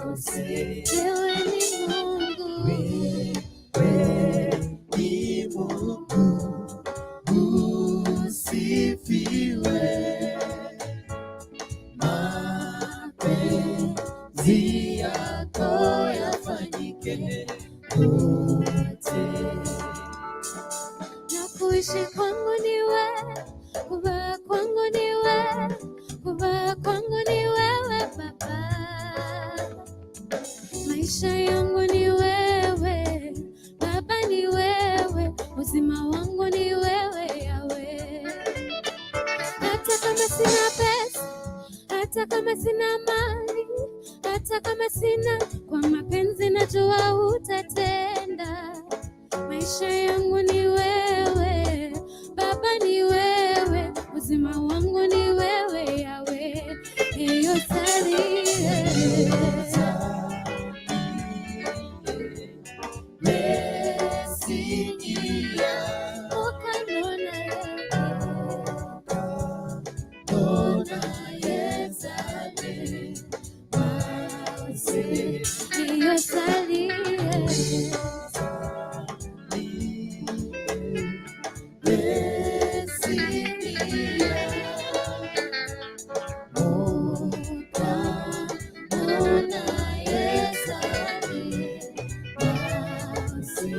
Wewe ni Mungu. Wewe ni Mungu usifiwe. Mapenzi yako yafanyike kote. Na kuishi kwangu ni wewe, kuvaa kwangu ni wewe, kuvaa kwangu ni wewe Baba. Maisha yangu ni wewe, Baba ni wewe, uzima wangu ni wewe Yawe. Hata kama sina pesa, hata kama sina mali, hata kama sina kwa mapenzi najua utatenda. Maisha yangu ni wewe, Baba ni wewe, uzima wangu ni wewe Yawe. Hiyo salie Mesia, ukanona Dona Yesale, Masi, hiyo salie Mesia, Moka, Dona Yesale, Masi.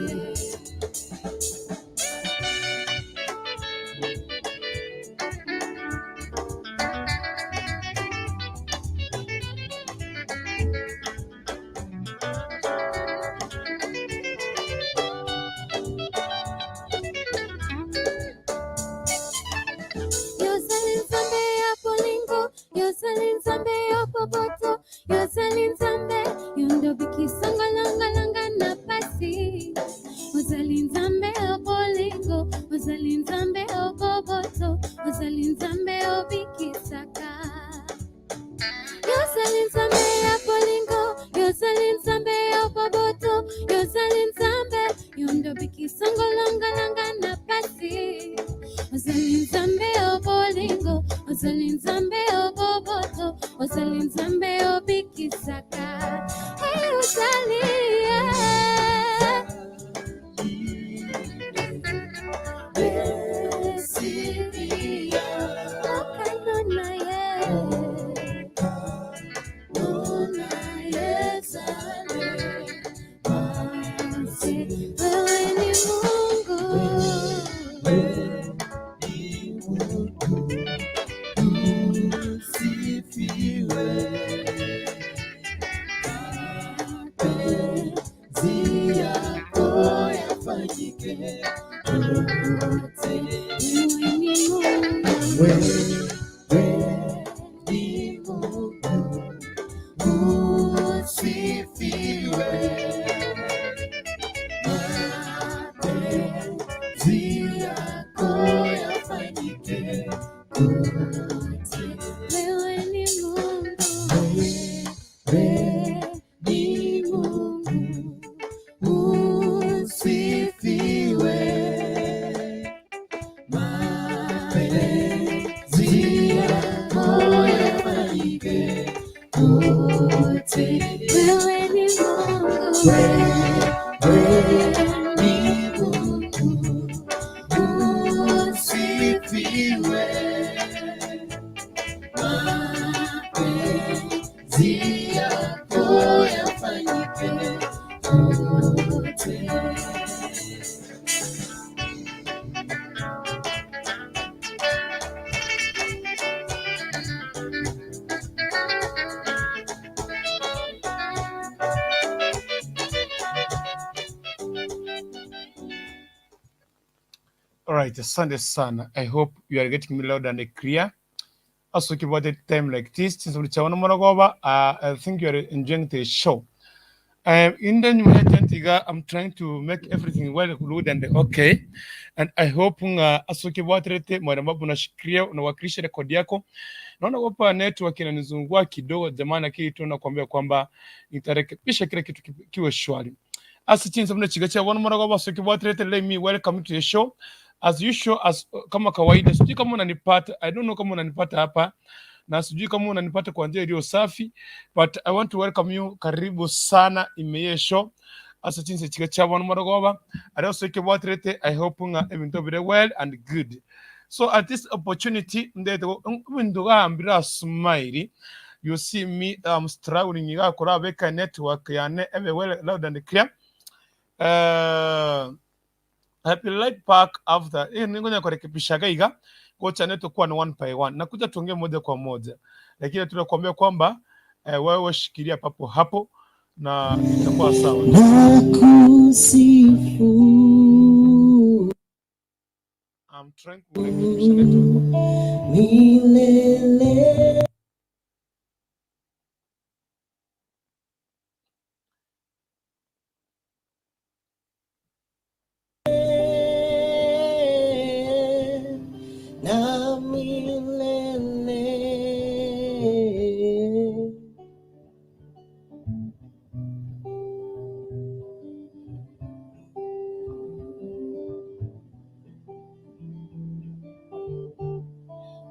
Yozali Nzambe ya bolingo, yozali Nzambe ya boboto, yozali Nzambe yondobikisanga langalanga na pasi. Ozali Nzambe ya bolingo, ozali Nzambe ya boboto, ozali Nzambe obikisaka. Yozali Nzambe ya bolingo, yozali Nzambe ya boboto, yozali Nzambe yondobikisanga langalanga na pasi. Ozali Nzambe ya bolingo, ozali Nzambe ya boboto, ozali Nzambe obikisaka. Hey, ozali yeah. Mesia, Okanona ye. Dona Yesale, Masi, Wewe ni Mungu. Wewe ni Mungu usifiwe. Mapenzi yako yafanyike kote. Wewe ni Mungu. Wewe ni Mungu usifiwe. Mapenzi yako yafanyike kote. Wewe ni Mungu. Wewe ni Mungu usifiwe. Mapenzi yako yafanyike kote. Wewe ni Mungu. Wewe ni Mungu usifiwe. Mapenzi yako yafanyike kote. All right, asante sana. I hope you are getting me loud and clear. Also, keep at a time like this, since we uh, I think you are enjoying the show. In the new I'm trying to make everything well good and okay. And I hope nga asuki watrete mwana mbapo unashikilia unawakilisha rekodi yako. Naona kwamba network inanizungua kidogo jamani, lakini tu nakwambia kwamba nitarekebisha kila kitu kiwe shwari. Ase chinsa buna chiga chia bono morago basoki bwaterete let me welcome to the show as usual as kama kawaida. Sijui kama unanipata, I don't know kama unanipata hapa na sijui kama unanipata kwa njia iliyo safi, but I want to welcome you. Karibu sana imeye show ase chinsa chiga chia bono morogoba aria osoike bwaterete. I hope ng'a ebinto bire well and good. So at this opportunity ndete ebinto gambire smile you see me um, struggling iga korabeka network yane ebe well loud and clear. I'll be right back after eh, ningonya kurekebisha iga gocha neto kuwa ni one by one nakuja tuongee moja kwa moja, lakini tunakuambia kwamba eh, wewe shikilia papo hapo na itakuwa sawa. Nakusifu I'm trying kurekebisha network. milele. Na milele.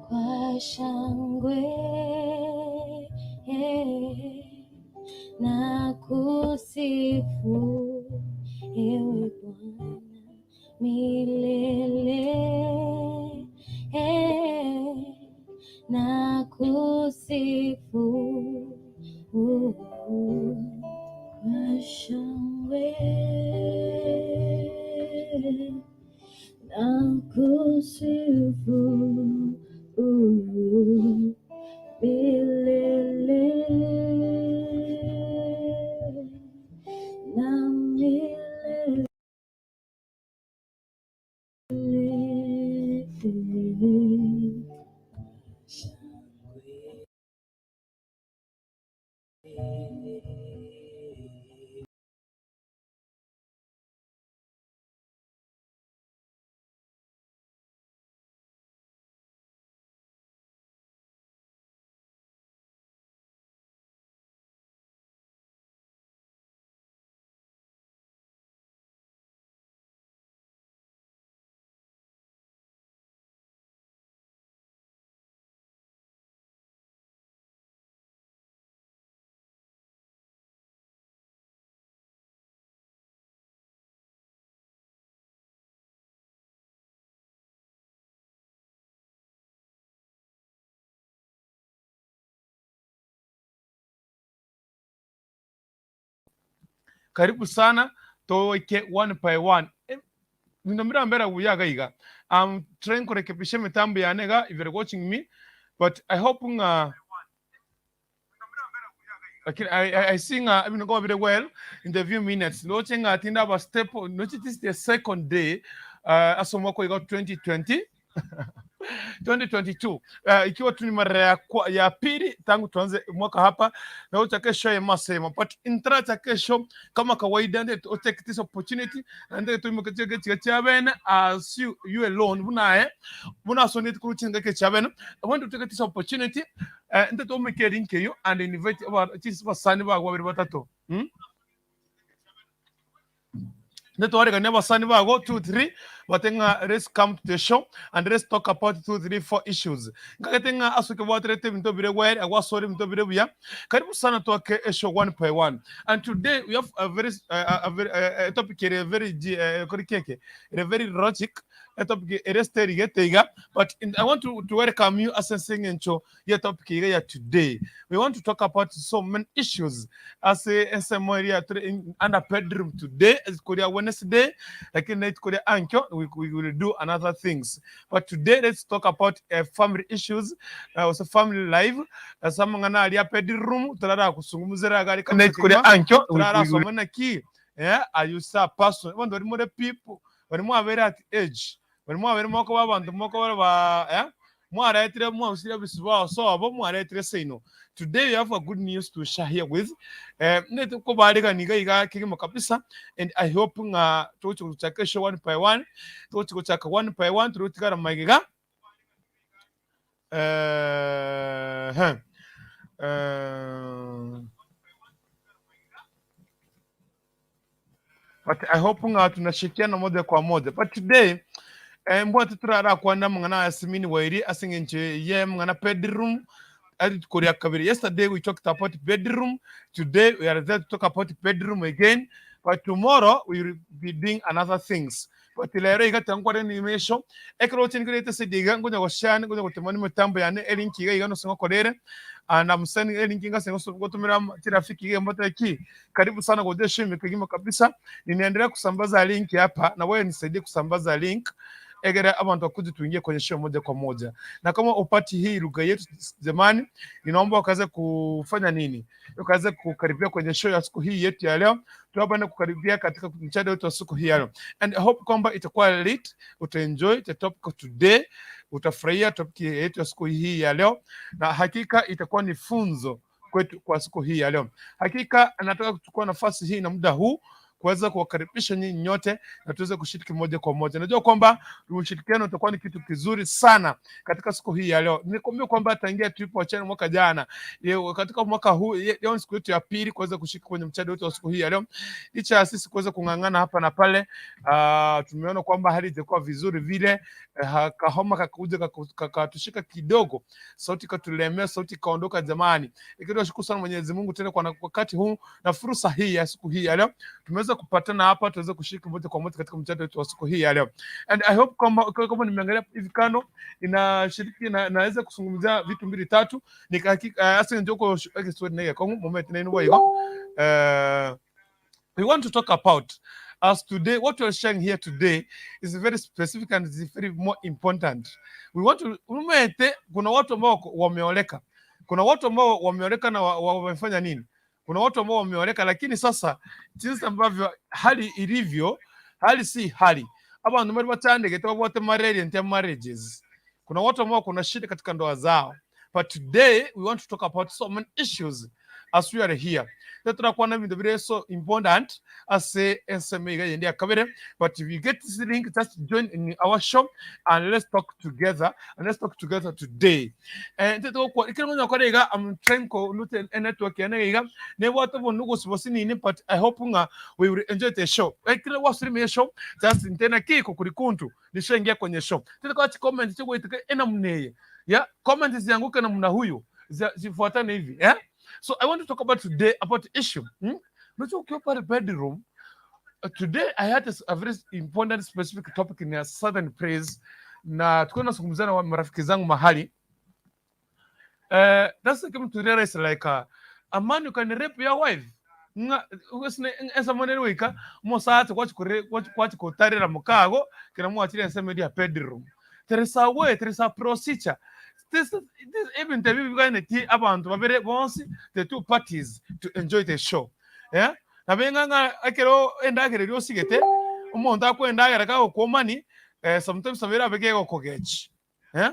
Kwa shangwe na kusifu ewe Bwana milele na kusifu kwa shangwe na kusifu milele na milele. Karibu sana toike one by one. Ndomira mbera buyaga iga. I'm trying kurekebisha mitambo yane iga if you're watching me, but I hope nga lakini I see nga ibintu go very well in the few minutes. Noche nga tinda ba step noche this is the second day asomwa kwa iga 2020 2022. Ikiwa tu ni mara ya pili tangu tuanze mwaka hapa na ucha kesho ya masema, but intra cha kesho kama kawaida ndio to take this opportunity and ndio tuimeke chege cha bene as you alone bunae buna sonit kuru chinga ke cha bene. I want to take this opportunity ndio tuimeke link yo and invite our chief basani ba babiri batatu. Ndio tuwaregania basani bago 2 3 batenga let's come to the show and let's talk about 2 3 4 issues. Ngakatenga asuke bwaterete bintu bire gwere agwasore bintu bire buya. Karibu sana tuake a show one by one. And today we have a very a very a topic a very keke a very logic a topic a story getega, but I want to welcome you as a singing show your topic ya today. We want to talk about so many issues as a SMR under bedroom today is Korea Wednesday, like night Korea ancho we will do another things, but today let's talk about family issues, also family life. Some ngana alia bedroom tarara kusungumzira gari kama Night Korea ancho tarara somana ki ayusa person want more people bari mwabere at age bari mwabere moko babantu moko bari ba mwaretire mwausire bisiba so abo mwaretire seino. Today we have a good news to share here with neto ko bari ganiga iga kirimo kabisa, and I hope nga tucho chakesho one by one tucho chaka one by one turutigara magiga. Eeh eh. But I hope ng'a tunashirikiana moja kwa moja. But today eh, mbwate turarakwana amang'ana aya simini wairi ase eng'encho ye amang'ana bedroom ari rituko ria kabere. Yesterday we talked about bedroom. Today we are there to talk about bedroom again. But tomorrow we will be doing another things. But rero iga tiga nkore nimesho ekero oche nigorete ase iga ngonya goshare ngonya gotema nemitambo yane elink iga iga nose ngokora ere and I'm sending elink ngase gotumera chirafiki iga mbatebe ki Karibu sana kwa Ujashimi kigima kabisa. Ninaendelea kusambaza link hapa na wewe nisaidie kusambaza link egere abantu wakuje tuingie kwenye show moja kwa moja. Na kama upati hii lugha yetu jamani, ninaomba ukaweze kufanya nini? Ukaweze kukaribia kwenye show ya siku hii yetu ya leo. Tuwapende kukaribia katika mchada wetu wa siku hii ya leo. And I hope kwamba itakuwa lit, utaenjoy the topic today, utafurahia topic yetu ya siku hii ya leo, na hakika itakuwa ni funzo kwetu kwa siku hii ya leo. Hakika nataka kuchukua nafasi hii na muda huu kuweza kuwakaribisha nyinyi nyote na tuweze kushiriki moja kwa moja. Najua kwamba ushirikiano utakuwa ni kitu kizuri sana katika siku hii ya leo. Nikwambia kwamba tangia tulipoachana mwaka jana, leo katika mwaka huu, leo ni siku yetu ya pili kuweza kushiriki kwenye mchado wetu wa siku hii ya leo. Licha ya sisi kuweza kung'ang'ana hapa na pale, tumeona kwamba hali haijakuwa vizuri vile, kahoma kakuja kakatushika kidogo, sauti ikatulemea, sauti ikaondoka jamani. Lakini tunashukuru sana Mwenyezi Mungu tena kwa wakati huu na fursa hii ya siku hii ya leo tumeweza kupatana hapa, tuweze kushiriki moja kwa moja katika mchakato wetu wa siku hii ya leo. And I hope kwamba kama nimeangalia hivi kando inashiriki na naweza kuzungumzia vitu mbili tatu nikahakika ase njoko story nege kongo moment nenu wa we want to talk about as today what we are sharing here today is very specific and is very more important we want to umete kuna watu ambao wameoleka kuna watu ambao wameoleka na wamefanya nini kuna watu ambao wameoleka lakini sasa jinsi ambavyo hali ilivyo hali si hali abantu bari batandegete babwate malaria ntia marriages kuna watu ambao kuna shida katika ndoa zao but today we want to talk about so many issues as we are here turakuwa bintu biri so important ase ensemo iga yende ya kabere but if you get this link just join in our show and let's talk together and let's talk together today eh ikira ngonya kore iga I'm trying ko lute network yana iga ne watu bo nugo sibosinini but I hope nga we will enjoy the show ikira wasuri me show just ntena kiko kuri kuntu nishaingia kwenye show tena kwa comment chiko itika ena mneye ya comment zianguke namna huyu zifuatane hivi eh so I want to talk about today about issue Unajua ukiwa pale bedroom today I had a very important specific topic in a certain place na tulikuwa tunazungumzana na marafiki zangu mahali that's came to realize like a man you can rape your wife nga esamonere wika mosatse kwachikutarira mukago kira mwachire ensemo eria bedroom there is a way there is a procedure this even the biganeti abantu babere bonsi the two parties to enjoy the show yeah nabenga nga ekero endagera eria osigete omonto akwendagera kagokwomani sometimes nabo erabe kegokogechi eh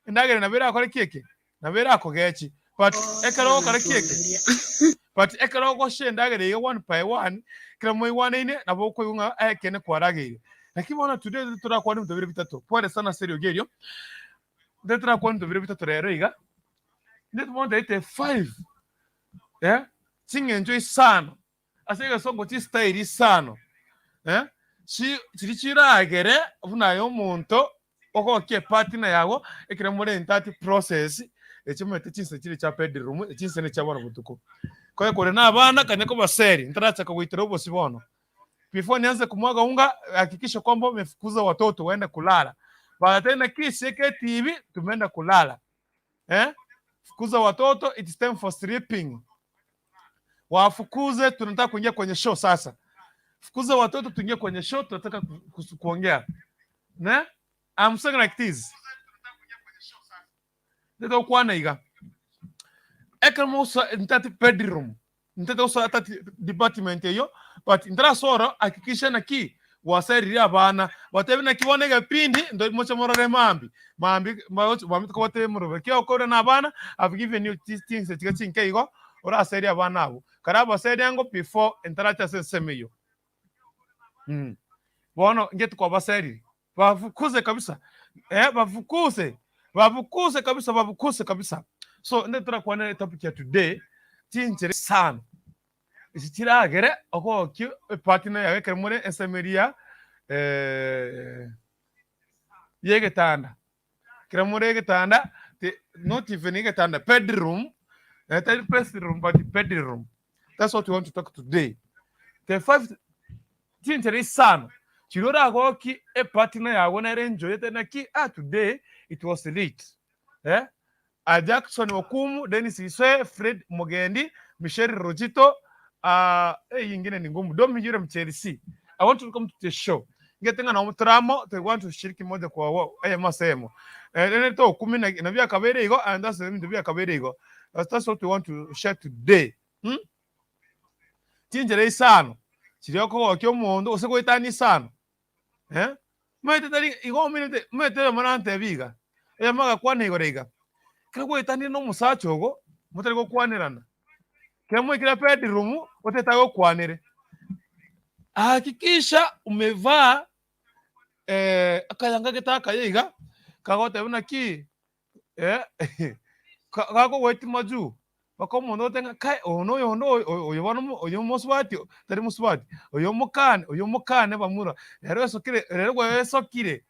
endagera nabo erakore ki eke nabo erakogechi but ekero ogokora ki eke but ekero ogosha endagera iga one by one kera moigwanaine nabo okoigwa ng'a ekene kwarageire lakini bono today torakwana ebinto bire bitato pole sana ase eriogi erio today torakwana ebinto bire bitato rero iga intwe bono totaete five eh ching'encho isano ase egesongo chistyle isano eh chi chiri chiragere buna aye omonto ogokia epartner yago ekero more in that process echio omanyete chinsa chire chia bedroom chinsa ne chia bono botuko. Koe kore na abana kanya kobaseri ntarachaka goitera obosie bono. Before nianze kumwaga unga hakikisha kwamba umefukuza watoto waende kulala. Baadaye naki sieke TV tumeenda kulala. Eh? Fukuza watoto it's time for sleeping. Wafukuze, tunataka kuingia kwenye show sasa. Fukuza watoto tuingie kwenye show, tunataka kuongea. Ne? I'm saying like this. Ndeta kwana iga. Ekero mosa ntati bedroom. Ntete osa tati department eyo but ntarasoro hakikisha naki waserire abana batebe naki bono egepindi ndo moche morore mambi mambi mambi tukobate morobe ki okore na abana I've given you these things chiga chinke igo oraserie abana abo kara abaseria ngo before ntaracha ase ensemo eyo bono inche tokwabaserire bafukuze kabisa eh bafukuze. Babukuse kabisa, babukuse kabisa. So nde torakwanera etopic ya today, chinchera isano echi chiragere ogokia epartner yago ekero more ensemo eria ya egetanda. Ekero more egetanda, not even egetanda, bedroom, tari bedroom but bedroom. That's what we want to talk today. The five chinchera isano chiria oragokie epartner yago nere enjoyete naki ah today it was lit eh Ah Jackson Okumu, Dennis Isoe, Fred Mugendi, Michelle Rojito ah eyio ingine ni ngumu Domi yule mchelsi I want to come to the show ngete ng'a nomo tore amo to want to shiriki moja kwa wa eyemo ase eyemo eh rende tokumi na nabio akabeire igo and that's ebinto biakabeire igo that's what we want to share today hmm? Chinchera isano chiria okogokia omonto gose goetania isano eh omanyete tari igo ominete omanyete oyomo nantebia iga, oyomo agakwana igoro iga, ekero gwaetanire na omosacha ogo, motari gokwanerana, ekero mwaikire bedroom, otagete agokwanere, hakikisha umevaa akayanga gete akaya iga, kagoteba naki gakogoetia majuu, mpaka omonto ogotebi ng'a kai oyo noyonde oyo oyo bono oyo omosubati tari mosubati, oyo omokane oyo omokane bamura, rero esokire rero gwesokire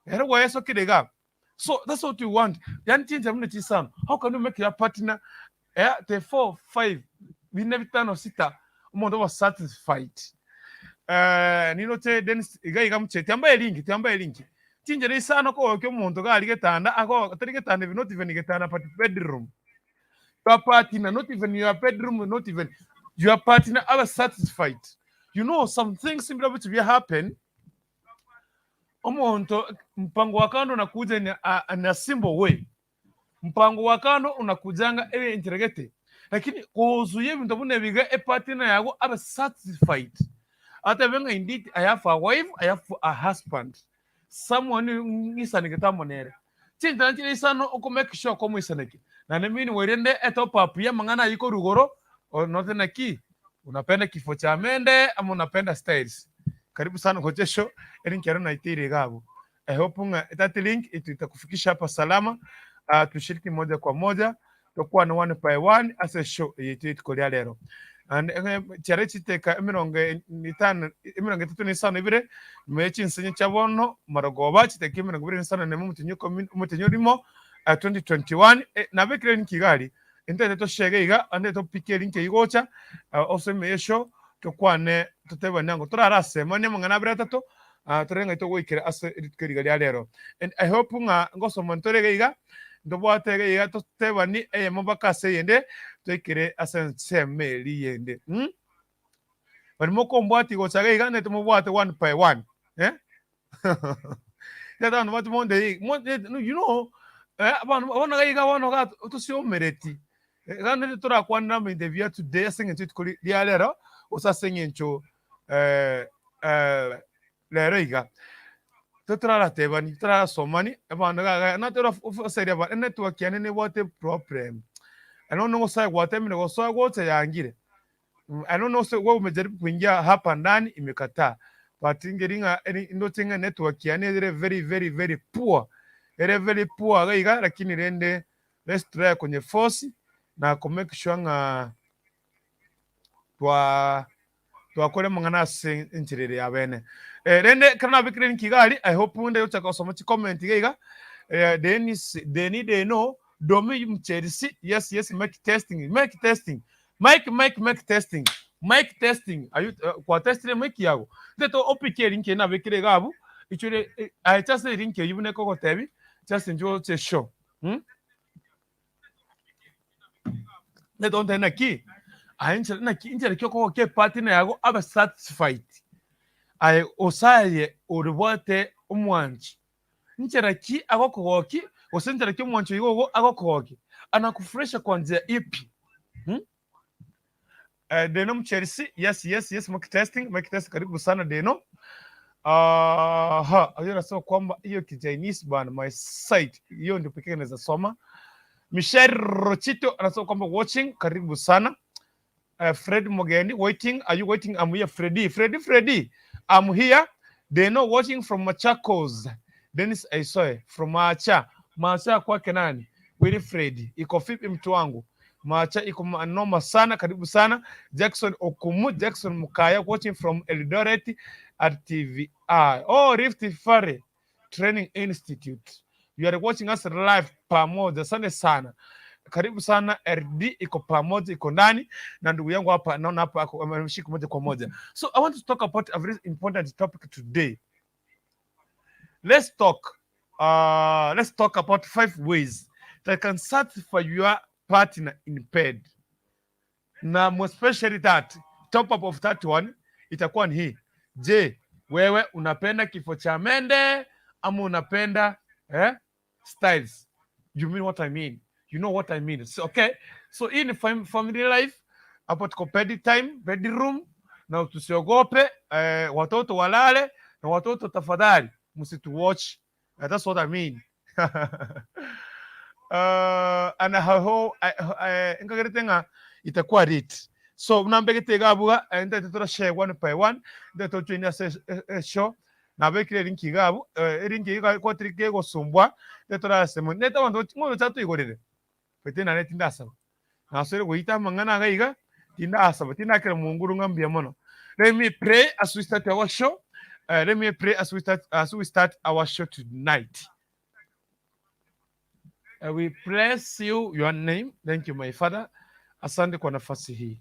rero gwesokire igaa. So that's what we want, yaani chinchera buna chisano, how can you make your partner the four, five, bine bitano sita, omonto oba satisfied. Niroche Dennis iga iga mochie tiambae ringi tiambae ringi, chinchera isano kogokia omonto iga aria getanda ago tari getanda even not even getanda but bedroom, your partner not even your bedroom not even your partner abe satisfied. You know some things mbire biche bia happen, omonto mpango wa kando unakuja in a, in a simple way. Mpango wa kando unakujanga ebe enchera gete, lakini kozuia ebinto buna ebi iga epartner yago abe satisfied, atebe ng'a indeed I have a wife, I have a husband, someone ng'isanegete amo nere. Chinchera nchire isano oko make sure komoisaneki, naende meanwhile rende etop up ya amang'ana ayio korwa igoro, note naki unapenda kifo cha mende ama unapenda styles. Karibu sana gocha eshow, eri nkero naiteire iga abwo. I hope ng'a that link itakufikisha hapa salama uh, tushiriki moja kwa moja tokwane one by one ase show eye rituko ria rero and eh, chiare chiteka emirongo etano emirongo etato na isano ibere nyuma ya chinsenye chia bono marogoba chiteka emirongo ibere na isano na emo omotienyi ikomi omotienyi orimo uh, 2021 eh, nabekire link iga aria intete toshege iga ande topike link eywo gocha uh, ase ime ye show tokwane totebane ango torarasemanie amang'ana abere atato Ah, tore ng'a togoikera ase rituko riga ria rero. And I hope ng'a ngosoma ntore iga iga, ntobwate iga iga totebani eyemo mpaka ase eyende, toikere ase ensemo eria yende. Mm? Bari mokombwati gocha iga iga, nete mobwate one by one. Eh? Tata abanto bache monde you know, eh, abanto bono iga iga bono iga tosiomereti. Iga nere torakwanere amainto ebiya today ase eng'encho rituko ria rero, gose ase eng'encho rero iga, totoraratebani, totorarasomani, abanto iga iga natora ofoseri aba enetwork yane nebwate problem, I don't know gose gwatemire gosoa gocha yangire, I don't know gose wewe umejaribu kuingia hapa ndani imekataa, but ngeri ng'a eri ndoche ng'a enetwork yane ere very very very poor, ere very poor iga iga lakini rende let's try konyeforce na ko make sure ng'a twa twakora amang'ana ase enchera ere yabene. Eh, rende ekero nabekire link iga aria, I hope nde gochaka gosoma chicomment iga iga, eh, Dennis, Deni Deno, Domi Mcherisi, yes yes, mic testing, mic testing, mic mic mic testing, mic testing, are you, uh, kwatestire mic yago? Nte opike elink eye nabekire iga abwo, ichore, eh, aye just elink eywo buna ekogotebi, just inchuo oche show, hmm? Netontebia naki, aye inche naki inche naki okogokia epartner yago abe satisfied, aye gose aye oribwate omwanchi, nchera ki agokogokia gose nchera ki omwanchi oigo ogo agokogokia, anakufurahisha kwa njia ipi mh? Deno Mchelsi, yes yes yes, mic testing, mic testing, karibu sana Deno. Aha, hiyo nasema kwamba hiyo Kijainis bana, my site hiyo ndio pekee naweza soma. Michelle Rochito anasema kwamba watching, karibu sana. Fred Mogeni waiting, are you waiting? I'm here Freddy, Freddy, Freddy, I'm here. Deno watching from Machakos. Dennis Aisoe from Macha. Macha kwake nani? Wilfred, iko vipi mtu wangu? Macha iko noma sana, karibu sana. Jackson Okumu, Jackson Mukaya watching from Eldoret at TVI. Oh, Rift Valley Training Institute. You are watching us live pamoja. Asante sana. Karibu sana RD iko pamoja, iko ndani na ndugu yangu hapa, naona hapa ako- ameshika moja kwa moja. So I want to talk about a very important topic today. Let's talk about five ways that can satisfy your partner in bed. Na more especially that top up of that one itakuwa ni hii. Je, wewe unapenda kifo cha mende ama unapenda styles? You mean what I mean? You know what I mean. So, okay. So hii ni family life. Hapo tuko bed time, bedroom na tusiogope watoto walale na watoto tafadhali msitu watch. That's what I mean. And ho nkagerete ng'a itakuwa lit. So nambegete gabuga ndete tura share one by one ndete tujoin ase show nabekire link igabu link iga kwatiri kegosumbwa ndete turasemo ndete abanto ng'ono chatuigorere bete nare tindasaba nasore goita amang'ana iga iga tindasaba tindakera munguru ng'a mbuya mono. Let me pray as we start our show. Let me pray as we start our show tonight. We bless you, your name. Thank you, my Father. Asante kwa nafasi hii.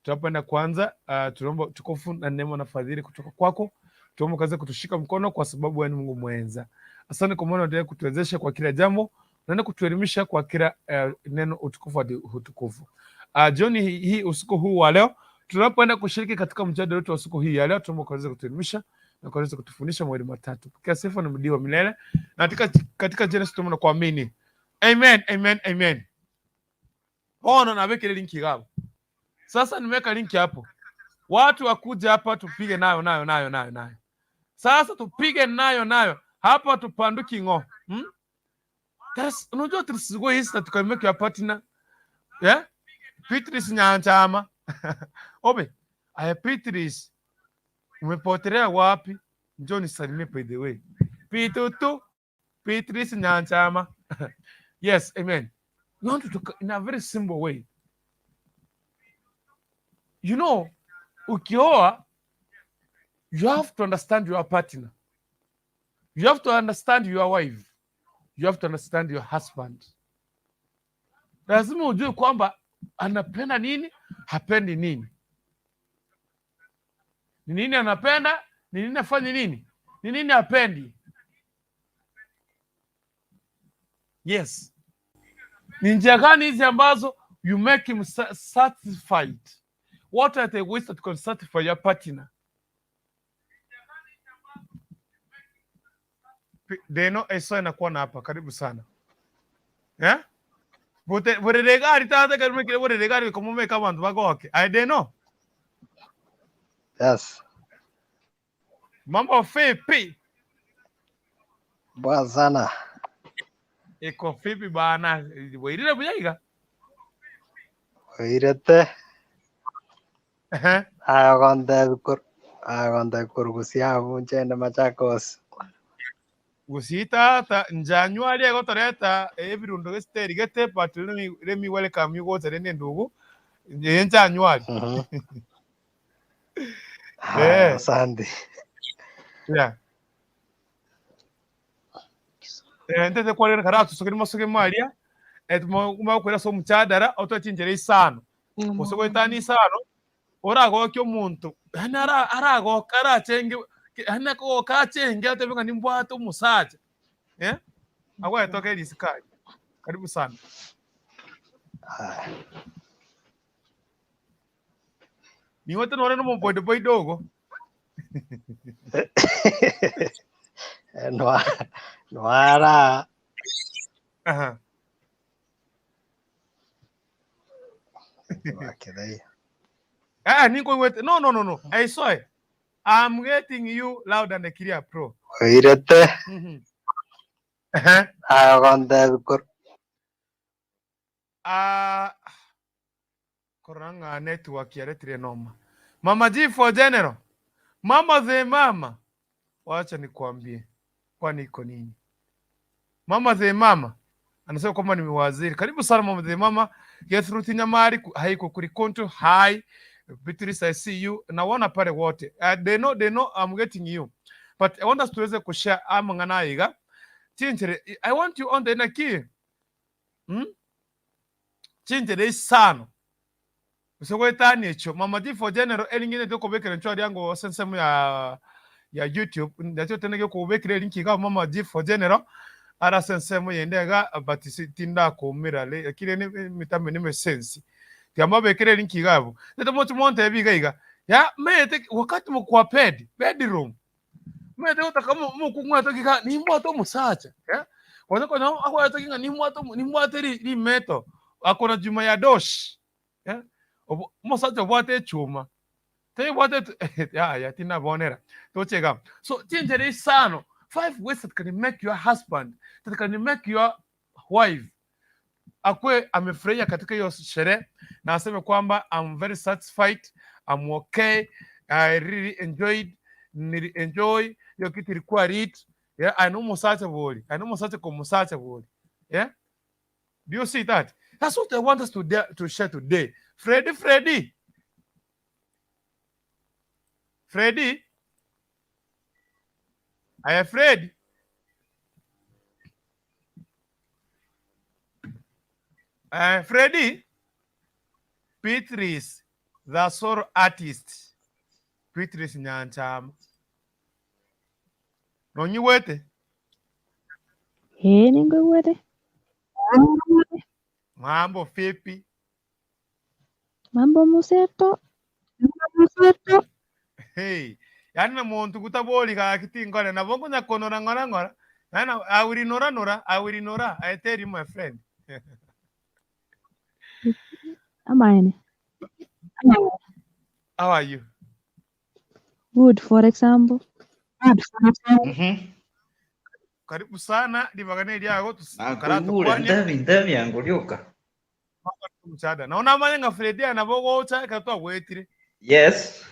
Tunapoenda kuanza, tunaomba tukufu na neema na fadhili kutoka kwako. Tuombe ukaweze kutushika mkono kwa sababu wewe ni Mungu mwenza. Asante kwa maana unaendelea kutuwezesha kwa kila jambo, unaenda kutuelimisha kwa kila neno, utukufu hadi utukufu. Jioni hii, usiku huu wa leo, tunapoenda kushiriki katika mjadala wetu wa siku hii ya leo, tuombe ukaweze kutuelimisha na ukaweze kutufundisha mawili matatu. Pokea sifa na mdio wa milele. Na katika jina la Yesu tunaomba na kuamini. Amen, amen, amen. Ona naweke ile link hapo. Sasa nimeweka link hapo. Watu wakuja hapa tupige nayo nayo nayo nayo nayo. Sasa tupige nayo nayo. Hapa tupanduki ngo. That's unajua tusigo hisi that can make your partner. Yeah? Beatrice Nyanchama. Obe. Aya Beatrice. Umepotelea wapi? Njoo nisalimie by the way. Pitutu. Beatrice Nyanchama. Yes, amen. We want to talk in a very simple way. Ukioa, you have to understand your partner. You have to understand your wife. You have to understand your husband. Lazima ujue kwamba anapenda nini, hapendi nini, ni nini anapenda, ni nini afanye nini, ni nini hapendi. Yes, ni njia gani hizi ambazo you make him satisfied? What are the ways that can satisfy your partner? Deno eso inakuwa na hapa karibu sana. Yeah? Bote borere tata karibu kile borere gari komomeka abantu bagoke. I don't know. Yes. Mambo vipi? Poa sana. Iko vipi bana? Bwairire buyaiga? Oirete. Ehe. Agonde kurugusia bunchende Machakos. Gusii tata njanywa aria egotoreta ebirundo gesiteri gete, but let me welcome you gotere ne ndugu njanywa ari. Haya, asante. Yeah. Ntete kwarera karatu sokeri mosoge mwaria tumakwira so muchadara otwechinjera isano gose goetania isano oragokia omonto yaani aragoka arachenge yaani akogoka achenge atebe ng'a nimbwate omosacha agwetoka erisikari. Karibu sana. Haya. Niwete nore nomoboidoboi dogo. Nwara. Wakithai. Ah, niko wete. No, no, no, no. I saw it. I'm getting you loud and clear, bro. Oirete. Agonde kur Ah, koranga network yaretire noma. Mama G for general. Mama the mama. Wacha nikwambie. Kwani iko nini? Mama the mama anasema kwamba nimewaziri. Karibu sana mama the mama. Gertrude Nyamari haiko kurikonto hi Beatrice I see you. Naona pale wote. They know I'm getting you. But I want us tuweze kushare amang'ana aiga. Chinchere I want you on the naki. Chinchere isano. Gose goetania echio. Mama G for General eringi nete okobekera inchwe aria ngo ase ensemo ya ya YouTube nacho tene gekobekera erinki iga Mama G for General are ase ensemo yende iga but si tindakoumera lakini ene emitambo ene emesensi tiga mbabekere erinki iga abwo. Nete moche montebi iga iga ya maete wakati mokwa bed bedroom Omanyete gotaka omokungu atoke iga nimbwate omosacha eh, gose konya agoetoki ng'a nimbwate omo nimbwate ri rimeto, akona chuma ya dosh eh, obo omosacha obwate echuma, tebwate etu yaya tinabonera, toche igaa. So chinchera isano, five ways that can make your husband, that can make your wife akwe amefurahia katika hiyo sherehe na aseme kwamba I'm very satisfied, I'm okay, I really enjoyed, nili enjoy hiyo kitu ilikuwa lit. Yeah, I know musacha bori, I know musacha ko musacha bori. Yeah? Do you see that? That's what I want us to, to share today. Freddy, Freddy. Freddy. Aya Fred. Freddy Beatrice the soul artist Beatrice Nyanchama nonyigwete? Ee, ninkoigwete. Mambo vipi? Mambo museto. Hey, yaani na muntu gutabori gaki tinkore nabo nkonya konora ng'ora ng'ora yaani I will nora nora I will nora I tell you my friend. Amaene. How are you? Good, for example. Karibu sana ribaga neriago Nakoigure karatokwani ntebi ntebi yango rioka. Omochada. Nabo namanye ng'a Freddy aya nabo ogocha ekero twagwetire. Yes.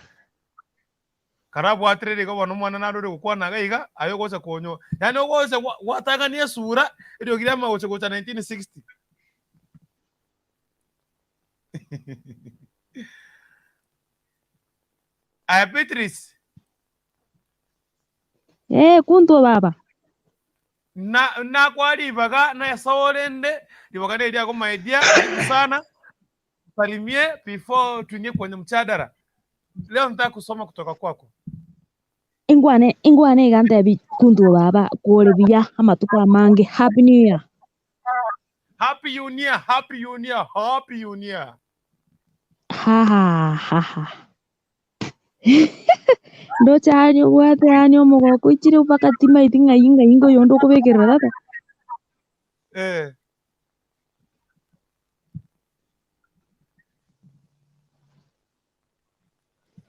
Karabwatire rigo bono omwana narure gokwana iga iga, aye ogocha konyo. Yaani ogocha gwa- gwatang'ania esura, eriogi riama gocha gocha 1960. Aya Beatrice, Eh, kuntwe baba. Na nakwa ribaga na orende ribaga neri riago my dear, karibu sana salimie before tuingie kwenye mchadara. Leo nataka kusoma kutoka kwako. Ingwane ingwane iga ntebi kuntwe baba kore buya amatuko amange happy new year. Happy new year, happy new year, happy new year. Ha ha ha ha. Ndoche yaani obwate yaani omogoko oichire mpaka timaeti ng'ai ng'ai ngoyonde okobekerera tata. Eh.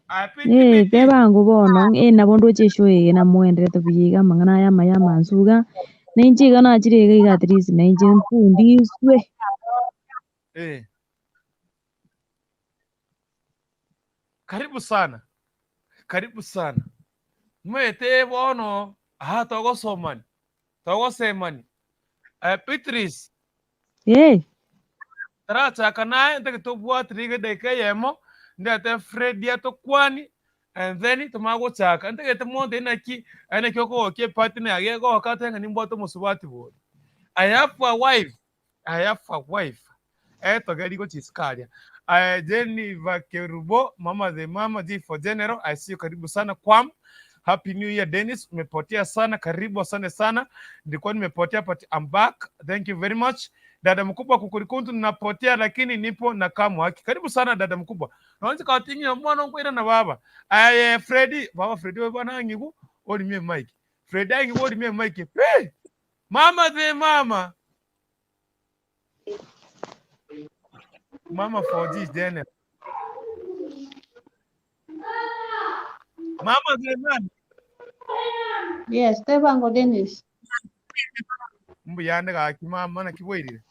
Aya piti Eh, piti. tebango bono, eh nabo ndoche eshow eye namoenderete buya iga amang'ana aya amaya amansu iga, na inche iga nachire iga iga at least na inche mfundiswe. Eh. Karibu sana. Karibu sana. Mwete bono aha togosomani. Togosemani. Eh, Beatrice. Eh. Tarachaka naye ntake tobwatire iga edageka eyemo ndete Freddy atokwani and then tomanye gochaka ntagete monto naki aye naki okogokia epartner yaye egoka atebe ng'a nimbwate omosubati bori. I have a wife, I have a wife etogerie gochia isiko aria. Aye Jennifer Kerubo, mama the mama G for General, I see you karibu sana kwam. Happy New Year Dennis, umepotea sana, karibu asante sana. Nilikuwa nimepotea but I'm back. Thank you very much. Dada mkubwa kukurikuntu ninapotea lakini nipo na kamu haki. Karibu sana dada mkubwa. Naonje katingi mwana nkwira na baba. Aye Freddy, baba Freddy we bwana ngiku olimie mic. Freddy angiku olimie mic. Hey! Mama the mama. Mama 4G General. Mama the mama. Yes, Tebango Dennis. Mbuyande gaki mama naki bwairire.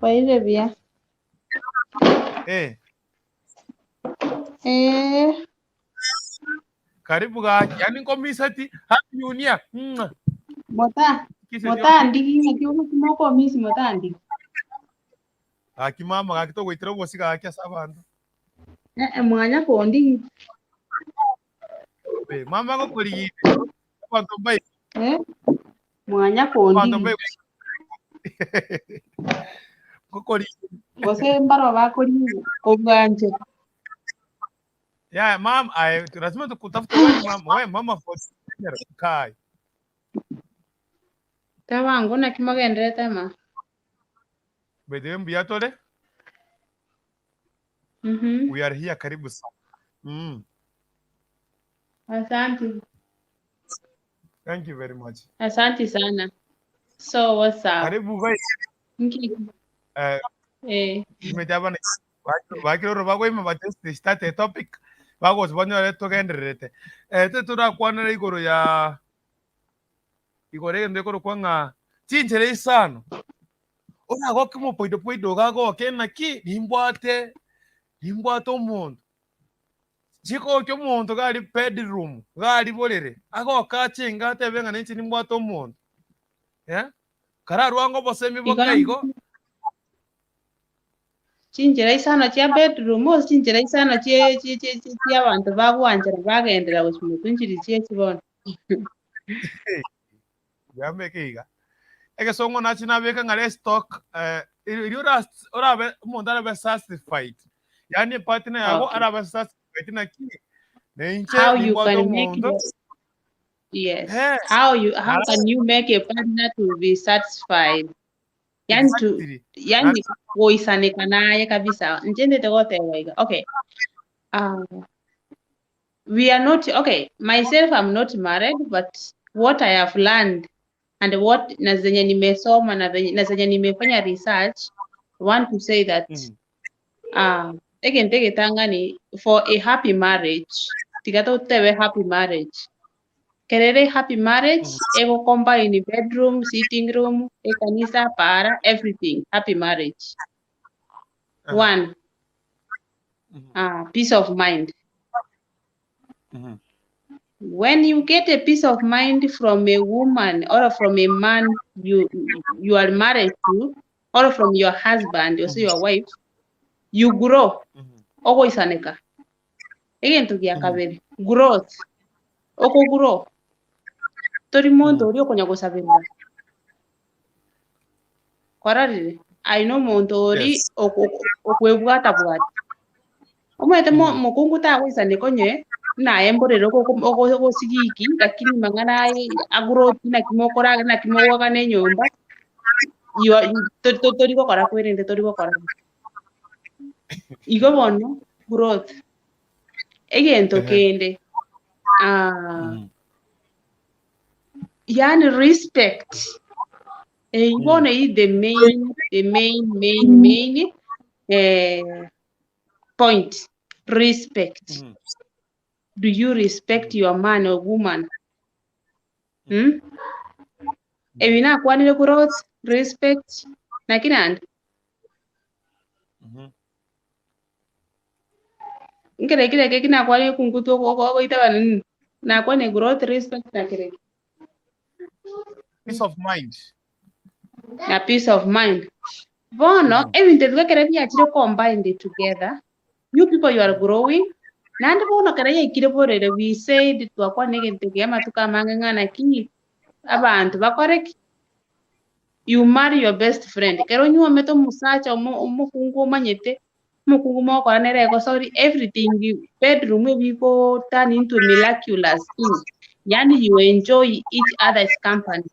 Bwairire buya. Eh. Eh. Karibu gaki. Yani nkomisati happy new year. Mwah. Bota. Kise Motandigi ng'aki obokima okomisi motandigi. Gaki mama gaki togoitera obosi gaki ase abanto. Eh, eh, mwanya kondigi. Eh, mama gokorigi abanto mbai Eh? Mwanya abanto kondigi. mbai gokorigi. Gose mbaro bakorigi kobwanche. Ya mama ay lazima tukutafute wewe mama wewe mama for kai. Tabango naki mogenderete ma. By the way mbuya tore Mhm. we are here karibu sana. Asante. Thank you very much. Asante sana. So what's up? Karibu bai. Nki Eh eh imejaba bakiroro bagoima but just they start a topic bagosi banyore togendererete eh turakwanera igoro ya igoro egento ekorokwa ng'a chinchera isano oragoke mopoidopoido gagoke naki nimbwate nimbwate omonto chikokia omonto gari bedroom gari borere agoka achenga atebe ng'a ninche nimbwate omonto eh kararwango obosemi igo boka igo chinchera isano chia bedroom ose chinchera isano chie chie chie chie chia abanto bagwanchera bagendera gochimotu nchiri chie chibono. yambeke iga egesongo nachi nabeka ng'a let's talk eh iri orabe omonto arabe satisfied yani partner yago Okay. arabe satisfied naki ninche How you nimbwate can make omonto your yes. eh How you how nara can you make a partner to be satisfied? Yani to exactly yani kuisanika naye kabisa. Njende tegoteba iga. Okay. We are not okay. Myself, I'm not married, but what I have learned and what na zenye nimesoma na venye- na zenye nimefanya research, want to say that egento egetang'ani for a happy marriage, tiga totebe happy marriage. Kerere happy marriage, ego combine bedroom, sitting room, ekanisa, para, everything. Happy marriage. One, peace of mind. When you get a peace of mind from a woman or from a man you you are married to, or from your husband or your wife, you grow. Ogoisaneka. Egento gia kabere. Growth. Oko grow. Tori monto ori okonya gosabirira. Kwararire. Aino omonto ori yes okwebwata bwata. Omanyete mokungu tagoisaneka onye naye mborere ogosigiki lakini mang'ana aye agrowth naki mokoragera naki mogwakana enyomba you are tori gokora kwerende tori gokora igo bono growth egento kende yani respect bono i the main the main main main point respect. Do you respect your man or woman? Hmm? Ebi nakwanire growth, respect, naki nande? Nkere kire keki nakwanire kungutu ogoita bana nakwane growth, respect na kire. Peace of mind. Na peace of mind. Bono ebinto bigekere biachire combined together. You people you are growing. Nandi bono kera yaikire borere we said twakwana egento kia amatuko amange ng'a naki abantu bakore ki? You marry your best friend. Kero onywomete omosacha omokungu omanyete omokungu mogokora nere egosori everything you, bedroom ebiko turn into miraculous thing. Yani you enjoy each other's company.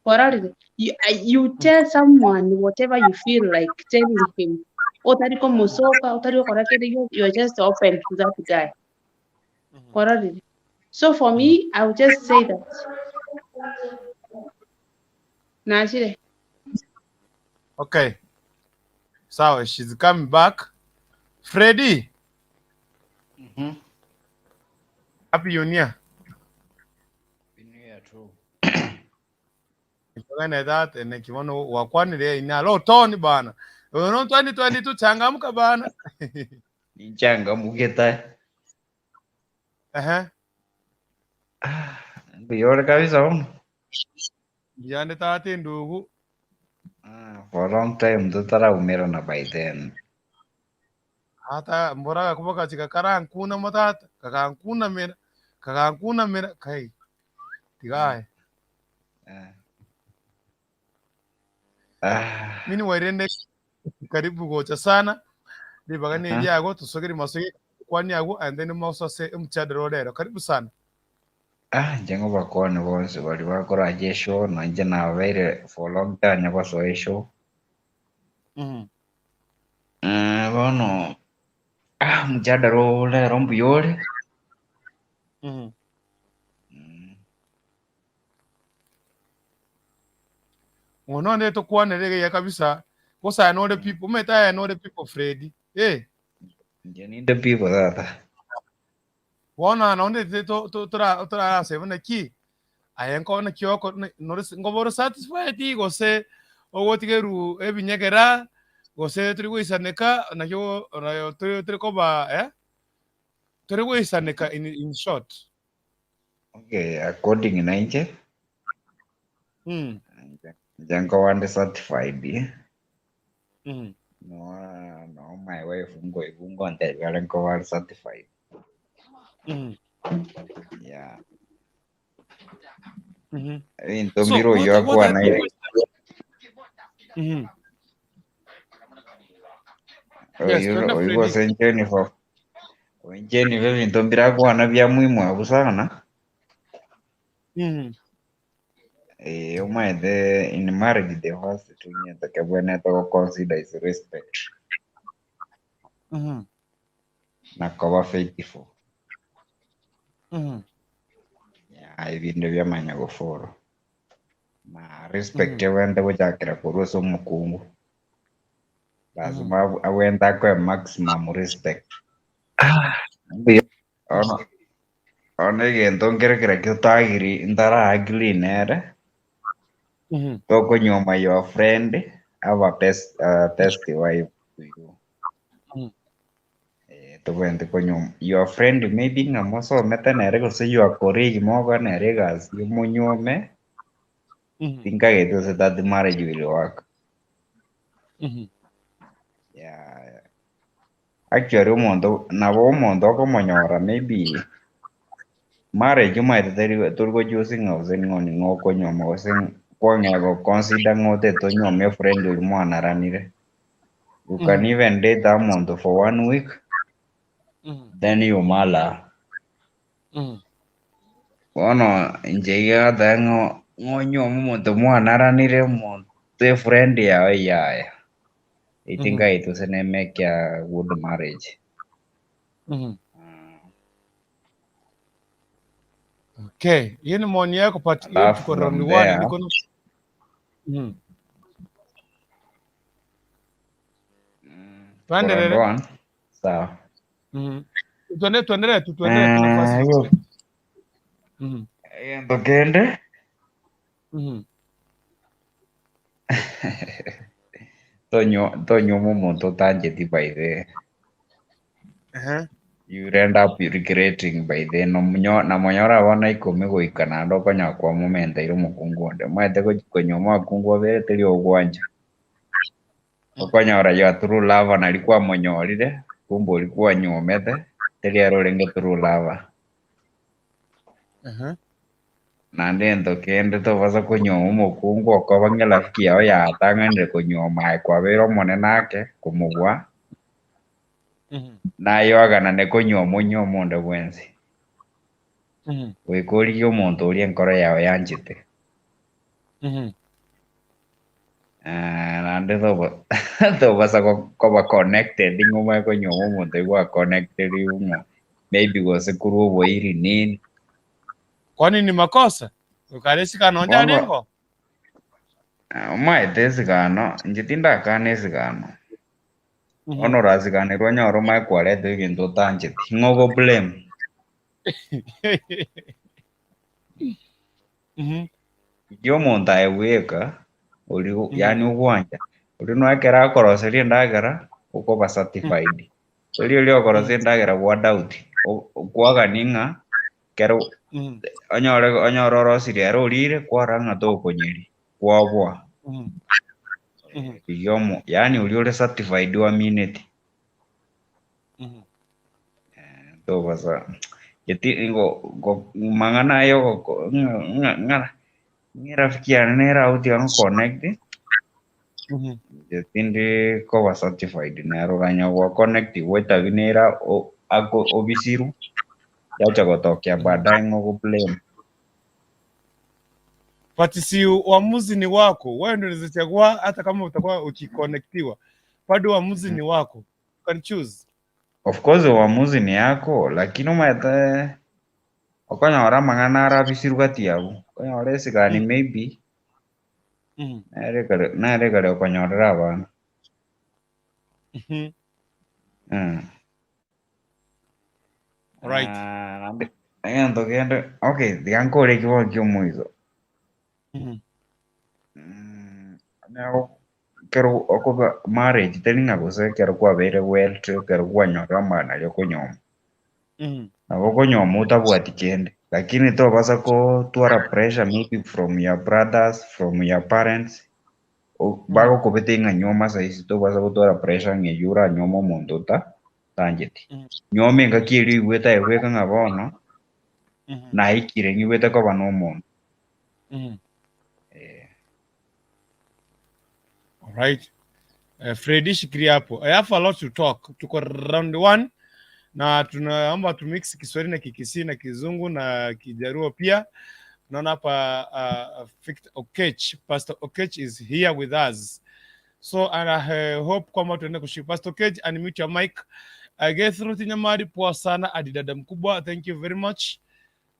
Korarire. You, you tell someone whatever you feel like telling him. Otari komosoka, otari gokora kende you are just open to that guy. Korarire. So for me, I would just say that. Nachire. Okay. Sawa, she's coming back. Freddy, happy new year. New Year too. Nikogana that ene kibono wakwanire ina lo toni bana. Ono 2022 changamka bana. Nichangamuke ta. Ehe. Mbuyore kabisa bono. Mbuyande tata endugu. Ah, for a long time totaraumerana by then. Tata mbora agakuba gachika karankunama tata, kagankunamera, kagankunamera, kai tiga aye. Eh. Ah, Meanwhile rende karibu gocha sana ribaga aha. neriago tosogeri masoge kwani ago and then mosase omuchadara orero karibu sana. Ah, inche ngobakwane bonsi baria bakoracha eshow na inche nabeire for a long time nyagosoa eshow. Eh, bono ah, omojadara oo rero mbuya ore. Mono onde tokwanere iga kabisa gose aye nore people omanyete aye nore people Freddy eh. Inche ninde people tata. Bono aa nonde intwe to- to- tora torarasebe naki, aye nko naki oko na nore nkoba ore satisfied gose ogotigerwa ebinyegera, gose tori goisaneka naki o nayo tori tori koba eh, tori goisaneka in in short. Okay, according na inche, inche inche nkoba nde certified. No, no my wife nkoigwa ngontebia are nkoba are certified. Yeah. Ebinto So mbire what oyio what akwana are ere. Yes, Oyio twende oyio Freddy. gose Jennifer. Oyo Jennifer ebinto mbire akwana bia muhimu abwo sana. Eh, omanyete in marriage the first thing egento kebwenerete go consider is respect na koba faithful. Yeah, ebinto biamanya gofollow. Na respect ebwenerete gochakera korwa ase omokungu. Lazima abwenerete akoe maximum respect. Bono bono egento nkere kerekio totagiri ntara agree nere, tokonyuoma your friend aba best best wife to you. Eh, tobwenerete konyuoma your friend maybe ng'a mosomete nere gose your colleague mogoka nere egasi omonyuome, tinkagete gose that marriage will work. Yeah. Actually omonto nabo omonto okomonyora maybe marriage omanyete teri tori gochoose ng'a gose ng'o ning'o okonyuoma gose kwang'ea goconsider ng'a otagete onyuome efriend oria mwanaranire. You can even date omonto for one week then you mala. Bono inche iga goteba ng'a ng'a onyuome omonto mwanaranire omonto efriend yago yaya. I think I gose ne make a good marriage. Okay, hiyo ni maoni yako but hiyo Alafu tuko from round one there niko na tuko round Tuendelee. one. Sawa. Tuendelee tuendelee tu tuendelee tu nafasi. Eh, hiyo egento kende tonyuoma omonto otancheti by the way. You will end up regretting by then namonyora abana ikomi goika naende okonyora kwamomenteire omokungu onde. Omanyete konyuoma abakungu babere teri ogwancha. Okonyora your true lover nari kwamonyorire, kumbe oria kwanyuomete, teri ere orenge true lover. Naende egento kende tobasa konyuoma omokungu okoba ng'a erafiki yago yatang'anire konyuoma aye kwabeire omonene ake komobua, naye oaganane konyuoma onyuome onde bwensi. Goika origie omonto oria enkoro yago yanchete. Eh, naende tobasa koba connected ng'a omanye konyuoma omonto oyio gwa connected ng'a maybe gose korwa oboiri nini. Kwani ni makosa? Ukaresika nonja Bono arengo? omanyete esigano, inche tindakana esigano. Bono orasiganirwe onyore omanye kwareta egento otancheti, ng'o ogo blame? Rigia omonto aye bweka, oria yaani ogwancha, oria noe ekero akoroseria endagera, okoba satisfied. Oria oria okorosia endagera gwa doubt, kwagania ng'a Kero onyore onyore orosirie ere orire, kwarora ng'a tokonyeria, kwaboa. Rigia omo yaani oria ore certified oamineti. Tobasa geti ngo ngo mang'ana aya ogoko ng'a ng'a ng'a ng'a erafiki yane nere agwo tiga ngoconnect, inche tindi koba certified nere oranyare goconnect gwa etabi nere o ako obisirwe, yacha gotokea baadaye ng'a ogoblame. But si uamuzi ni wako, wewe ndio unaweza chagua, hata kama utakuwa ukiconnectiwa, bado uamuzi ni wako, you can choose. Of course uamuzi ni yako, lakini omanyete okonyora amang'ana arabisirwe gati abwo, okonyora esigani maybe nere ekare nere ekare okonyorera abana. Alright. Ah, naende egento kende, okay, tiga nkore ekibago kia omoiso. Onye ekero okoba marriage teri ng'a gose ekero kwabeire wealthy ekero kwanyorire amaya nario okonyoma. Nabo okonyoma otabwati kende, lakini tobasa kotwara pressure maybe from your brothers, from your parents, bagokobete ng'a nyoma saisi tobasa gotwara pressure ng'a eywo oranyome omonto ota otancheti. Nyoma engaki eria oigwete aye bweka ng'a bono, naikire ng'igwete koba na omonto. Eh. Alright. Freddy shikilia hapo. I have a lot to talk. Tuko round one na tunaomba tumix Kiswahili na Kikisii na Kizungu na Kijaruo pia. Naona hapa Victor Okech, Pastor Okech is here with us. So and I hope kwamba tuende kushika. Pastor Okech, unmute your mic. Gertrude Nyamari, poa sana adi dada mkubwa. Thank you very much.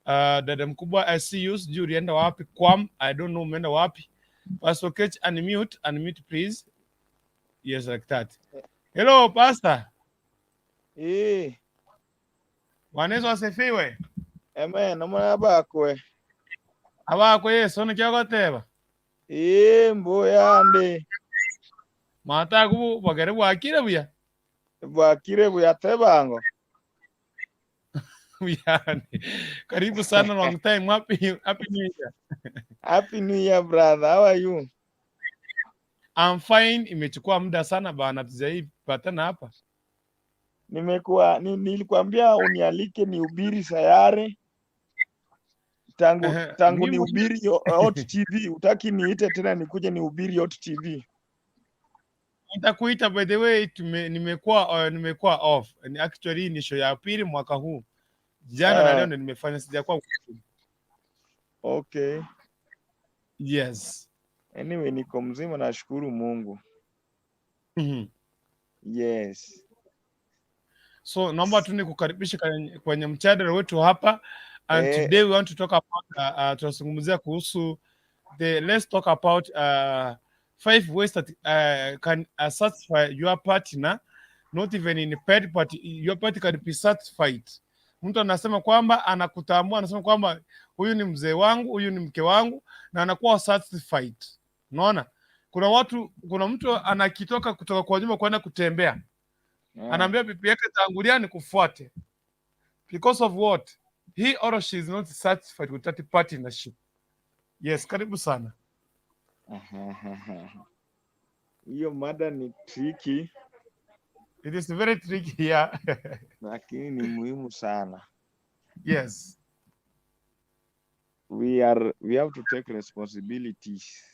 Dada mkubwa, I see you. Sijui ulienda wapi kwam. I don't know umeenda wapi. Pastor Okech, unmute, unmute please. Yes, like that. Hello, Pastor. Eh, Bwana Yesu asifiwe. Amen. Omwana bakwe. Abakwe Yesu nikyo agoteba. Eh, mbuyande. Matagu bogere bwakire buya. Bwakire buya tebango. Buyande. Karibu sana, long time. Happy, happy New Year. Happy New Year, brother. How are you? I'm fine. Imechukua muda sana bana, tujaipatana hapa. Nimekuwa ni, nilikwambia unialike nihubiri sayari tangu tangu nihubiri Hot TV. Utaki niite tena nikuje nihubiri Hot TV? Nitakuita by the way, nimekuwa off. Ni actually ni show ya pili mwaka huu. Jana na leo ndio nimefanya, sijakuwa. Okay. Yes. Anyway, niko mzima, nashukuru Mungu. Yes. So naomba tu nikukaribishe kwenye mjadala wetu hapa and today we want to talk about tunazungumzia kuhusu the let's talk about five ways that can satisfy your partner, not even in bed, but your partner can be satisfied. Mtu anasema kwamba anakutambua, anasema kwamba huyu ni mzee wangu, huyu ni mke wangu, na anakuwa satisfied. Unaona, kuna watu, kuna mtu anakitoka kutoka kwa nyumba kwenda kutembea, anaambia bibi yake, "Tangulia nikufuate." Because of what? He or she is not satisfied with that partnership. Yes, karibu sana. Hiyo mada ni tricky. It is very tricky here. Lakini ni muhimu sana. We have to take responsibilities.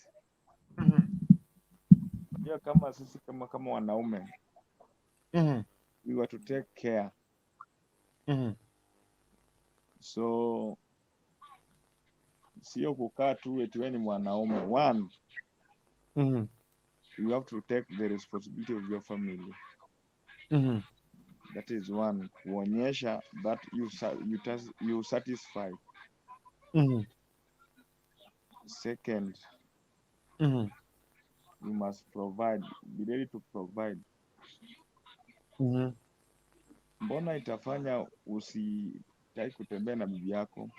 Unajua kama sisi kama wanaume, we were to take care. So sio kukaa tu eti wewe ni mwanaume. One, you have to take the responsibility of your family. That is one. Kuonyesha that you satisfy. Second, you must provide. Be ready to provide. Mbona itafanya usitaki kutembea na bibi yako?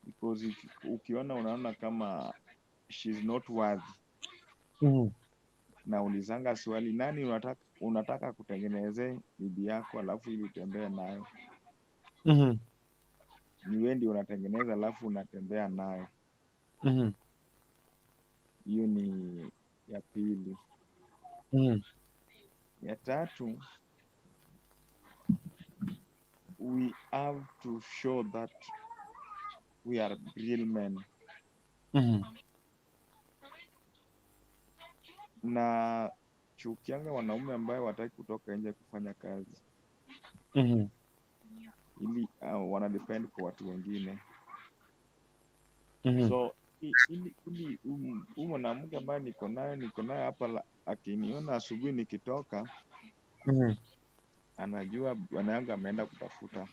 Because if, ukiona unaona kama she's not worthy, na ulizanga swali, nani unataka kutengeneze bibi yako alafu ili utembee nayo? Ni wewe ndio unatengeneza alafu unatembea nayo. Hiyo ni ya pili. Ya tatu, we have to show that we are real men. Na chukianga wanaume ambayo wataki kutoka nje kufanya kazi ili wanadepend kwa watu wengine. So ili ili huyu mwanamke ambaye niko naye hapa, akiniona asubuhi nikitoka, anajua bwana yangu ameenda kutafuta,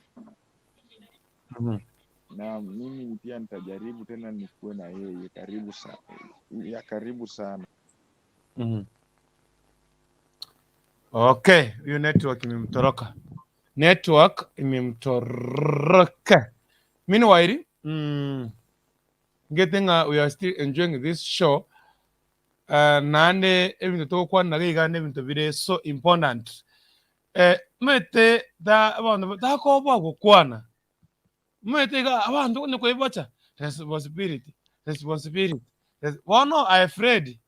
na mimi pia nitajaribu tena nikuwe na yeye karibu sana, ya karibu sana. Okay, hiyo network imemtoroka. Network imemtoroka. Meanwhile, getting we are still enjoying this show. Nande ebintu togokwana iga nebintu bire so important. Mete ta abanto takoboa gokwana. Mete iga abanto onye koibocha responsibility, responsibility. Bono aye Fred.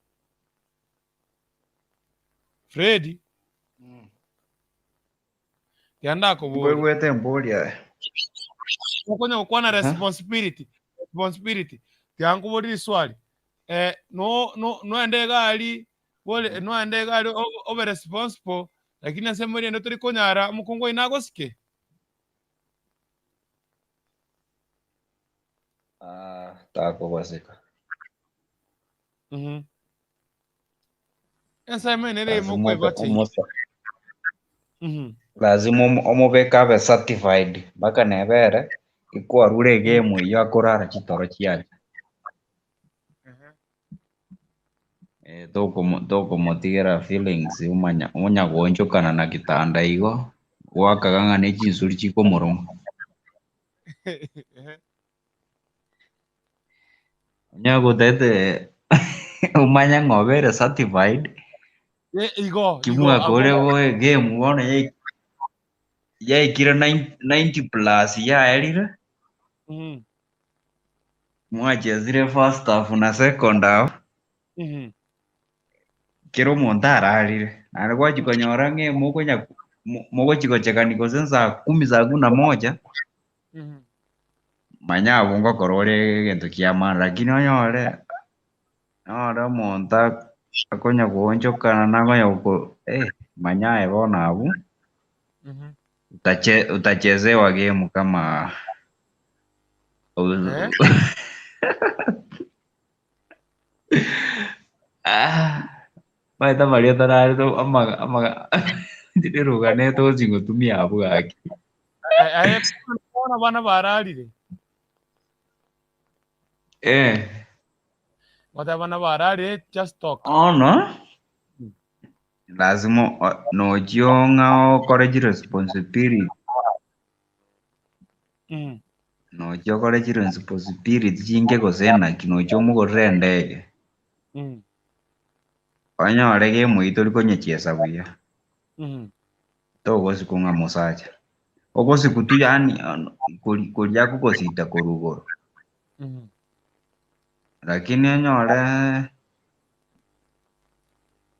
Fred. Tiga ndakoborie. Nkoigwete emboria. Okonya gokwana Aha. responsibility, responsibility. Tiga nkoborie riswali. No no noende egari, bore noende egari obe responsible, lakini ase emori ende tori konyara omokungu oino agosike? Ah, takogoseka. Ensemo ene ere Lazima mokoibacha lazima omobeke abe certified mpaka nebere ikwarure egame eywo akorara chitoro chiaye. Tokomotigera feelings omanya onya goonchokana na kitanda igo gwakaga ng'a ne chinsuri chikomoroma. Onya gotete omanye ng'a obere certified Igo, igo, kimwakore abwo. boe game bono yaikire 90 plus yaerire. Mwachezire first half na second half. Kera omonto ararire naende gwachi konyora ng'a mokonya mogochi gochekani gose saa kumi saa kumi na moja. Manya abwo ngokora ore egento kia maana lakini onyore onyore omonto akonya goonchokana nakonya goko manya aye bono abwo utachezewa game kama Maete amaria otararete amaga ndiruganete gochi gotumia abwo gaki. Aye bono abana bararire. Gote abana bararire, just talk. Ono lazima nochio ng'a okore chiresponsibility. Nochio okore chiresponsibility chinke gose naki nochio omogorere endege. Onyore game eywo tori konyechiesa buya. Togosiku ng'a mosacha. Ogosiku tu yaani koria akogosita korwa igoro. Lakini onyore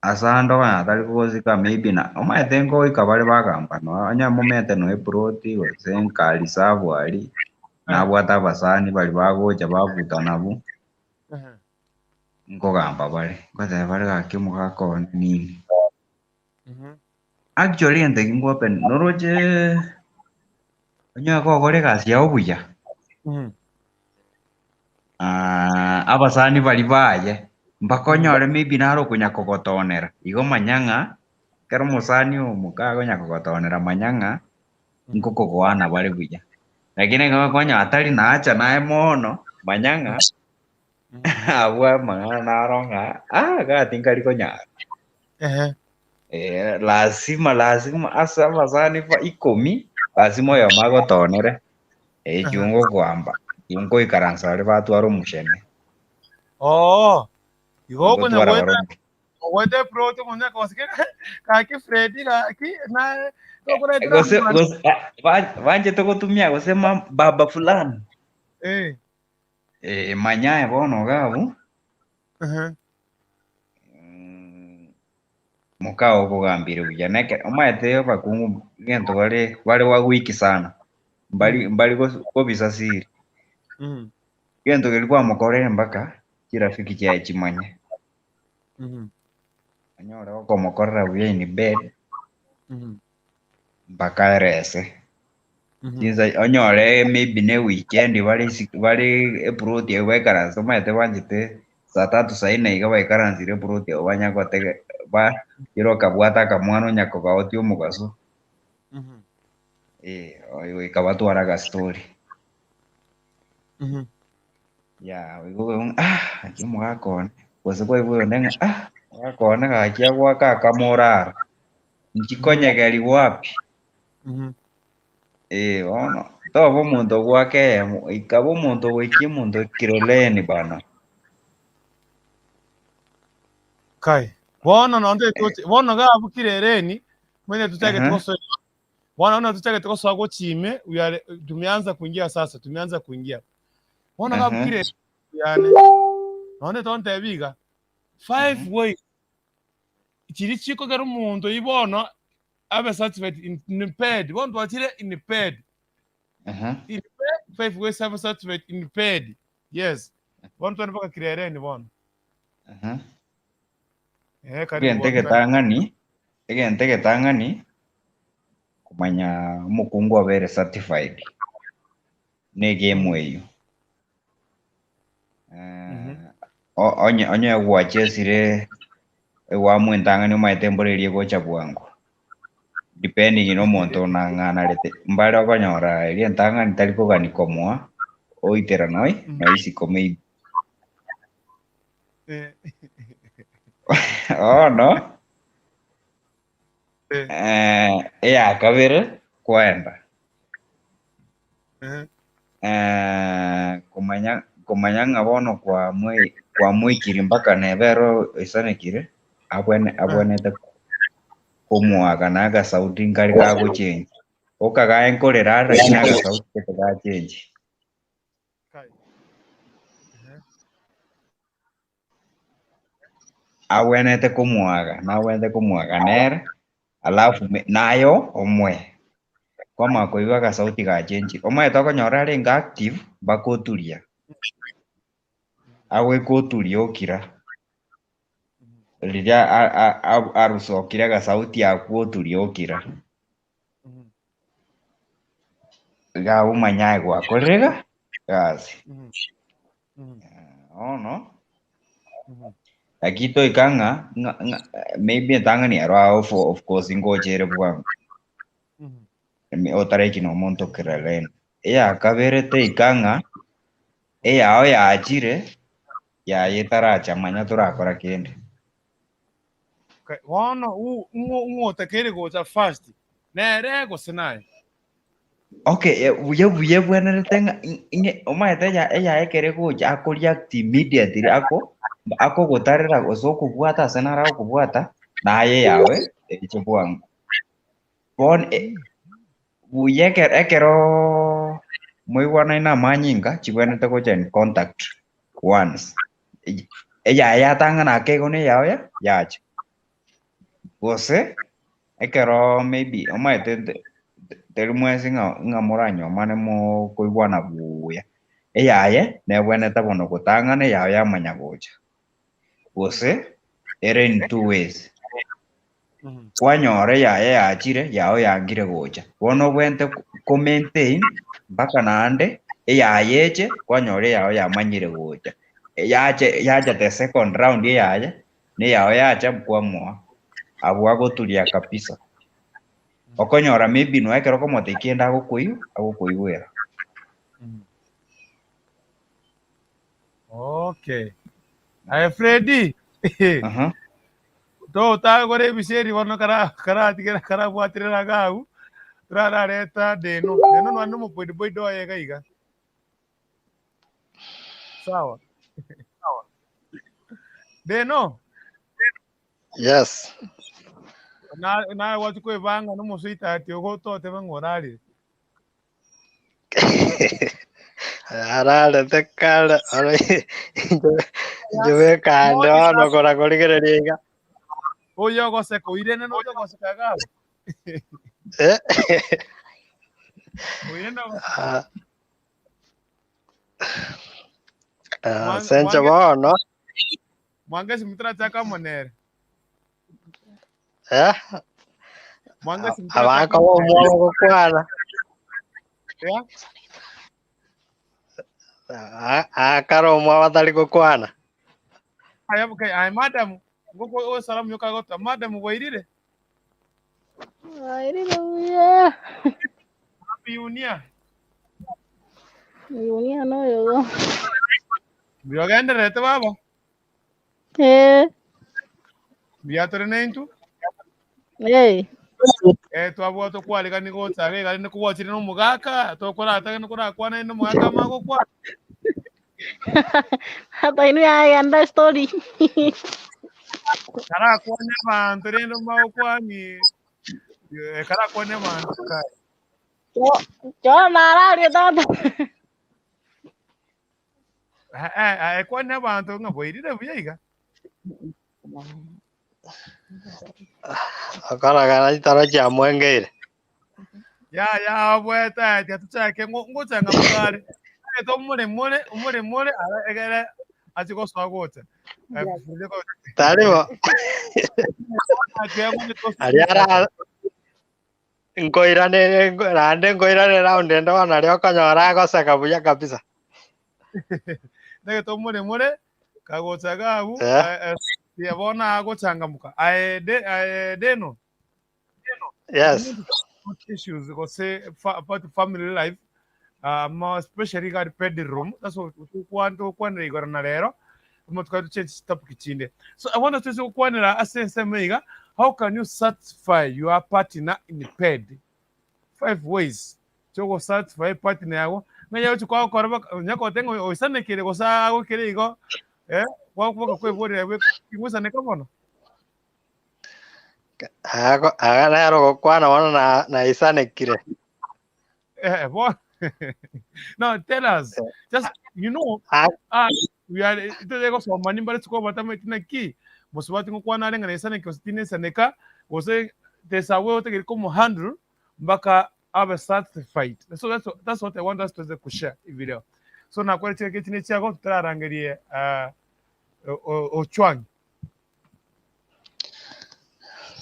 ase ande okonyora tari kogosika maybe na omanyete nkoika bare bagambana onye momete noe eploti gose nka reserve aria nabwate abasani baria bagocha babuta nabwo nkogamba bare ngoteba bare gaki omogaka one nini. Actually egento ekio nkopen noroche onye kogokora egasi yao buya abasani baria baye mpaka onyore maybe naro okonya kogotonera igo manya ng'a ekero omosani omoka akonya kogotonera manya ng'a nkokogoana bare buya. Lakini ekero okonya atari naacha naye mono manya ng'a abwo amang'ana naro ng'a gati nkari konyara. Lazima lazima ase abasani ba ikomi lazima oyomo agotonere ekio ngokoamba ekio nkoikaransa baria batwara omochene. Igo okonya Ngotwara goeta barobwo. goeta eplot omonto akogosika gaki Fred gaki na Tokoretera Gose amwana. gose ah, banchete gotumia gose baba fulani. Eh, manyae bono iga abwo. Mokao okogambire buya neke omanyete abakungu egento bare bare wawiki sana mbari mbari kobisa siri egento keria kwamokorire mpaka chirafiki chiaye chimanye onyore okomokorera buya in bed mpaka erese chinsa onyore maybe ne weekend bare isiko bare eploti abwo baikaranse omanyete banchete saa tatu saa nne iga baikaransire eploti abwo banya gotege ba kera okabwata akamwana onya kogaotia omogaso eh, goika batware agastori. Yeah, igo ng'a ah, gaki omogaka one, gose kwaigwa oyonde ng'a ah, omogaka one gaki agoaka akamorara, inki konyegeri wapi? Eh, bono, toba omonto ogoaka eyemo, ikaba omonto ogoikia omonto kileleni bana. Kai. Bono nonde toche bono gabu kileleni mwene tuchake tukosoa bono ona tuchake tukosoa gochime we are tumeanza kuingia sasa tumeanza kuingia bono gabu kileleni yane nonde tontebi iga five ways chiri chikogera omonto oyio bono abe satisfied in bed bono twachire in bed in bed five ways abe satisfied in bed yes bono twende mpaka kileleni bono. Eh, karibu Egento bono twende. egetang'ani, egento egetang'ani, komanya omokungu abere certified, na egemu eywo. Onye onye gwachesire ewamu entang'ani omanyete embura eria egocha bwango. Depending na omonto onang'anarete, mbare okonyora eria entang'ani tari kogani komoa, oitera noi, noisiko maybe. Bono, eya kabere, kwenda. Komanya komanya ng'a bono kwamoikiri mpaka neba ero oisanekire, abwene abwenete komoaka na agasauti nkare gagochengi. Okagae nkorera are lakini agasauti gete gachengi. Kai. Abwenete komoaga, nabwenete komoaga nere, alafu nayo omoe. Kwamanya koigwa agasauti gachenchire. Omanyete okonyora arenge active, mpaka oturia. Agoika oturia okira. Riria arusokire agasauti akwo oturia okira. Iga abwo omanye aye gwakorire iga gasi. Bono, lakini toika ng'a ng'a ng'a maybe entang'ani ero ao of course ngochere bwango. Otaraiki na omonto kileleni. Eya kabere teika ng'a eyao yachire, yaye etaracha manya torakora kende. Okay, bono ng'o otakeire gocha first, nere gose naye? Okay, buya buya bwenerete ng'a omanyete eya ekere egocha ako react immediately ako akogotarera gose okobwata ase naro agokobwata, naye eyawe eche bwango. Bono buya ekero moigwanaine amanyinga, chibwenerete gocha in contact once. Eyaye yatang'ana ake igo na eyago yacha. Gose, ekero maybe omanyete teri mwensi ng'a ng'a moranyomane mokoigwana buya, eyaye nebwenerete bono gotang'ana eyago yamanya gocha. Gose, ere in two ways. Kwanyora eyaye yachire, yago yangire gocha. Bono obwenerete ko maintain mpaka naende eyaye eche, kwanyora eyago yamanyire gocha. Yacha yacha the second round eyaye, na eyago yacha kwamoa. Abwo agoturia kabisa. Okonyora maybe noe ekero okomotebia kende agokoigwa, agokoigwera. Okay. Aye Freddy. Totagora ebisieri bono kara karatigera karabwaterera iga abwo, torarareta deno. Deno nonye na omoboidiboidi oye iga iga. Sawa. Deno. Yes. Na naye gwachi koebanga na omosweetheart ogo totebe ng'a orarire. Ararete kare oro inche bwekande bono kora korigereria iga. Oyo ogoseka oirene noyo ogoseka iga abwo. Eh. Oirene ogoseka. Ah. Ah, Mwange ase inche mwange bono mwangesi motarachaka amo nere. eh, Mwangesi motarachaka abakoba amo nere. omwobo gokwana Yeah? akare omwabo atari gokwana. Aya okay, aya madam, ngoko osalamu yokagota madam bwairire. Bwairire buya. Pioneer. Pioneer noyogo. Biogendererete baba. Eh. Mbuya tore naintwe. Eh. Eh, twabwate okwarigani gocha iga iga rende kogwachire na omogaka, tokoratake nokorakwana na omogaka amanye gokwana. Hata inwe yagenda story. Karakwane abanto rende mbagokwani, eh, karakwane abanto kai. Cho nararie tata. Eh, eh, eh, kwane abanto ng'a bwairire buya iga. Okorogana chitoro chiamwengeire. Ya ya obwete ati atuchake ngochanga motare. Ete omoremore omoremore ara egere achi gosoa gocha. Eh, Tari bo. Aria ara nkoiranere naende nkoirane round ende bono naria okonyora agoseka buya kabisa. Ndagete omoremore kagocha iga abwo Eh. eh, eh, bono agochangamuka. Aye de aye deno. Yes. Issues gose about family life more especially regard bedroom. That's what tukwanira igoro na rero. Mo tukaba change topic chinde. So I want us to kukwanira ase ensemo iga how can you satisfy your partner in bed? Five ways chogo satisfy partner yago. Ng'anya ochi kwagokora baka nyakote ng'a oisanekire gose agokire igo eh gwakuboka kweborera bwe ing'oisaneka bono. Ago aga nero gokwana bono na naisanekire. Eh, bono. No, tell us. Just you know, Ah, ah, we are itoje gosoma nimbare chikobata naki mosubati ngokwana are ng'a naisaneke gose tinaisaneka gose there's a way otegeri komohandle mpaka abe satisfied. So that's what I want us to kushare video. So nakwere chire chine chiago tutararangerie ochwangi.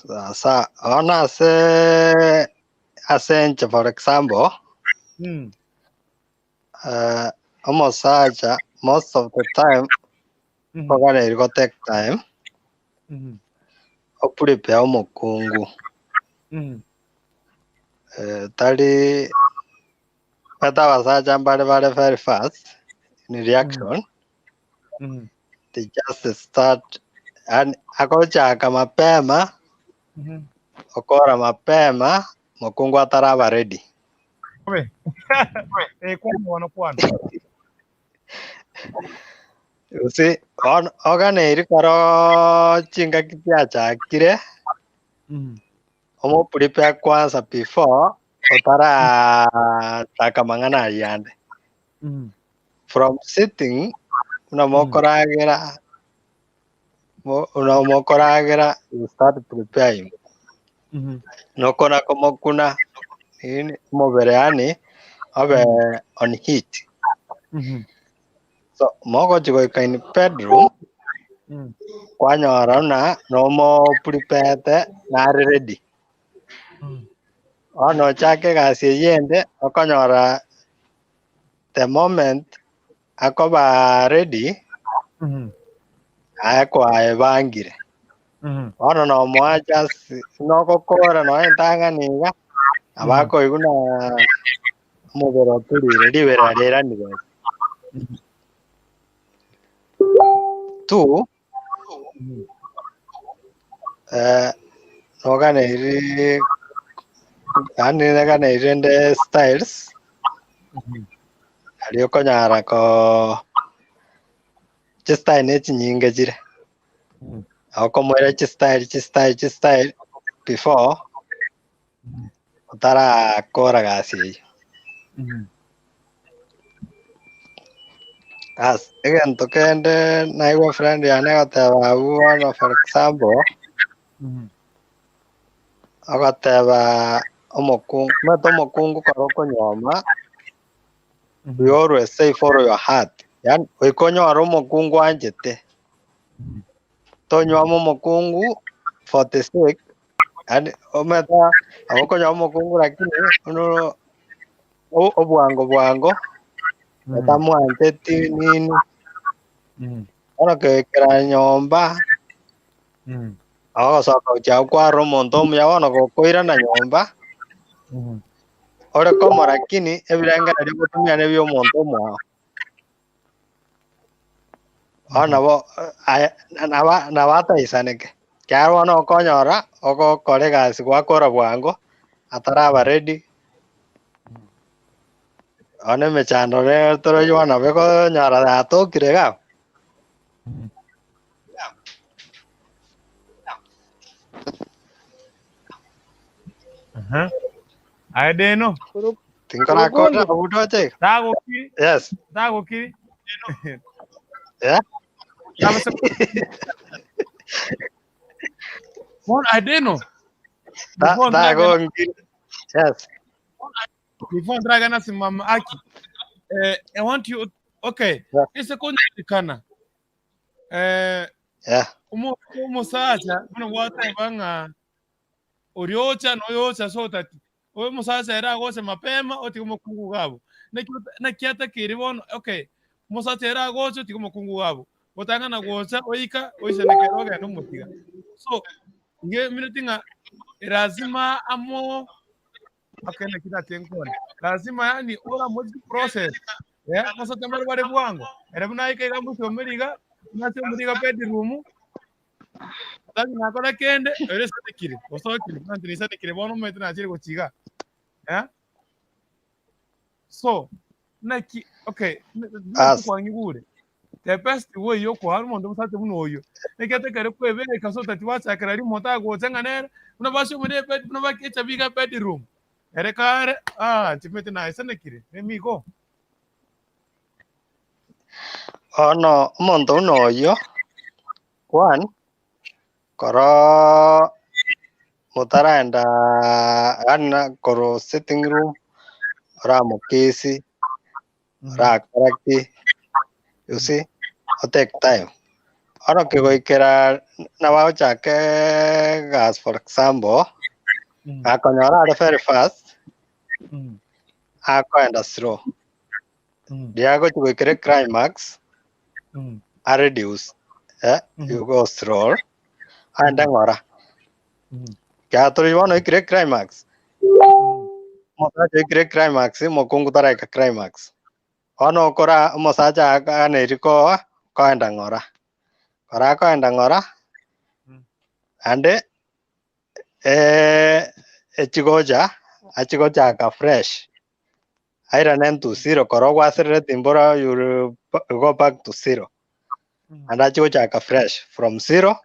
Sasa bono ase ase inche for example omosacha most of the time oganeri go take time oprepare omokungu tari bata abasacha mbare bare very fast in reaction they just start and agochaka mapema okora mapema mokungu ataraba ready. Obe. Eh, kwana bono kwana. You see, on oganeiri koro chingaki chiachakire omoprepare kwanza before otarataka mang'ana aria ande. From sitting buna mokoragera buna mokoragera you start preparing. Nokona komokuna nini omobere yaani obe on heat. So mogochi goika in bedroom kwanyora buna nomoprepete nare ready. Bono ochake egasi eywo ende okonyora the moment akoba ready aye kwaebangire. Bono nomoa just nogokora noe entang'ani iga nabo akoigwa na omobere oturire ribera riranire. Two, noganeiri yaani neganeiri rende styles aria okonyara ko chistyle ne chinyinge chire. Okomoira chistyle chistyle chistyle before otarakora gasi eyio. As egento kende naigwa friend yane egoteba abwo bono for example, ogoteba omokungu omanyete omokungu kero okonyuoma, you always say follow your heart, yaani goika onyore omokungu oanchete, tonyuoma omokungu for the sake, yaani omanyete nabo okonyora omokungu lakini buna obwango bwango, otamwancheti nini, bono kegoikera nyomba, ogosoka gochia agwo kwarora omonto omuya bono gokoirana nyomba, ore komo lakini ebirengererio ogotumia nebia omonto omoao. Bono nabo aye naba nabo ataisaneke, ekiagera bono okonyora ogokora egasi gwakora bwango, ataraba ready, bono emechando rero toroigwa nabo ekonyora yatokire iga abwo. Aha. Aye deno. Tinkorakora Kurukundu. abwo ndoche iga. Tagokiri. Yes. Tagokiri. Yeah. Tabase. Bono aye deno. Before ndragana Tagongiri. Yes. before ndragana simama aki. Eh, I want you okay. Yeah. Ese konyekana. Eh, Yeah. omo omosacha buna gwateba ng'a oriocha noyocha so that oyo omosacha ere agoche mapema otige omokungu iga abwo. Naki naki atakeire bono okay, omosacha ere agocha otige omokungu iga abwo, otang'ana gocha oika oisaneke ere ogende omotiga. So, iga emineti ng'a lazima amo okay naki natie nkwane, lazima yaani oramochi process eh, omosacha mbare bare bwango, ere buna aika iga amosiomeri iga, buna asiomeri iga bedroom, Tari nakora kende, ere esanekire, osokire, buna inche naisanekire bono omanyete nachire gochia igaa, eh. So, naki okay, As. naki kwang'igure, the best way yokoa omonto omosacha buna oyio, naki atakare kwebeka so that gwachakera riria omonto agocha ng'a nere, buna basiomire ebed buna bakecha iga bedroom, ere kare ah inche omanyete naisanekire, let me go. Bono omonto buna oyio, one, koroo motaraenda yaani na korwa sitting room, oramokisi, orakora ki, you see, o take time. Bono kegoikera nabo agochake egasi for example, gakonyora are very fast, akoenda slow. Riria agochia goikera eclimax, a reduce, eh, you go slow, aende ng'ora. Ekiagera tori bono oikire eclimax, omosacha oikire eclimax, omokungu taraika climax. Bono okora omosacha aganeiri koa, koenda ng'ora. Kora akoenda ng'ora, naende echigocha, achigochaka fresh. Airane to zero koro gwaserereti mbora you will go back to zero. Naende achie gochaka fresh from zero,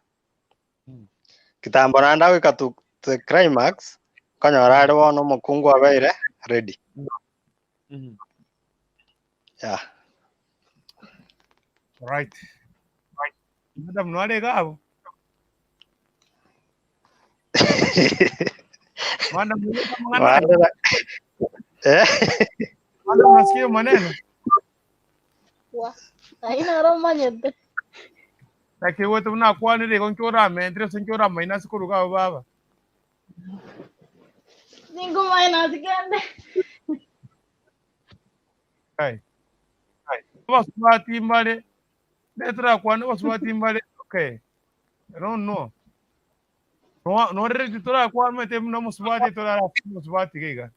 kitambo naende agoika to the climax, okonyora are bono omokungu abeire ready. Yeah. Right. Madam nware iga abwo? Madam, mwana Warora. Eh? madam nasikia maneno. Aye naro omanyete. Lakini wote unakwanire igo nki oramentire ase nki oramaine ase koruga abo baba. Ninkomaina ase kende. Ai. Abasubati mbare Torakwane abasubati mbare okay I don't know. No norereti torakwane omanyete buna omosubati torara ase omosubati iga iga.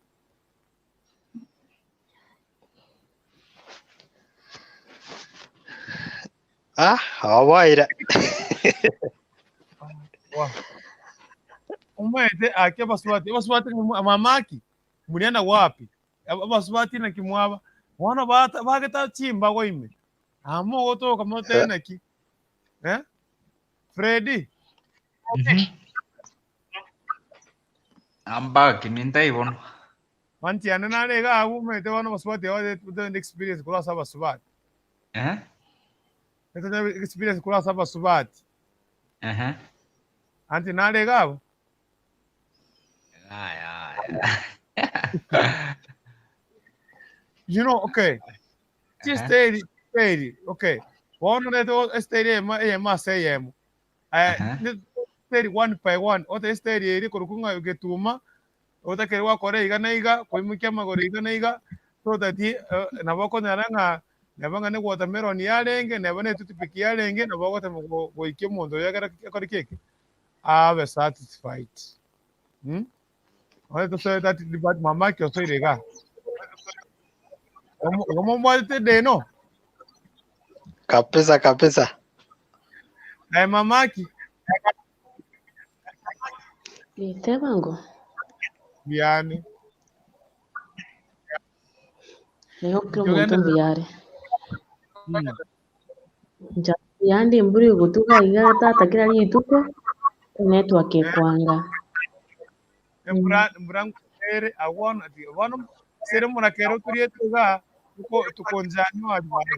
Ah, oboire. Wa. Omanyete aki abasubati abasubati mama aki muriana wapi? Abasubati naki mwaba bono bata bageta chimbago ime Aa mogotoka motebe naki? Eh? Freddy? I'm back, nintai bono. Manti yane nare iga abwo omanyete bono abasubati aba totagete experience korwa ase abasubati. Eh? Totagete experience korwa ase abasubati. Ehe. Anti nare iga abwo. Aya, aya. You know, okay. Chisteri, chisteri, okay. Bono rete esteri eyemo eyemo ase eyemo. Eh, Aha. ne- esteri one by one. Ote esteri eri korokwa ng'a getuma, otakere gwakora iga na iga, koimokia amagoro iga na iga, so that eh, nabo okonyora ng'a neba ng'a ne watermelon yarenge, neba ne toothpick yarenge, nabo ogotema go- goikia omonto oyo ekero akore ki eke, abe satisfied. Mm? Oye tosoe that but mamake osoire iga. Igo momwatete deno. Kabisa kabisa. Aye mamaki Nitebango biane. leo kila omonto Togende. mbuyare Mm. Ncha yandi embura egotuka iga tata kera rituko enetwork ekwanga. Embura embura nkotere agwono ati bono sere morakero turiete iga tuko tukonjani wari bare.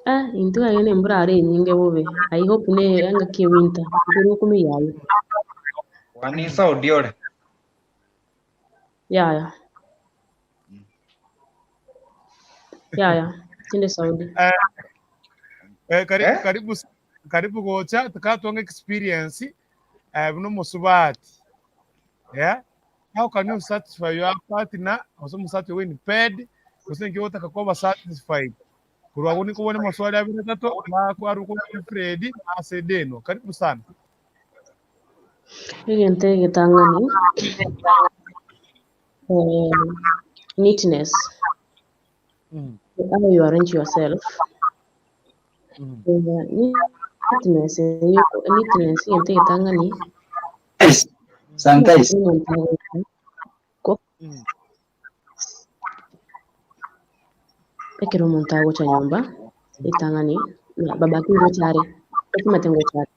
Ah, intwe aye nembura are enyinge bobe. I hope ne engaki e winter mbura okumi yayo. Kwani Saudi ore? Yaya. Yaya, tinde Saudi. Eh, eh, karibu Eh? karibu karibu gocha tukatwanga experience eh buno musubati. Yeah? How can you satisfy your partner? Ose musati win paid, ose nki otaka kuba satisfied. Kurwa guni kubone maswali abiri atatu na kwaruko Fred na Sedeno. Karibu sana. Egento egetang'ani eh, neatness. How you arrange yourself. Eh, neatness eyo neatness egento egetang'ani Sanitize. omonto agocha ko ekero omonto agocha nyomba etang'ani na babake ngocha are otimate ngocha are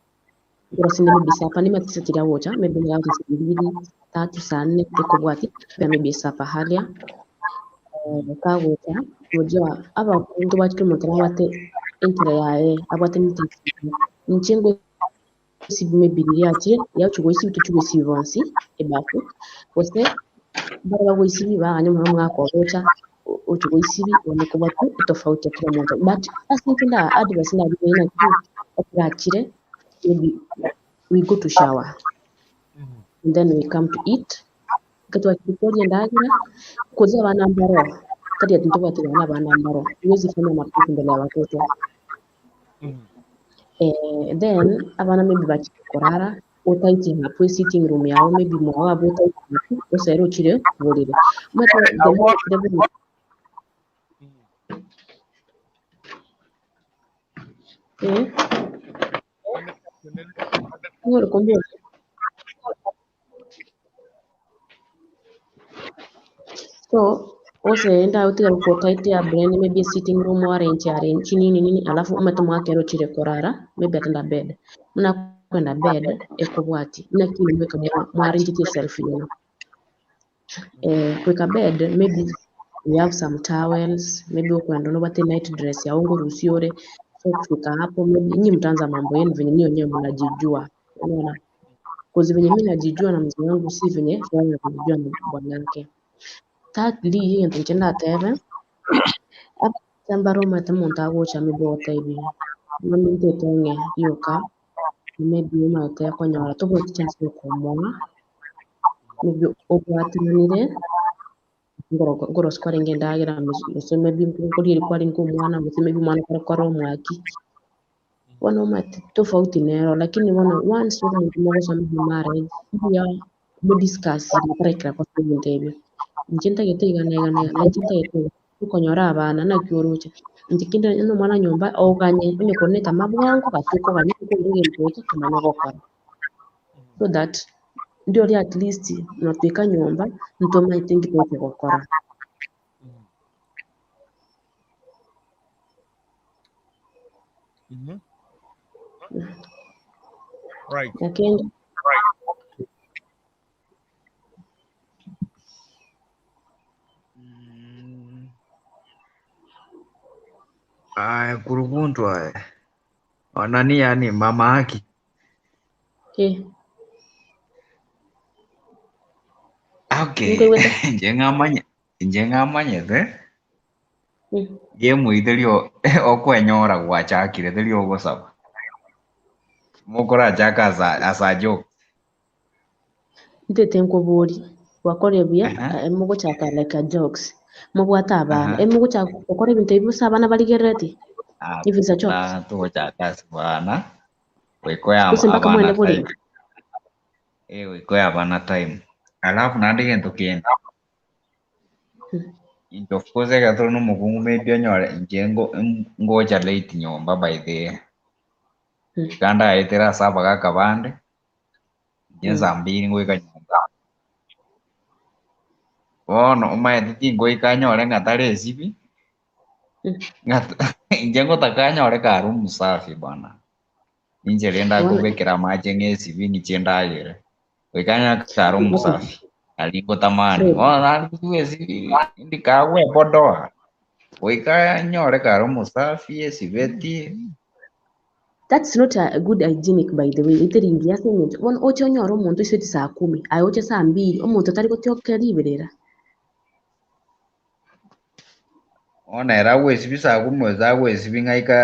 Ore maybe sapa nimate tiria gocha maybe nigagocha saa mbili tatu saa nne tekobwati pia maybe sapa haria eh, kagocha unajua abakungu bakire omonto nabwate enchera yaye abwate neatness yaye. Inche ngoisibi maybe riria achire yagochi goisibi tochi goisibi bonsi ebafu gose bare bagoisibi baganya omwana omogaka ogocha ochi goisibi one kobwati etofauti ya kera omonto but ase inche nda advice ndabire naki ekero achire maybe we go to shower and then we come to eat ekero twachire koria endagera kozi abana mbaro tari ati ntobwate abana abana mbaro huwezi fanya makosa mbele ya watoto eh, then abana maybe bachire korara otaiti hapu sitting room yao maybe mwago abo otaiti hapu osere ochire borere omanyete the more ochire borere eh, ng'ore kombia so oseenda otigare kotaiti ya brain maybe sitting room arrange arrange nini nini alafu omanyete omwakera ochire korara maybe atenda bed muna kwenda bed ekobwati naki mweka mwarrange self you eh, kweka bed maybe we have some towels maybe ukwenda nobate night dress ya ungo rusiore so kufika hapo maybe nyinyi mtaanza mambo yenu venye nyinyi wenyewe mnajijua unaona kozi venye mimi najijua na mzee wangu si venye fulani anajijua na bwanake thirdly egento inche ndatebe abasambara omanyete omonto agocha maybe ogotebi maminto ng'e rioka maybe omanyete okonyora tobwati chance ya okomoa maybe obwatananire ngorosi kwarenge endagera gose maybe nkorieri kwarenge omwana gose maybe omwana ekero kore omwaki bono omanyete tofauti nero lakini bono once omonto mogosoma marriage mbuya modiscuss motarekera kosa ebinto ebio inche ntagete iga na iga na iga na inche ntagete iga okonyora abana naki oroche inche kinde onye omwana nyomba oganye onye korwa na bwango gaki okoganya okore egento eke tomanye gokora so that ndiori at least notwika nyomba ntomanyete nki togocha gokora. Right. Lakini Aya kuruguntu aya. Onani yani mama haki. Eh, Okay. nkoigwete. Inche ng'amanye inche ng'amanyete Game eye teri okwenyora gwachakire teri ogosaba. Mokorachaka as a, as a joke. Ntete nkobori, gwakorire buya, Aha. eh, mogochaka like a jokes. Mobwate abana, Aha. eh, mogochaka gokora ebinto ebi bosa abana barigerereti? If it's a jokes. Abana togochaka ase abana, goikoya Gose mpaka abana mwende time. borere. Eh, goikoya abana time. Alafu naende egento kende. Inche of course ekero tore na omokungu maybe onyore inche ngo- ngocha late nyomba by the iga ndaetera ase abagaka bande, inche nsa mbiri ngoika nyomba. Bono omanyete tingoika nyore ng'a tari esibi, ng'a inche ngotaka anyore kare omosafi bwana. Inche rende akobekera amache ng'a esibi ng'iche ndagere. Goika anyore kare omosafi, nari ngotamani. Bono nari esibi indi kagwebodoa, goika anyore kare omosafi esibeti. That's not a good hygienic by the way, eteri engiya ase eng'encho bono oche onyore omonto oisete saa kumi, aye oche saa mbiri, omonto tari gotiokera riberera. Bono ere agwesibia saa kumi gose agwesibia ng'aika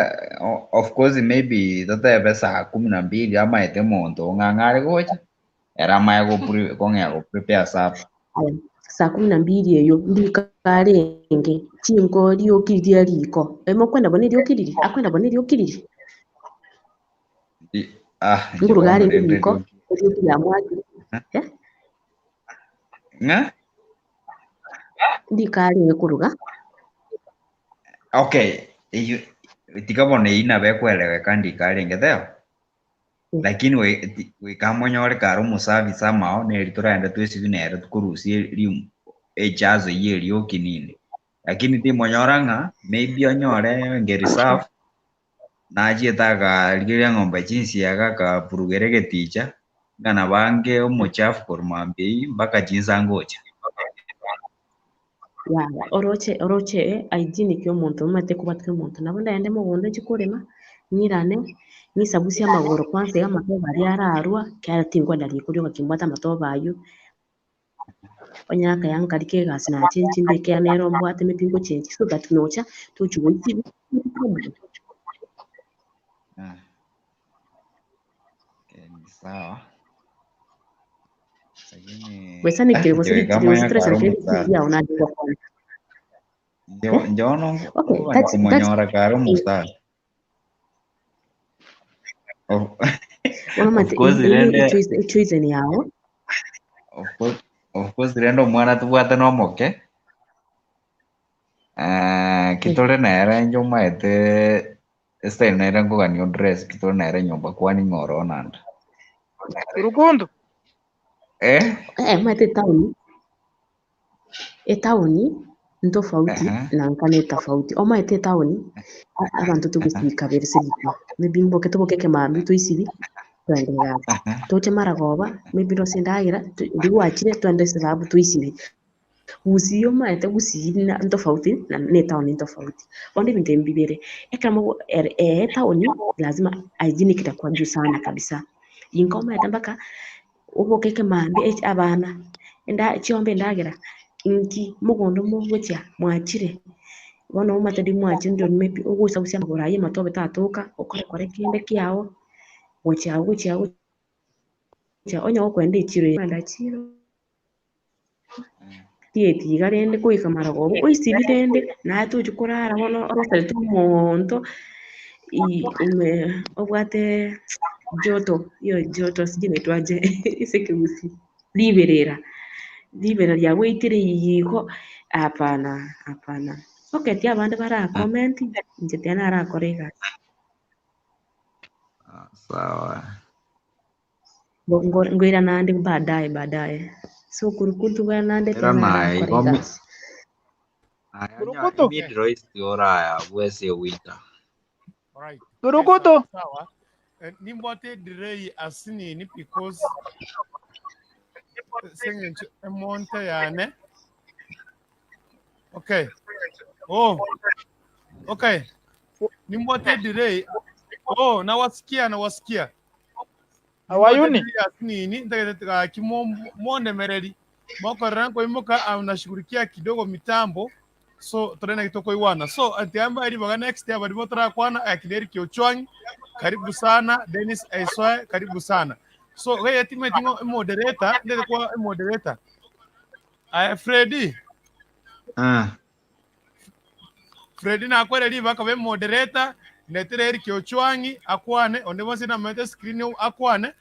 of course maybe totebe saa kumi na mbili amaete omonto ng'a ng'a are gocha, ere amanye go kong'ea go prepare supper. Aya, saa kumi na mbili eyio ndika arenge chinko rioki riria riko, emokwenda bono erioki riria, akwenda bono erioki riria? Ah, inche Nkoruga bono arenge rende riko, erioki. erioki riamwakire, eh? Ng'a? Ndika arenge koruga. Okay, eyio tiga bono eyio nabo ekoeleweka ndika arenge teba. Lakini goika amonyore kare omosafi somehow neri toragende twesibie nere tokorusia echazo eyio erioki nini. Lakini timonyora ng'a maybe onyore onge reserve nachiete akarigereria eng'ombe chinsiaga akaburugera egeticha ng'a nabo ange omochafu korwa mambia eyio mpaka chinsa ngocha. Yaya, oroche oroche hygienic ya omonto omanyete kobwatia omonto. Nabo ndagende mogondo nchie korema, ng'irane, ng'isabusie amagoro kwanza iga amatobe aria ararwa, ekiagera tinkwenda riko rioka kimbwate amatobe aywo, onye akaya nkarika egasi nachenchia mbeke ere nere ombwate maybe ngochenchia so that nocha tochi goitiwa problem. Ah. Okay, ni sawa. Lakini Gwesanekire ah, gose njoe ritiri kama gose ya treasure karo kere mutari. ritiri yao naye gokora. Njo njono Okay, that's kumonyora karo mutari. Of, bono of omanyete course eye rende echoice echoice yao of course of course rende omwana tobwate nomoke. Eh, kitore nere inche omaete estyle nere nkogania odress kitore nere nyomba kwani ng'a oro nande. Urukundo. Eh? Eh, omanyete etaoni, etaoni ntofauti Aha. na nka ne tofauti. Omanyete etaoni, abanto togosibika bere ase rituko. Maybe mboke toboke ekemambia toisibi, twende egasi. Aha. Toche maragoba, maybe rose endagera, riria gwachire twende ase esabu toisibi. Gusii omanyete gusii na ntofauti na na etaoni ntofauti. Bono ebinto ebi mbibere, ekero mogo ere ee etaoni lazima hygienic itakuwa juu sana kabisa. Inka omanyete mpaka oboke ekemambia echi abana enda chiombe endagera, inki mogondo mogochia mwachire, bono omanyete riria mwachire ndio maybe ogosabusia amagoro aywo amatobe tatoka, okore kore kende kiago, gochia agwo gochia agwo gochia onye gokoenda echiro eye kwenda chiro. Tieti iga rende goika marogoba, oisibi rende, naye tochi korara bono oroserete omonto ime obwate joto, hiyo joto sijui inaitwaje ase ekegusii, riberera, riberera riagoitire igo, hapana hapana. Okay ti abande bara comment, inche tiga narakore egasi. Sawa. Ngoira naende baadaye baadaye. So kurukutu bwana naende Era tena naye arakora igo mi- egasi. Aya, Kurukutu. Middle East oraya bwese winter. Alright. Okay, Kurukutu. sawa sawa. Eh, nimbwate delay asinini because seng'encho emonte yane. Okay. Oh, okay. Nimbwate delay. Oh, nawasikia nawasikia. Nimbwate Awayuni delay asinini ntagete gaki mondemereri mokorera nkoimoka ah, nashughulikia kidogo mitambo so torena gitokoigwana so antiamba ribaga next abari botarakwana akina Eric Ochwang karibu sana Dennis Aisoe karibu sana so geye timeti ng'o moderator ndete kwa moderator aya Freddy Ah, Freddy nakwere ribaka be moderator netere Eric Ochwangi akwane onde bonsi namanyete screen akwane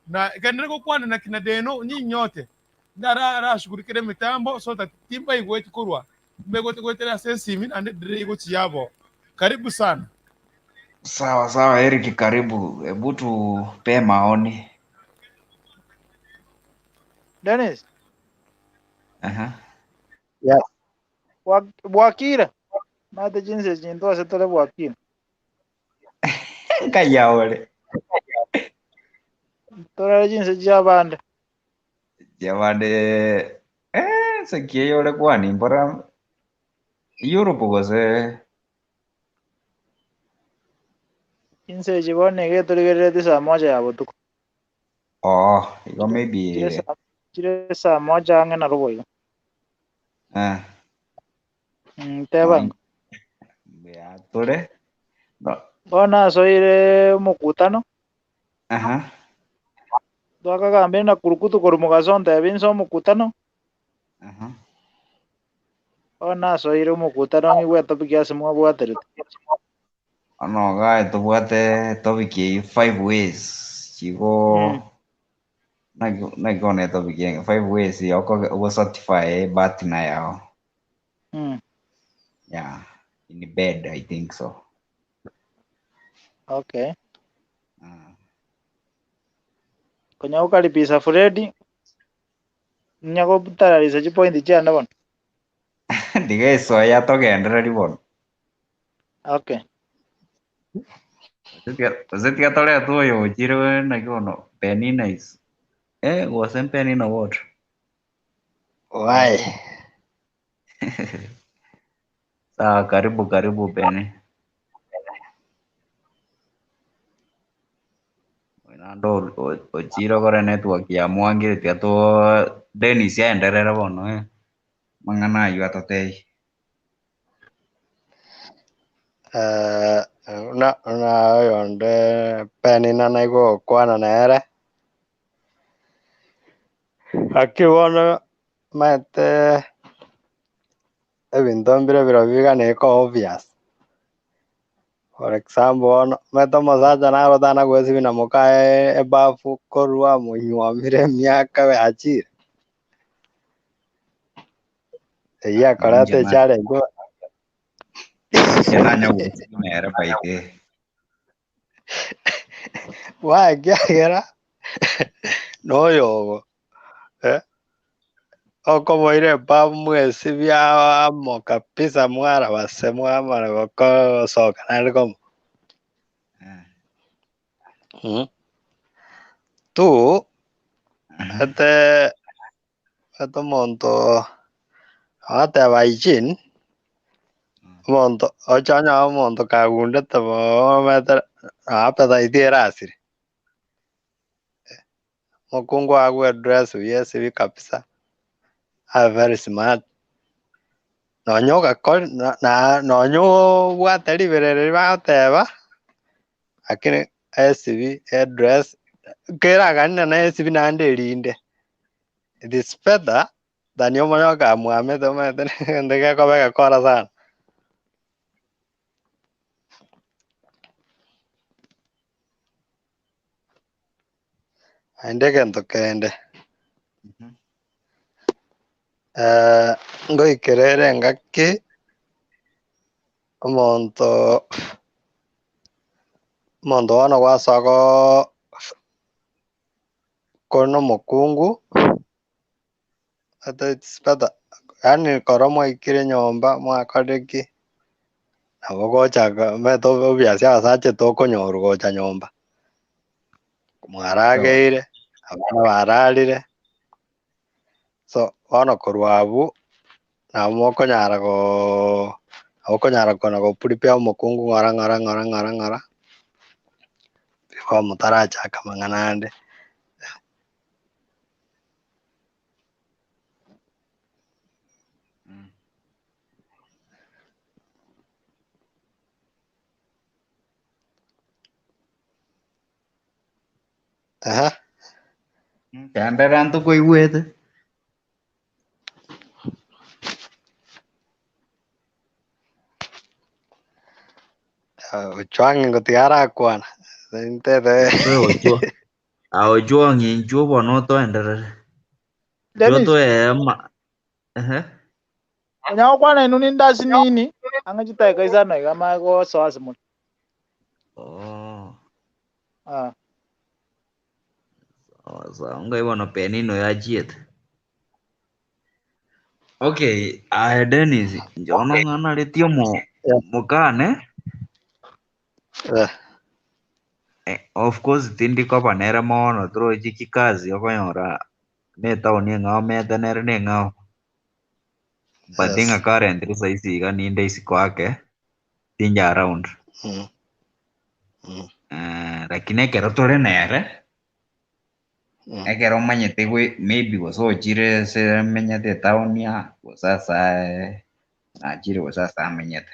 na genere gokwana na kina deno nyinyote ndara arashughulikire mitambo so that timba igweti korwa mbe gwetera ase esimi ande dire igochi yabo karibu sana. Sawa sawa Eric, karibu. Hebu tupe maoni. Dennis Aha. Yes. Bwakire mate chinse chintu ase tore bwakire Nkayaore. torare chinse chiabande Jamani, eh, sekieyore kwani mbora Europe gose chinse echi bono iga torigerereti saa moja ya botuko oh, igo chire maybe saa chire saa moja ang'e na robo iga eh teba no ya tore no bono asoire omokutano aha twakagambire na kurukutu korwa mogaso ntebi inse omokutano aha bono asoire omokutano ng'igwe etopic ase mwabwaterete ono gae tobwate topic eye five ways chigo naki bono etopic eye five ways yoko ogosatisfy partner yao yeah in bed I think so okay Ah. konya gokaribisa Freddy nyagotararisa chipointi chiane bono ndiga esoya togendereri bono okay gose tiga toretwe oyo ochire naki bono Penina is eh gose Penina what Why? Sawa, karibu karibu Beni. Nando ochire okore network ya mwangire tiga to Dennis aenderere bono eh. Mang'ana aywo atotebie. Eh, na na oyonde Penina naigo gokwana nere Gaki bono maete ebinto mbire biro biganeka obvious. For example bono omanyete omosacha naro otana goesibia na mokaye ebafu korwa amonywomire emiaka yachire. Eywo akoreta Inche na echallenge inche nanya gosibia nere by the way. Why ekiagera noyogo eh, okomoira ebafu mwesibia amo kabisa mwarabase mwamara gosoka naende komo. Eh. Tu Aha. ete ete omonto agateba hygiene omonto ochonya omonto kagundete boomete appetite erasire. Omokungu agwe dress buya esibi kabisa abe very smart nonya ogakora na nonya obwate riberera riria bagoteba lakini esibi edress keragani na esibi naende erinde. It is better than omanye okamwamete omanyete egento gekoba egekora sana. Naende egento kende ngoikera ere engaki omonto omonto bono gwasoa goo kore na omokungu ate it's better yaani koro mwaikire nyomba mwakorire ki, nabo gochaka omanyete obvious abasacha tokonyorwa gocha nyomba, mwarageire, abana bararire, so bono korwa abwo, nabo mokonyara goo Okonyara kona goprepare omokungu ng'ora ng'ora ng'ora ng'ora ng'ora, before motarachaka amang'ana ande. Aha. Genderera ntokoigwete. Ochwang'e ngotiga arakwana. Ntebe. Oe ochwa. Ah, Ojwang inchuo bono otoenderere. Inchuo Dennis, toema. Ehe. onye gokwana inwe ninde ase nini, ang'e chidakika isano iga manye gosoa ase more. Oh. Ah. Sawa sawa. Ngai bono Penino yachiete. Okay, aye Dennis, njono ng'anaretie omo Yeah. mokane. Yeah. Eh, of course tindi koba nere mono torochi chikazi okonyora ne etown eng'ao mete nere ne eng'ao. But Yes. ng'a currently saisi iga ninde isiko ake tinja around. Eh, lakini ekero tore nere ekero omanyete gwe maybe gose ochire ase amenyete etown aa gose ase nachire gose ase amenyete.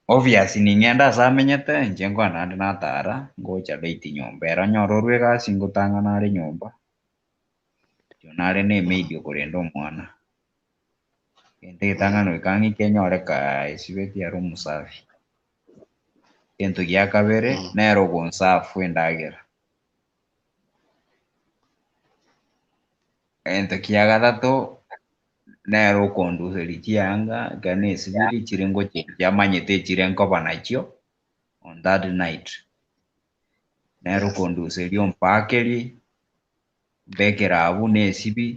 Obvious ning'ende ase amenyete inche nkogenda naende natara ngocha late nyomba ere onyore orwe egasi ngotang'ana are nyomba ekio nare na emaid okorenda omwana. Egento egetang'ani goika ng'ike nyore kaesibeti are omosafi. Egento gia kabere nere ogonsafu endagera. Egento kia gatato nere okonduseria chianga ekero nesibiri chire ngochengi amanyete echire nkoba nachio on that night. Nere okonduseria ompakeri mbekere abwo nesibi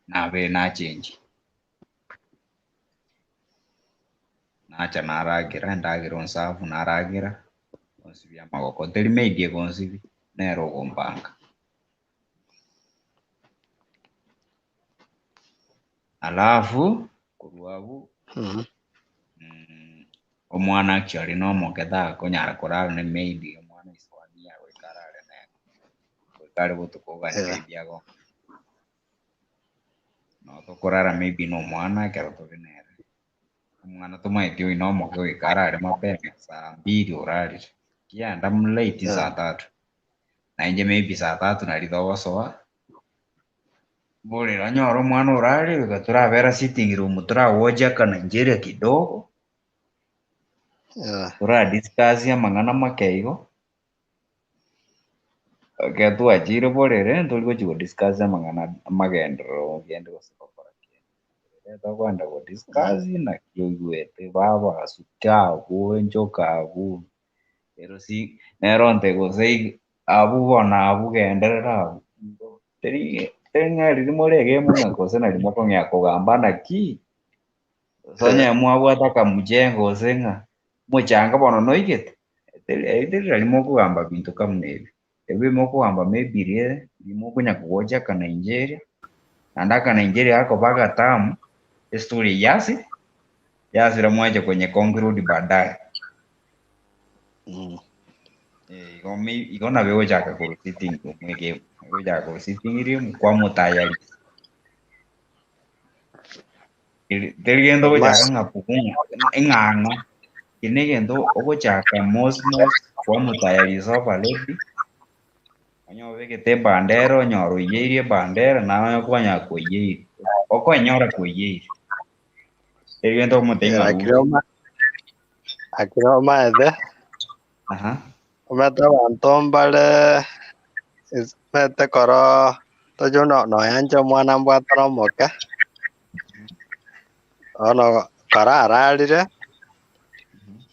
nabe nachengi. Nacha naragera endagera onsafu naragera onsibia amagoko teri maid egonsibi nere ogompanga. Alafu korwa abwo omwana actually na omoke takonyara korara na emaid omwana is one year goika arare nere goika are botuko oganye Yeah. maybe ago no tokorara maybe na omwana ekero tore nere omwana tomaeti oyo na omoke goika arare mapema saa mbili orarire kianda late Yeah. saa tatu nainche maybe saa tatu nari togosoa borere onyore omwana orarire goika torabera sitting room torawochi aka Nigeria kidogo Yeah. toradiscuss amang'ana make igo ekero twachire borere ntori gochi godiscuss amang'ana amagenderero gende gose gokora kende. Tokoenda godiscuss naki oigwete baba asuka abwo enchoka abwo ero si nero onte gose abwo bono abwo genderera abwo teri teri ng'a riria more egemu ng'a gose nari mokong'ea kogamba naki gose onye mwabwate akamuchengo gose ng'a omochanga bono noigete teri teri nari mokogamba binto kama ebi. Ebi mokogamba maybe riria rimokonya kogocha aka Nigeria naende aka Nigeria gakoba agatamu estory yasi yasira mwacha kwenye conclude baadaye. Igo may- igo nabo egochaka korwa sitting room egemu egochaka korwa sitting room kwamotayarisa. Teri gento ogochaka ng'a pugu eng'ang'a eki na egento ogochaka mos mos kwamotayarisa oba ready onye obegete ebandera onyora oiyeirie ebandera naye okonyara koiyeiri okonyora koiyeiri. Teri gento okomotebia Yeah, ng'a lakini rusia. oma lakini omaete Aha. omanyete abanto mbare omanyete koro tochia noyancha omwana mbwate na omoke bono koro ararire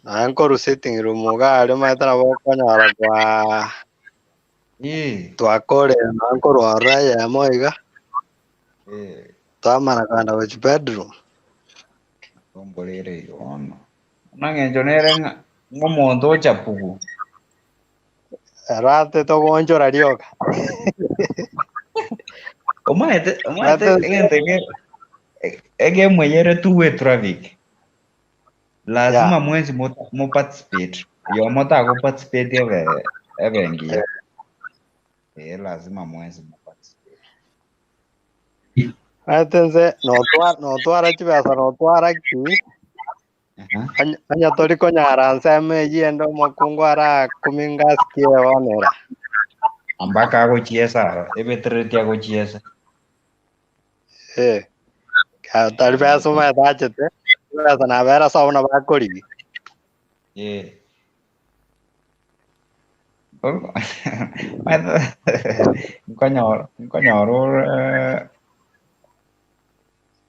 naye nkorwa sitting room iga aria omanyete nabo okonyora kwa twakorire nonye nkorwa ororo eyemo iga twamanya kogenda gochia bedroom. Omborere igo bono. Buna eng'encho nere ng'a ng'a omonto ocha pugu. Ero ate togoonchora rioka. Omanyete omanyete Omanyete egento eke Egame eye ere two-way traffic. Lazima Yeah. mwensi mo participate. Yomo tago participate ebe ebe engiya. Eh, lazima mwensi mo participate. Ate nse notwara chibesa notwara ki Aha. onye tori konyara nsemo eywo ende omokungu arakuminga asikie bonera. Ambaka agochiesa aro, ebeterereti agochiesa. Eh. Tari besa omanyete achete, chibesa nabera ase abuna bakorigia. Eh. Nkonyora nkonyora ore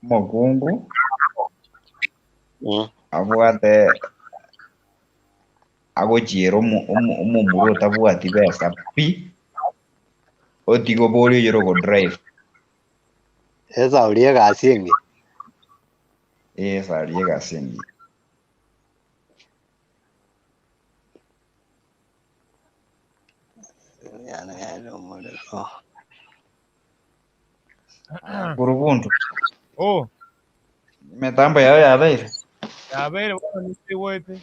omokungu abwate agochiera omomura otabwati besa pi, otiga obori oyore ogodrive. Esauri egasi engiya. Eh, esari egasi engiya. Kurubuntu. Oh, Emitambo yago yabeire. yabeire bono nigwete.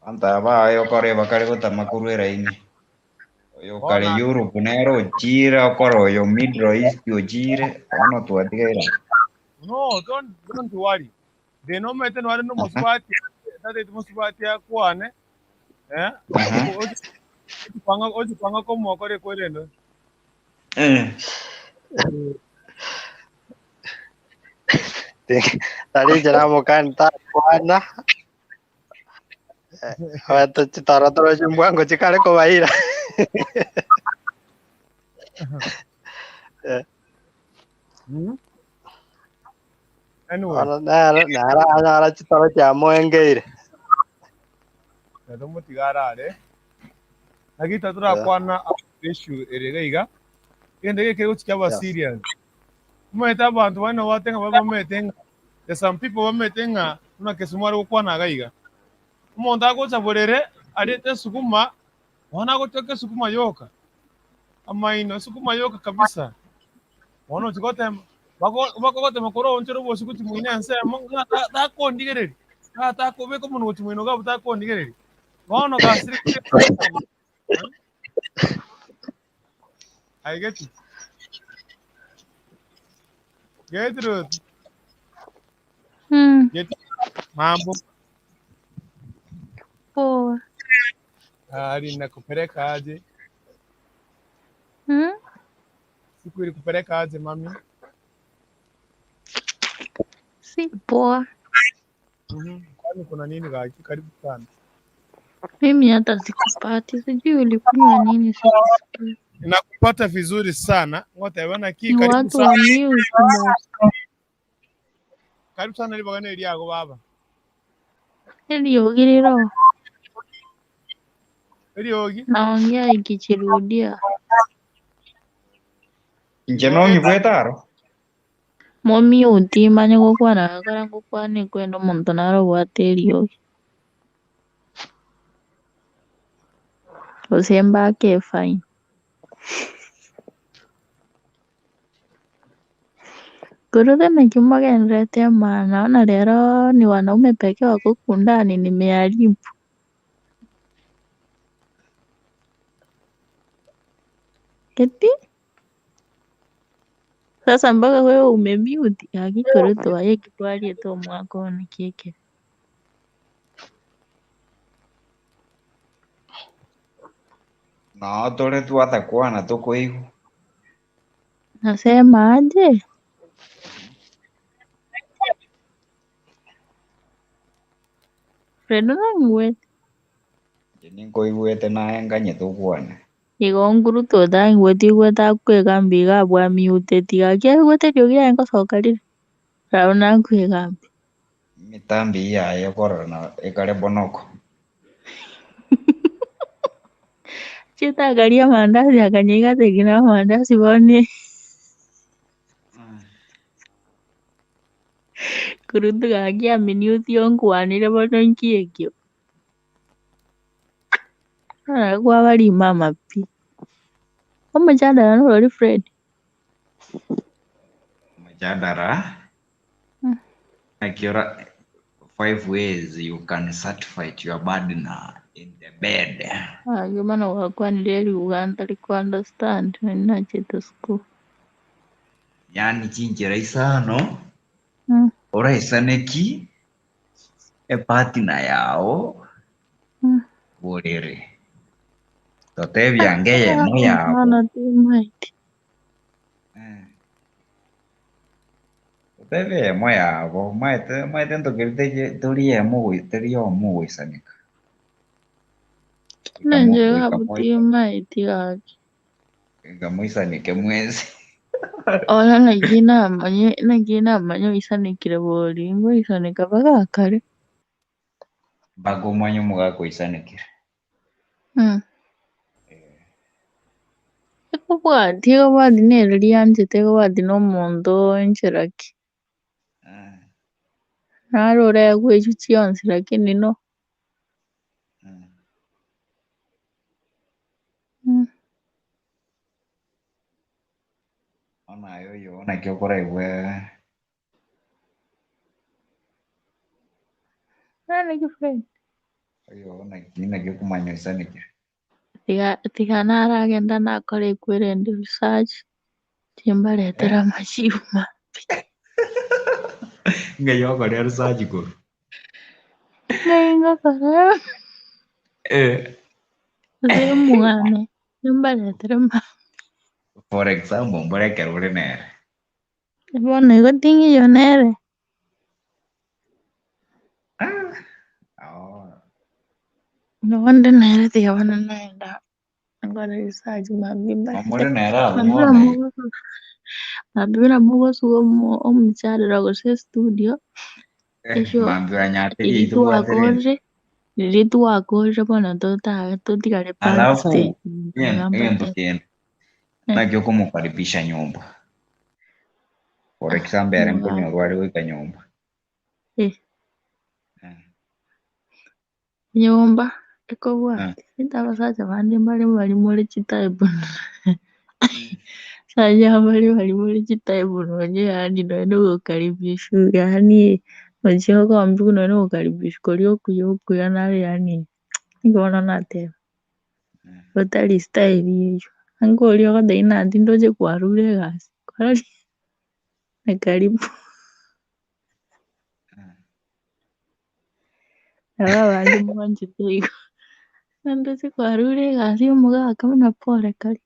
Abanto aba aye okoreba kare gotama korwa eraini. Oyo kare Bono Europe nere ochire okora oyo Middle East ochire, bono twatigaire. no, don't worry. The no mete no no musubati, tate musubati akwane. Eh? Aha. Ochipanga komokore kwerendo. Eh. Tari inche namokani takwana, abete chitorotoro chimbwango chikare kobaira. Eh, Anyway, bono nere nere anyara chitoro chiamoengeire. nero mutigara are. Nagita turakwana issue ere iga. Kende geke gochikia aba Yes. serious. Omanyete abanto bane batenga bamanyete ng'a there's some people bamanyete ng'a buna Kisumu are gokwana iga iga. Omonto agocha borere arete esukuma, bono agotoka esukuma yoka. Amaino esukuma yoka kabisa. Bono ochi gotema bakogotema korwa oonchore obosi gochi moino ensemo ng'a takondigereria. Ng'a takobeka omonwe gochi moino iga abwo takondigereria. Bono gasirire I get it. Gertrude, get mambo. Poa. Hali nakupeleka aje? Siku ilikupeleka aje mami? Si poa. Kwani kuna nini gaki? Karibu sana. Mimi hata sikupati, sijui ulikunywa nini sikusikii. Nakupata vizuri sana. Ngote bana ki Ni karibu watu sana. wa mute basi. Karibu sana libagane lyago baba. Eliyogiriro Eliogi. naongea ikijirudia. Inche nong'ibwete aro. Momute manye gokwana gakora ngokwane kwenda omonto naro obwate eriogi. Gose mbake efine. Kuruthe naki mwagenderete maana naona rero ni wanaume pekee wako huku ndani nimeharibu. Eti sasa mpaka wewe umemute agikoretwo agĩtwarĩtwo omwaka ũyũ nĩkĩ kĩrĩ. No tore twathakwana tukuigwa. Nasema aje? Fredo nang'igwete. Inche ninkoigwete naye nganye tokwane. Igo nkurutwo otang'igweti igwete akwegamba iga abwamiuteti gaki aigwete eriogi riaye ngosoka rire raro nakwegamba. Emitambi yaye okorora na ekare bonoko. Chiete akaria amandazi akanyaiga atekire amandazi bono kurutu gaki aminiuti onkwanire bono nki ekio. Naro kwabarima amapi. Omochandara norori Fred? Omochandara. Naki ora five ways you can certify your partner in the bed. Age bono gwakwanire eriuga ntari ko understand nari nachete school. Yaani chinchera isano Mm. oraisaneki epartner yao Mm. borere. Totebia ange eyemo yabo. Bono timaeti. Totebia eyemo yabo maete maete ntokerete tori eyemo tori omo goisaneka. Goika mo Nenche goika gabu moi timaeti gaki. goika moisaneke mwensi. Ona naki namanye naki namanye oisanekire bori ngoisaneka mpaka kare. Mpaka omanye omogaka oisanekire. Mm. Ekobwati ekobwati nere rianchete ekobwati na omonto enchera ki. Naro oregwe echio chionsi lakini no. Mm. Bono aye oyo naki okoraigwe Nani ki friend? oyo naki naki okomanya oisanekire. Tiga tiga naragenda nakora ekwerende research, timbaretera amajibu mabi. Ng'ai okoria research korwa? Ng'ai ngokora Eh. ase omwane, nimbaretere mabi. For example, mbore ekero ore nere. Bono igo ting'iyo nere. Oh. Nonde nere tiga bono naenda nkore research mambia mbarete. Omore nere abwo Mambia bono iga. mambia buna mogosuka omochadara gose estudio, esho Mambia oranyate riria riaito bwate rende. twakorire, riria twakorire bono totigare Alafu backstage egento mbarete. kende naki okomokaribisha nyomba. For example ere Omogaka. nkonyorwa are goika nyomba. Eh. Nyomba ekobwati intwe abasacha bande mbare bari more chitype sacha mbare bari more chitype nonye yaani nonye na ogokaribishwa yaani nochia ogoambiwa nonye na ogokaribishwa koria okuya okuya naro yaani nigo bono nateba otari style eywo, anga oria ogotebia ng'a tindoche kwarure egasi, kwarorire na karibu. Nabo abande mwanchete igo, ng'a ndoche kwarure egasi omogaka buna pole karibu,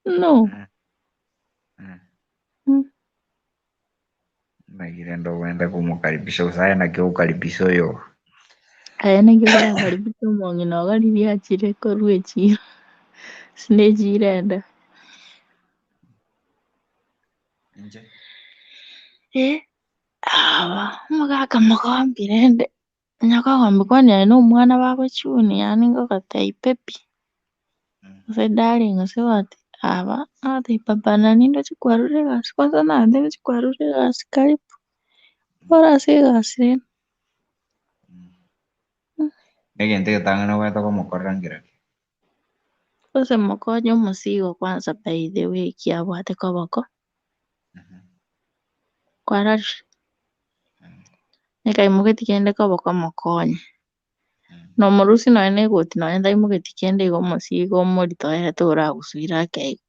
no. Mm. Naki rende ogende komokaribisha gose aye naki ogokaribisha oyo. Aye naki orakaribishe omong'ina iga riria achire korwa echiro, ase na echiro ende. Inche? Eh, aba omogaka mogambi rende, onya kogambia kwani aye na omwana bagochuni yaani ngogotebia baby, gose darling gose what, aba agotebia baba nani ndoche kwarure egasi kwanza naende ndoche kwarure egasi karibu, bora ase egasi rende. Egento egetang'ani obwenerete komokorera nkereki? Gose mokonye omosigo kwanza by the way eki abwate koboko, kwarorire? Nekaimogeti kende koboko mokonye. Nomorusia nonye na egoti nonye taimogeti kende igo omosigo omorito ere toragosuire ake igo.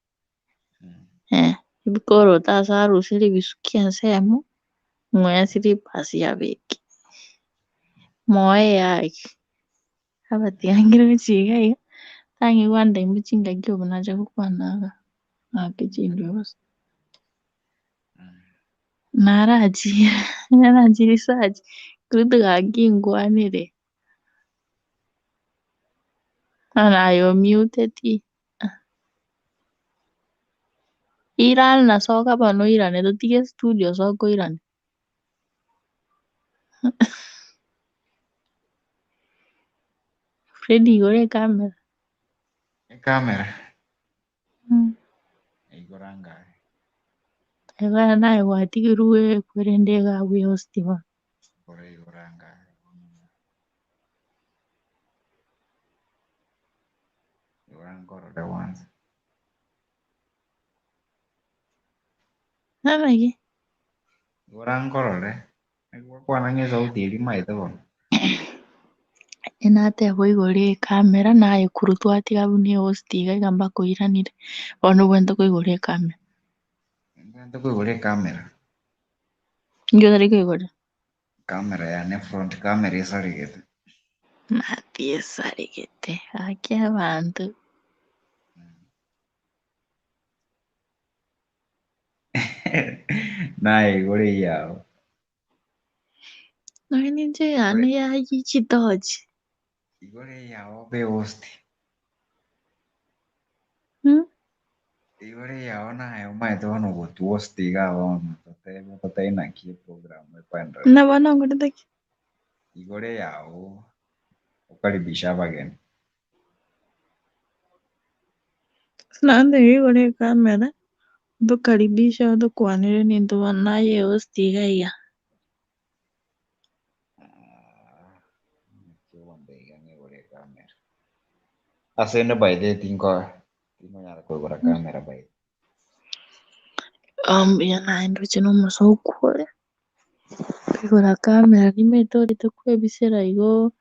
Eh, ebikoroto ase arusirie ebisuki ensemo, ng'oe slippers abeke, moe ehug, abatiangire gochia iga iga, tang'igwa ndaimwa chingaki obo nacha gokwana iga, ng'ake chindwe bosa. Narachire, narachire research, ruto gaki nkwanere. Bono aye omuteti, irana soka bono oirane totige estudio soka oirane. Freddy igora ecamera. Ecamera? Mm. Igora ngaye. Iga naye gwatigirwe ekwerende iga abwo ehost bono. Igora igora ngaye. Igora nkorore kwanza. Nabaki? Igora nkorore. Gwakwana ng'a esauti eria maete bono. Enateba oigore ecamera naye korwa twatiga buna ehost iga iga mpaka oiranire, bono obwenerete koigora ecamera. Mbwenerete koigora ecamera. Inki otari koigora? Camera yane front camera esaregete. Nati esaregete, gaki abanto. Naye igoro eyao. Nonye ninche yane yayia chitochi. Igoro eyao obe host. Hmm? Igoro eyao naye omanyete bono ogotuhost iga bono totebe totebe naki eprogram ekoendelea. Na bono nkorete ki? Igoro eyao okaribishe abageni. Naende igoro ecamera, ntokaribishe tokwanere ninto bono naye ehost iga iga. Ase ende by the way tinko tinkonyara koigora camera by the way. Oh mbuya naye ndoche na omosooku ore, koigora camera nimanyete orete kwebisera igo,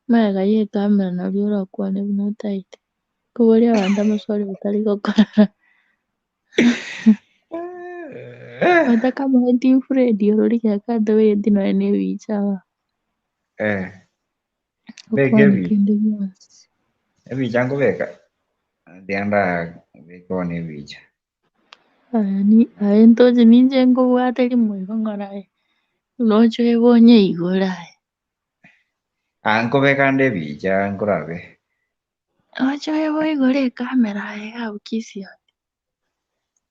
magega ya ecamera nario orakwane buna otaete. Koboria abanto amaswali otari gokorora. Otakamanyeti Fred oro rigiya katobeeti nonya na ebicha aba. Eh. Beka Okwane ebicha. kende gionsi. Ebicha nkobeka. Tiga ndabeke bono ebicha. Aya ni aye ntoche ninche nkobwate rimo igo ng'ora aye. Noche oebonye igoro aye. Ah, nkobeka nde ebicha nkorabe. Oche oeboe igoro ecamera aye iga abwo Kisii.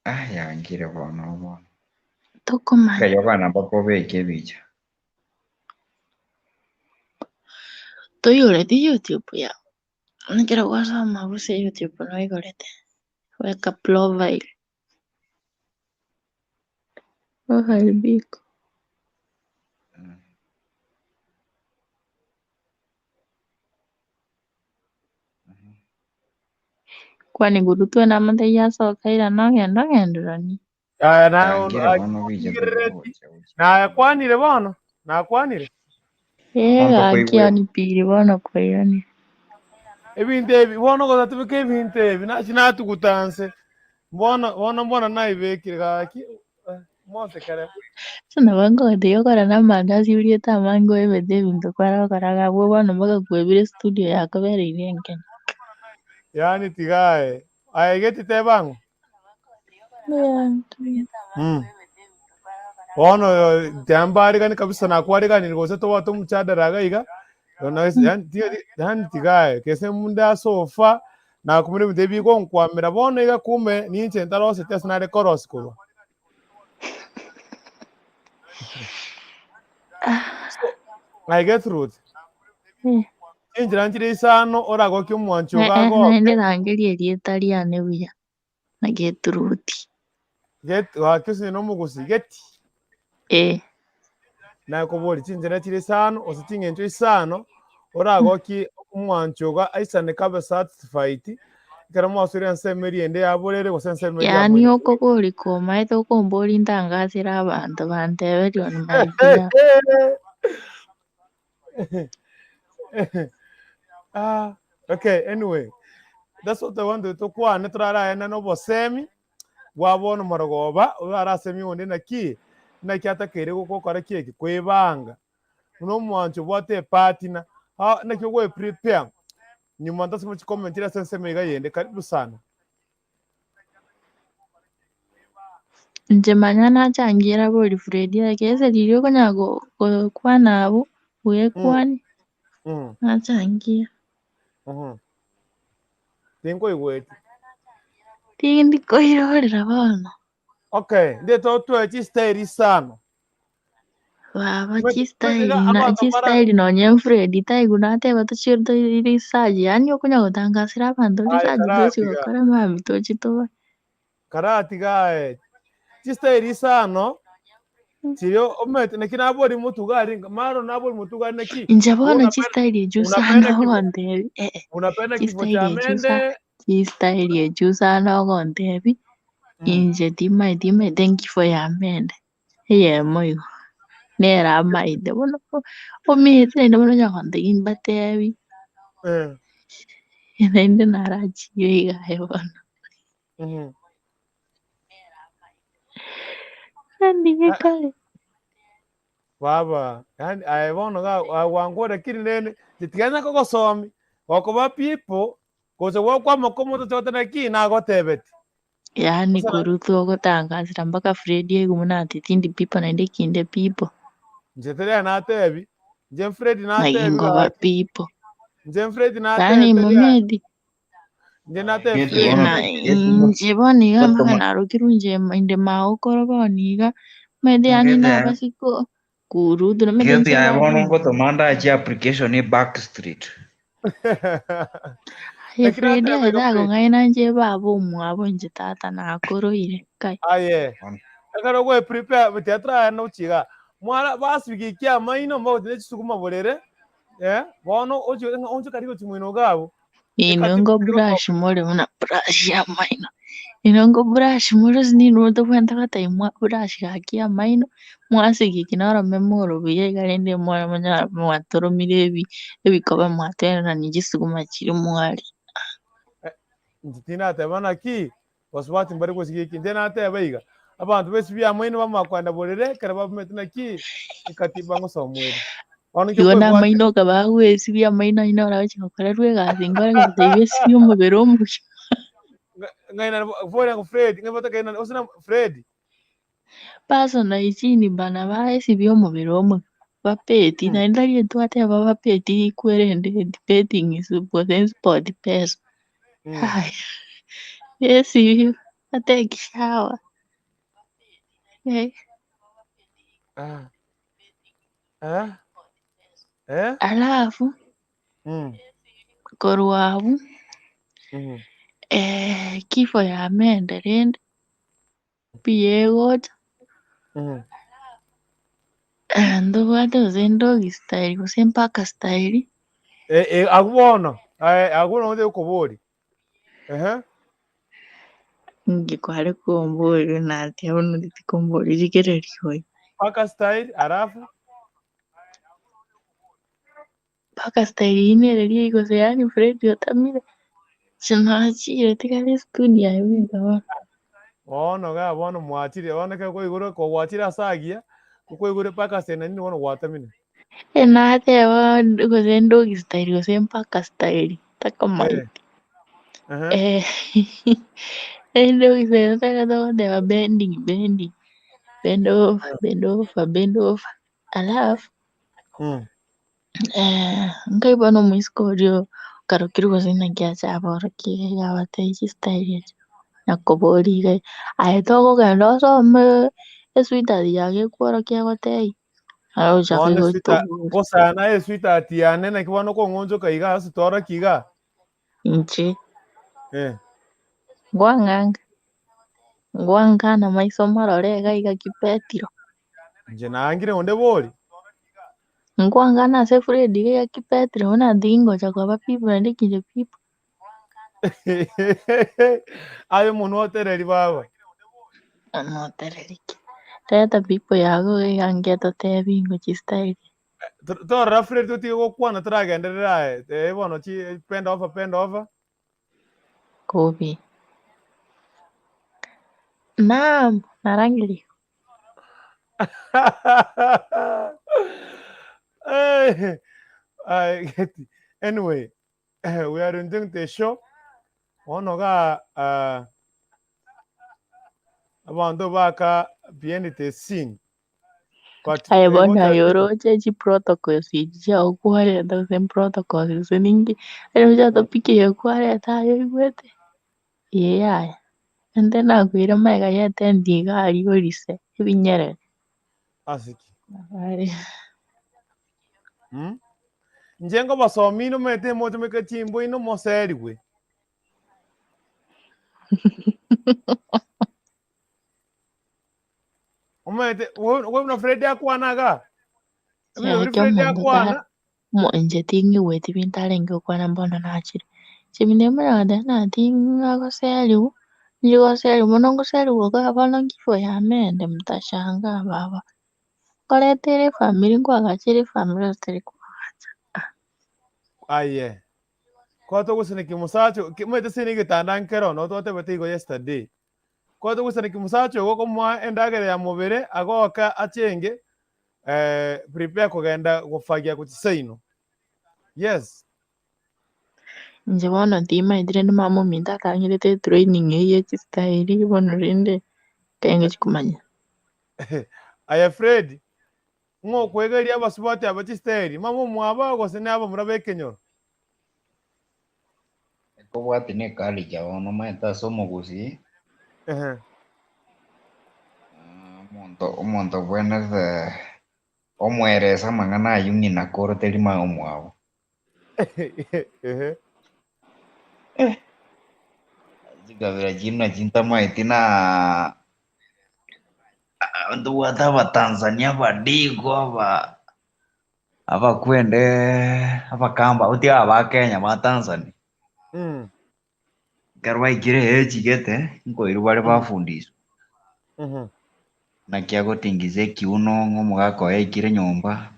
Ah, yankire bono bono. Tokomanya. Nkai okogenda mpaka obeke ebicha. Toigoreti YouTube yago? Ekero gwasoma gose YouTube noigorete? Weka profile. Profile pic. Kwani gurutwe namotebia asoke airane ogende ogenderanie. Aya naye Yankire bono bicha ondigerereti. Naye kwanire bono, nakwanire. Ee Bono gaki tokoigwera. ani piri bono kwairanire. Ebinto ebi bono gose tobeke ebinto ebi nachi natuguta nse. Bono bono mbono naibekire gaki eh, monsekere. Ase nabo nkogotebia okore na amandasi oriete amange oebete ebinto kwarokora iga abwo bono mpaka kwebire estudio yakobereire enkene. Yaani tiga aye. Aye geti teba ang'o? Mm. Bono tiambarigani kabisa nakwariganire gose tobwate omochadara iga iga. Bono ase- yaani tiga- yaani tiga aye kese munde asofa nakumire ebinto ebi bigonkwamera bono iga kume ninche ntaroseti ase nare korosi korwa. So, I get through it. Chinchera nchire isano oragokie omwancho Eh, eh, ogagoke. naende rangeria erieta riane buya na geturuti. Get gaki ase nomogusi geti. Eh. Nakobori chinchera chire isano gose ching'encho isano oragokie omwancho oga aisane kabe satisfied ekero mwasoire ensemo eria ende ya borere gose ensemo eria ya Yaani mweri. okobori komaete okombori ntangasere abanto banteberie on my behalf. Ah, okay, anyway, that's what I want to tokwane toraraena na obosemi bwa bono morogoba orarasemi onde naki naki atakeire gokora ki eki kwebanga buna omwancho obwate epartner ah, naki ogoe prepare nyuma ntasoma chicomment ase ensemo iga yende karibu sana. Inche manya nachangiera bori Fred ake ase riria okonyara gokwana abwo, bwekwanie, nachangia. Tinkoigweti. Tindi koirorera bono. Okay, ndete otwee chistyle isano. Baba Omanyete chistyle iga na abanto bara chistyle nonye Fred taigu nateba tochie toi research yaani okonya gotangasera abanto Aye research tochi karatiga. gokora mambia tochi tobae. Karatiga aye. Chistyle isano chiria omanyete naki nabori motugari maro nabori motugari naki Inche bono unapenda chistyle echio unapenda sana kifo ogontebi eh eh unapenda kifo chistyle cha echio sa mende chistyle echio sana ogontebi inche timaeti maete nkifo ya mende eyemo igo. Nere amaete bono omanyete naende bono onya gontebia mbatebi, Eh. naende narachire iga aye bono. Nandige kare. Baba, yaani aye bono iga gwankora kiri rende, tiga nakogosomi, gokoba people, gocha gwakwama komotocha goteba naki nagotebeti. Yaani Gose na- korwa togotangasera mpaka Fred aigwe buna ati tindi people naende kinde people. Inche teri natebi, inche Fred Naki natebi nkoba gaki, people. inche Fred Yaani natebi teri momedi inche natebi Geti Fred. bono na geti inche bono iga mpaka gotoma narokirwe inche inde magokoro bono iga, omanyete yaani geti nabasi ko kurutu nomanyete geti inche aye bono bono ngotoma ndachi application e back street. Aye Lakini Fred nateba aye iga Fred. tagong'aina inche baba omwabo inche tata nakoroire kai. Aye. Bono. Ekero gwe prepare tiatraya nochiga. Mwara basibikia amaino mbagote ne chisukuma borere. Eh, bono ochi ng'a onchoka rigo chimoino iga abwo. Inwe Ekati ngo brush more buna brush y'amaino, inwe ngo brush more ase ninwe tobwenerete gotebia mwa brush gaki amaino, mwasigiki norome more buya iga rende mwamanya mwatoromire ebi ebikoba mwatwererania chisukuma chiria mwaria. Inche tindateba naki, basubati mbare gosiga eki. Inche nateba iga, abanto b'esibia amaino bamanya kogenda borere ekero bamanyete naki ekatiba ngosomwa ere. Bono inki Igo na okoebwatia? amaino okaba agoesibia amaino aye naro agochia gokorerwa egasi nkore gotebia esibie omobere omogima. Ng'ai nare boria ng'a Fred, ng'ai batakeire gose na Fred. Personal hygiene bana baesibia omobere omogima, bapeti naende tari twateba bapeti kwerende betting is gose sport pesa. Yaya, besibie batake shower. Eh. Ah. Eh? Eh? Alafu korwa abwo kifo ya mende rende mbuya egocha, ntobwate gose doggy style gose mpaka style. Eh, eh, agwo bono, eh, agwo nabo ntokoboria. Ehe. Inki kware komboria natia bono tikomboria rigereria oyo. Mpaka style, alafu? Mpaka style eyio nere riai gose yaani Fred otamire, chinachire tigare studio aye bweka bono. Bono iga bono mwachire, bono ekero kwaigure kogwachire ase agiya, kokoigure mpaka style naende bono gwatamire. Nateba gose doggy style gose mpaka style, takomaeti. Ehe. Eh, doggy style totagete goteba bending bending, bend over, bend over, bend over. Alafu, nkai bono omoiseke oria okarokire gose naki acha aborokie iga abatebie chistyle echi, nakoboria iga aye tokogenda osome esweetheart yago ekworokia agotebie, arochake Bono sweetheart, gotoboria. gosana aye sweetheart yane naki bono okong'onchoka iga ase tworokia iga. Inche, Eh. ngwang'anga, ngwangana maiso marore iga iga kipetiro. Inche naangire onde bori. Nkwangana ase Fred iga iga kipetiro buna tingocha koba people naende kinde people. Aye omonwa otereri baba. Omotereri ki? Reta people yago iga ange totebi ng'o chistyle. Torora Fred totige gokwana toragenderera aye. Eh bono chi bend over bend over. Kobi. Naam, narangeria. Eh, I get it. Anyway, we are enjoying the show. Bono ga abanto baka behind the scene. But Aye eh, bono what aye are oroche chiprotocols echi chiago kwareta gose protocols gose ninki, ekero chia topic eye kwareta aye oigwete, eye yaya. Ente nakoira magega ya etent iga aria orise ebinyerere. Asiki. Aye. Inche nkobasomi nomanyete mochomeke chimbo ino moserigwe. Omanyete we buna Fred akwana iga. Ebinto biria Kiagera Fred omonto akwana. tara mo inche ting'igweti binto arenge gokwana mbono nachire. Inche binde mbuna goteba ng'a ting'agoseriwa, inche goseriwa mono ngoseriwa iga bono kifo ya mende mtashangaa baba. Nkoreta ere efamiri nkoagacha ere efamiri gose teri koagacha. Aye. Kwata ogosaneki mosacha ki omanyete ase egetanda nkero nabo twatebete igo yesterday. Kwata ogosaneki mosacha ogo okomoa endagera ya mobere agoke achenge prepare kogenda gofagia gochia seino. Yes. Inche bono timaeti rende mama ominto atang'erete etraining eyio ye chistyle bono rende ekenge chikomanya. Aye Fred, ng'o okwegeria abasubati aba chistyle, mama omwabo gose ne abamura b'ekenyoro? Ekobwati ne culture bono omanyete ase omogusii, Ehe. omonto omonto obwenerete omoerese amang'ana aywo ng'ina koro teri mama omwabo. Ehe. Chikabira chinde nachio ntamaeti na ntobwate abatanzania abadigo aba abakwende abakamba abwo aba ba Kenya ba Tanzania. Ekero baikire age gete, nkoirwa bare bafundiswa. Naki agotingisa ekiuno ng'a omogaka oye aikire nyomba,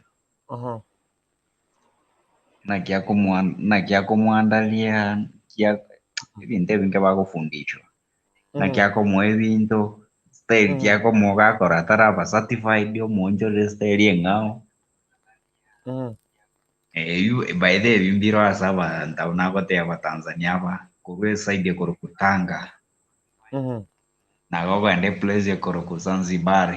naki akomwa naki akomwandaria, naki ebinto ebinge bagofundishwa. Naki akomoa ebinto, style ki akomoa gakora ataraba certified omoonchorere style eng'ao. Eywo by the way ebi mbiro ase abanto abwo nagotebia abatanzania aba, korwa eside ekorokwa Tanga, nabo okogenda eplace ekorokwa Zanzibar.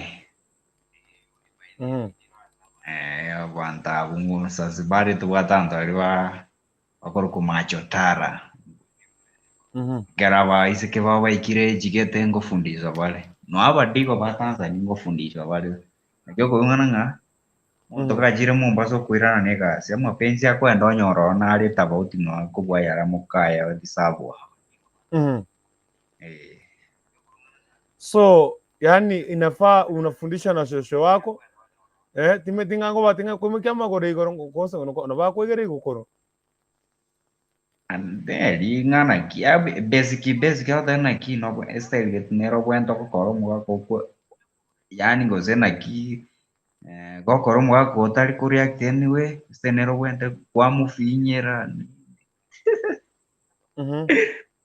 Abanto abwo ng'o Zanzibar tobwate abanto baria ba bakorokwa Machotara. Ekero abaiseke babo baikire echigete ngofundishwa bare, nonya abadigo ba Tanzania ngofundishwa bare. Naki okoigwana ng'a omonto kachire Mombasa okoirana na egasi, amapensi akoenda onyora ororo nare etafauti nonya kobua ayare mokaye disabwa. Eh. So yaani inafaa unafundishwa na shosho wako eh, timeti ng'a ngobate ng'a koimokia amagoro igoro ngokosa nabo akoigera igokoro. Ande ring'ana ki basic basic otebe naki nobo estyle gete nere obwenerete gokora omogaka okwo yaani gose naki gokora omogaka otari ko react anyway ase nere obwenerete kwamofinyera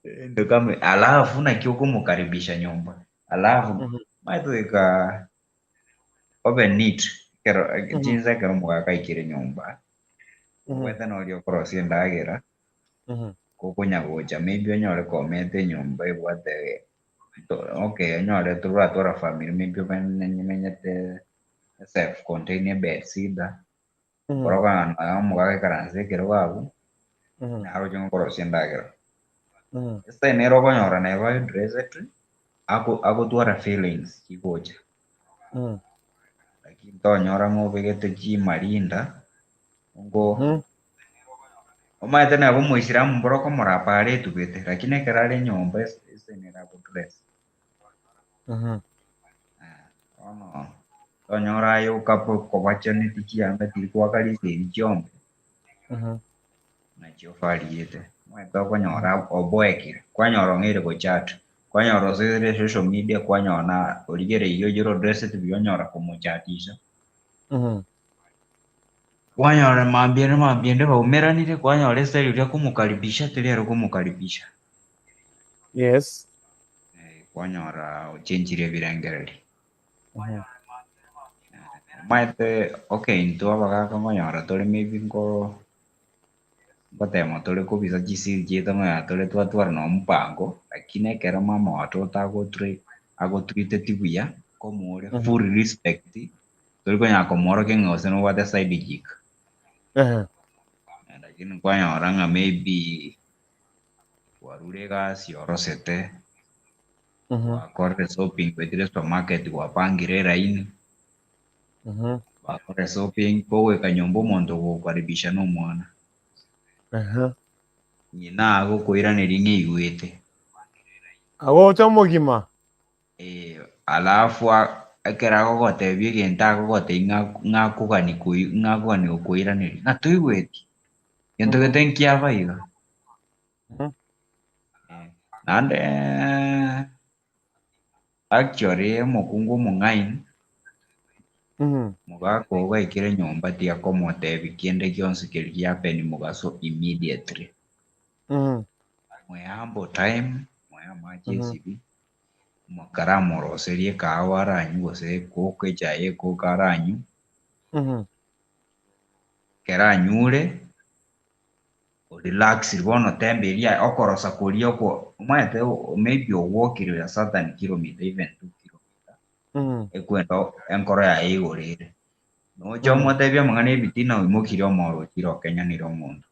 Endo kama alafu naki okomokaribisha nyomba alafu omanyete goika obe neat ekero chinsa ekero omogaka aikire nyomba obwate noria okorosia endagera kokonya gocha maybe onyore komenta enyomba ebwate okay onyore toratwara family maybe omenyete self contained ebed sida Korokana na omogaka aikaranse ekerogo abwo, naroche ngokorosia endagera. Ase nere okonyora neba dressed, agotwara feelings chigocha. Lakini tonyora ng'a obegete chimarinda, ngo omanyete neba omoisilamu mboro okomorapa are etubete, lakini ekero are nyomba ase nere agodress. Bono tonyora aye okobachaneti chianga chiri goaka riseri chiombe, nachio ofariete. Omanyete okonyora oboekire, kwanyora ong'eire gochat, kwanyora osoire social media kwanyora na origereirie oyio ore dressed buya onyora komochatisha. Kwanyora mambia ende mambia ende baumeranire, kwanyora estyle oria akomokaribisha teri ere okomokaribisha. Yes. Kwanyora ochenchire ebirengererio. Omanyete okay intwe abagaka nkonyora tore maybe nko ngotema tore kobisa chisiri chiaito nkonyora tore twatwara na omopango, lakini ekero mama watoto agotre agotreateti buya, komoore full respect, tori konyara komoorokia ng'a gose nobwate side chick. Lakini kwanyora ng'a maybe kwarure egasi orosete, gwakorire shopping gwaetire supermarket gwapangire eraini, gwakorire shopping, kogoika nyomba omonto ogogokaribisha na omwana. Ng'ina agokoiraneria ng'a eigwete. Agocha omogima. Alafu ekero agogotebia egento agogotebia ng'a ng'akogani koi ng'akogani gokoiraneria, ng'a toigweti, gento gete nkiaba iga. Naende actually omokungu omong'aini, Mogaka oo gaikire nyomba tiga komotebia kende gionsi keria giapeni mogaso immediately. Moe ample time, moe amache esibi, karamoroserie ekahawa aranywe gose ekoke echae ya ekoke aranywe, ekero anyure, orelaxire bono tembe eria okorosa koria oko omanyete maybe owokire a certain kilometer even two kilometer, ekwenda enkoro yaye igoro ere. Nocha omotebie amang'ana ebitina oimokirie omoro ochire okenyanire omonto.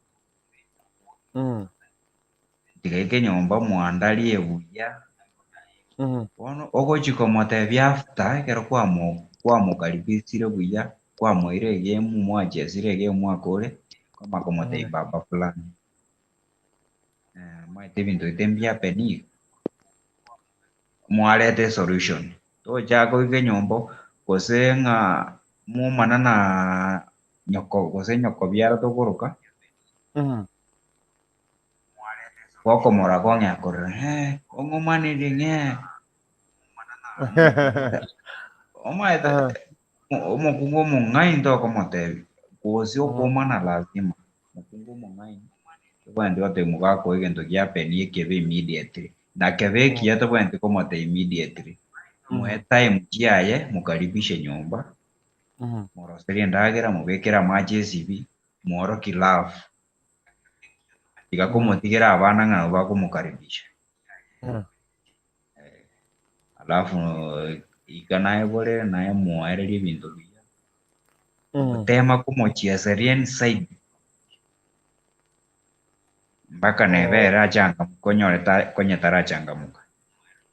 Tiga eke nyomba mwandarie buya, bono ogochi komotebia after ekero kwamo kwamokaribisire buya, kwamoire egemu mwachesire egemu mwakore, kwamanya komotebia baba fulani, omanyete ebinto gete mbiapeni iga, mwareta esolution. Tochaka oike nyomba gose ng'a mwomana na nyoko gose nyoko biara tokoroka, gokomora kong'ea korora eh, ong'omanerie ng'e omanyete omokungu omong'aini tokomotebia gose okomana lazima omokungu omong'aini tobwenereti gotebia mogaka oyo egento giapeni ekebe immediately na kebe ekiya tobwenereti komotebia immediately moe time chiaye mokaribishe nyomba moroserie endagera mobekere amache esibi mworokie love tiga komotigera abana ng'a nabo bakomokaribisha. Alafu ika naye bore naye moererie ebinto buya, tema komochieseria inside mpaka nebe ere achangamuke onyore ta konye tarachangamuka.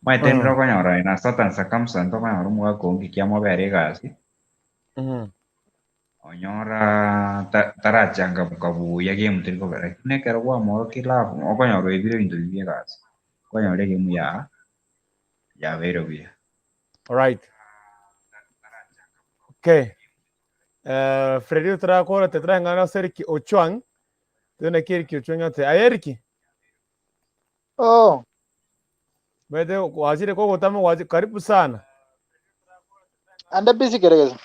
Omanyete rende okonyora in a certain circumstance okonyora omogaka oo ng'aki amobere egasi, onyora tarachangamuka buya game teri kobera lakini ekero kwamorokia love okonyora oebire ebinto biria bia egasi, okonyora egame ya yabeire buya. Alright. Okay. Freddy torakora tetarang'ana ase Eric Ochwang. Tore naki Eric Ochwang ate. Aye Eric. Oh. Bete gwachire kogotama gwachi karibu sana. Ande busy keregesa.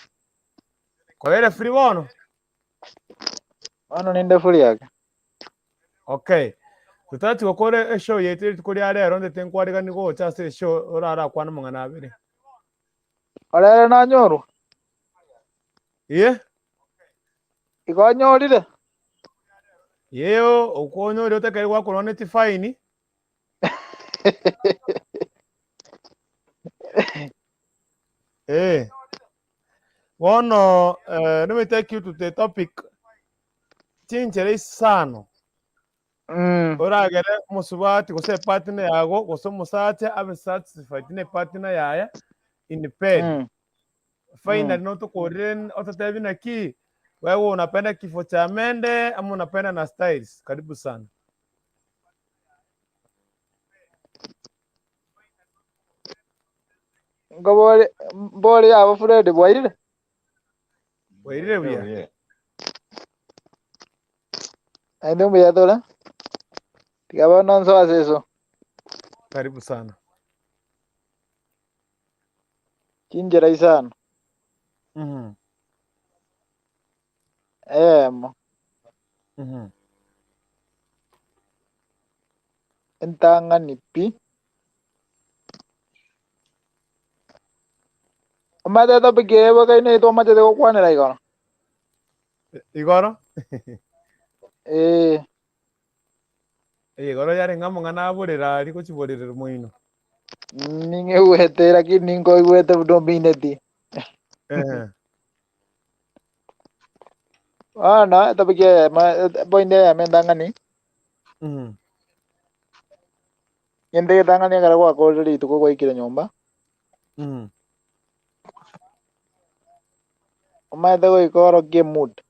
Koere free bono. Bono ninde free ake. Okay. Totarachi gokora eshow yaito rituko ria rero ndete nkwarigani gocha ase eshow orarakwane amang'ana abere. Orere nanyorwa? Iye? Igo onyorire? Yee okwonyorire otakeri gwakorwa ne chifaini. Eh. Bono eh, let me take you to the topic. Chinchera isano oragere omosubati gose epartner yago gose omosacha abe satisfied ne epartner yaye in bed. Finally notokorire ototebi naki wewe unapenda kifo cha mende ama unapenda na styles. Karibu sana. Nkobore mbore yabo Fred bwairire? Bwairire buya. Naende mbuya tore. Tiga bono nsoe ase eso. Karibu sana. Chinchera isano. Eyemo. Entang'ani pi. Omanyete etopic eye ebokaine eye twamachete gokwanera igoro? Igoro? Ee. Igoro yarenge amang'ana aborere aria gochiborerera moino. Ning'igwete lakini ninkoigwete buna omineti. Ehe. Bono etopic eyemo point eyemo entang'ani. Gento egetang'ani ekero gwakorire rituko gwaikire nyomba, omanyete goika orokie emood.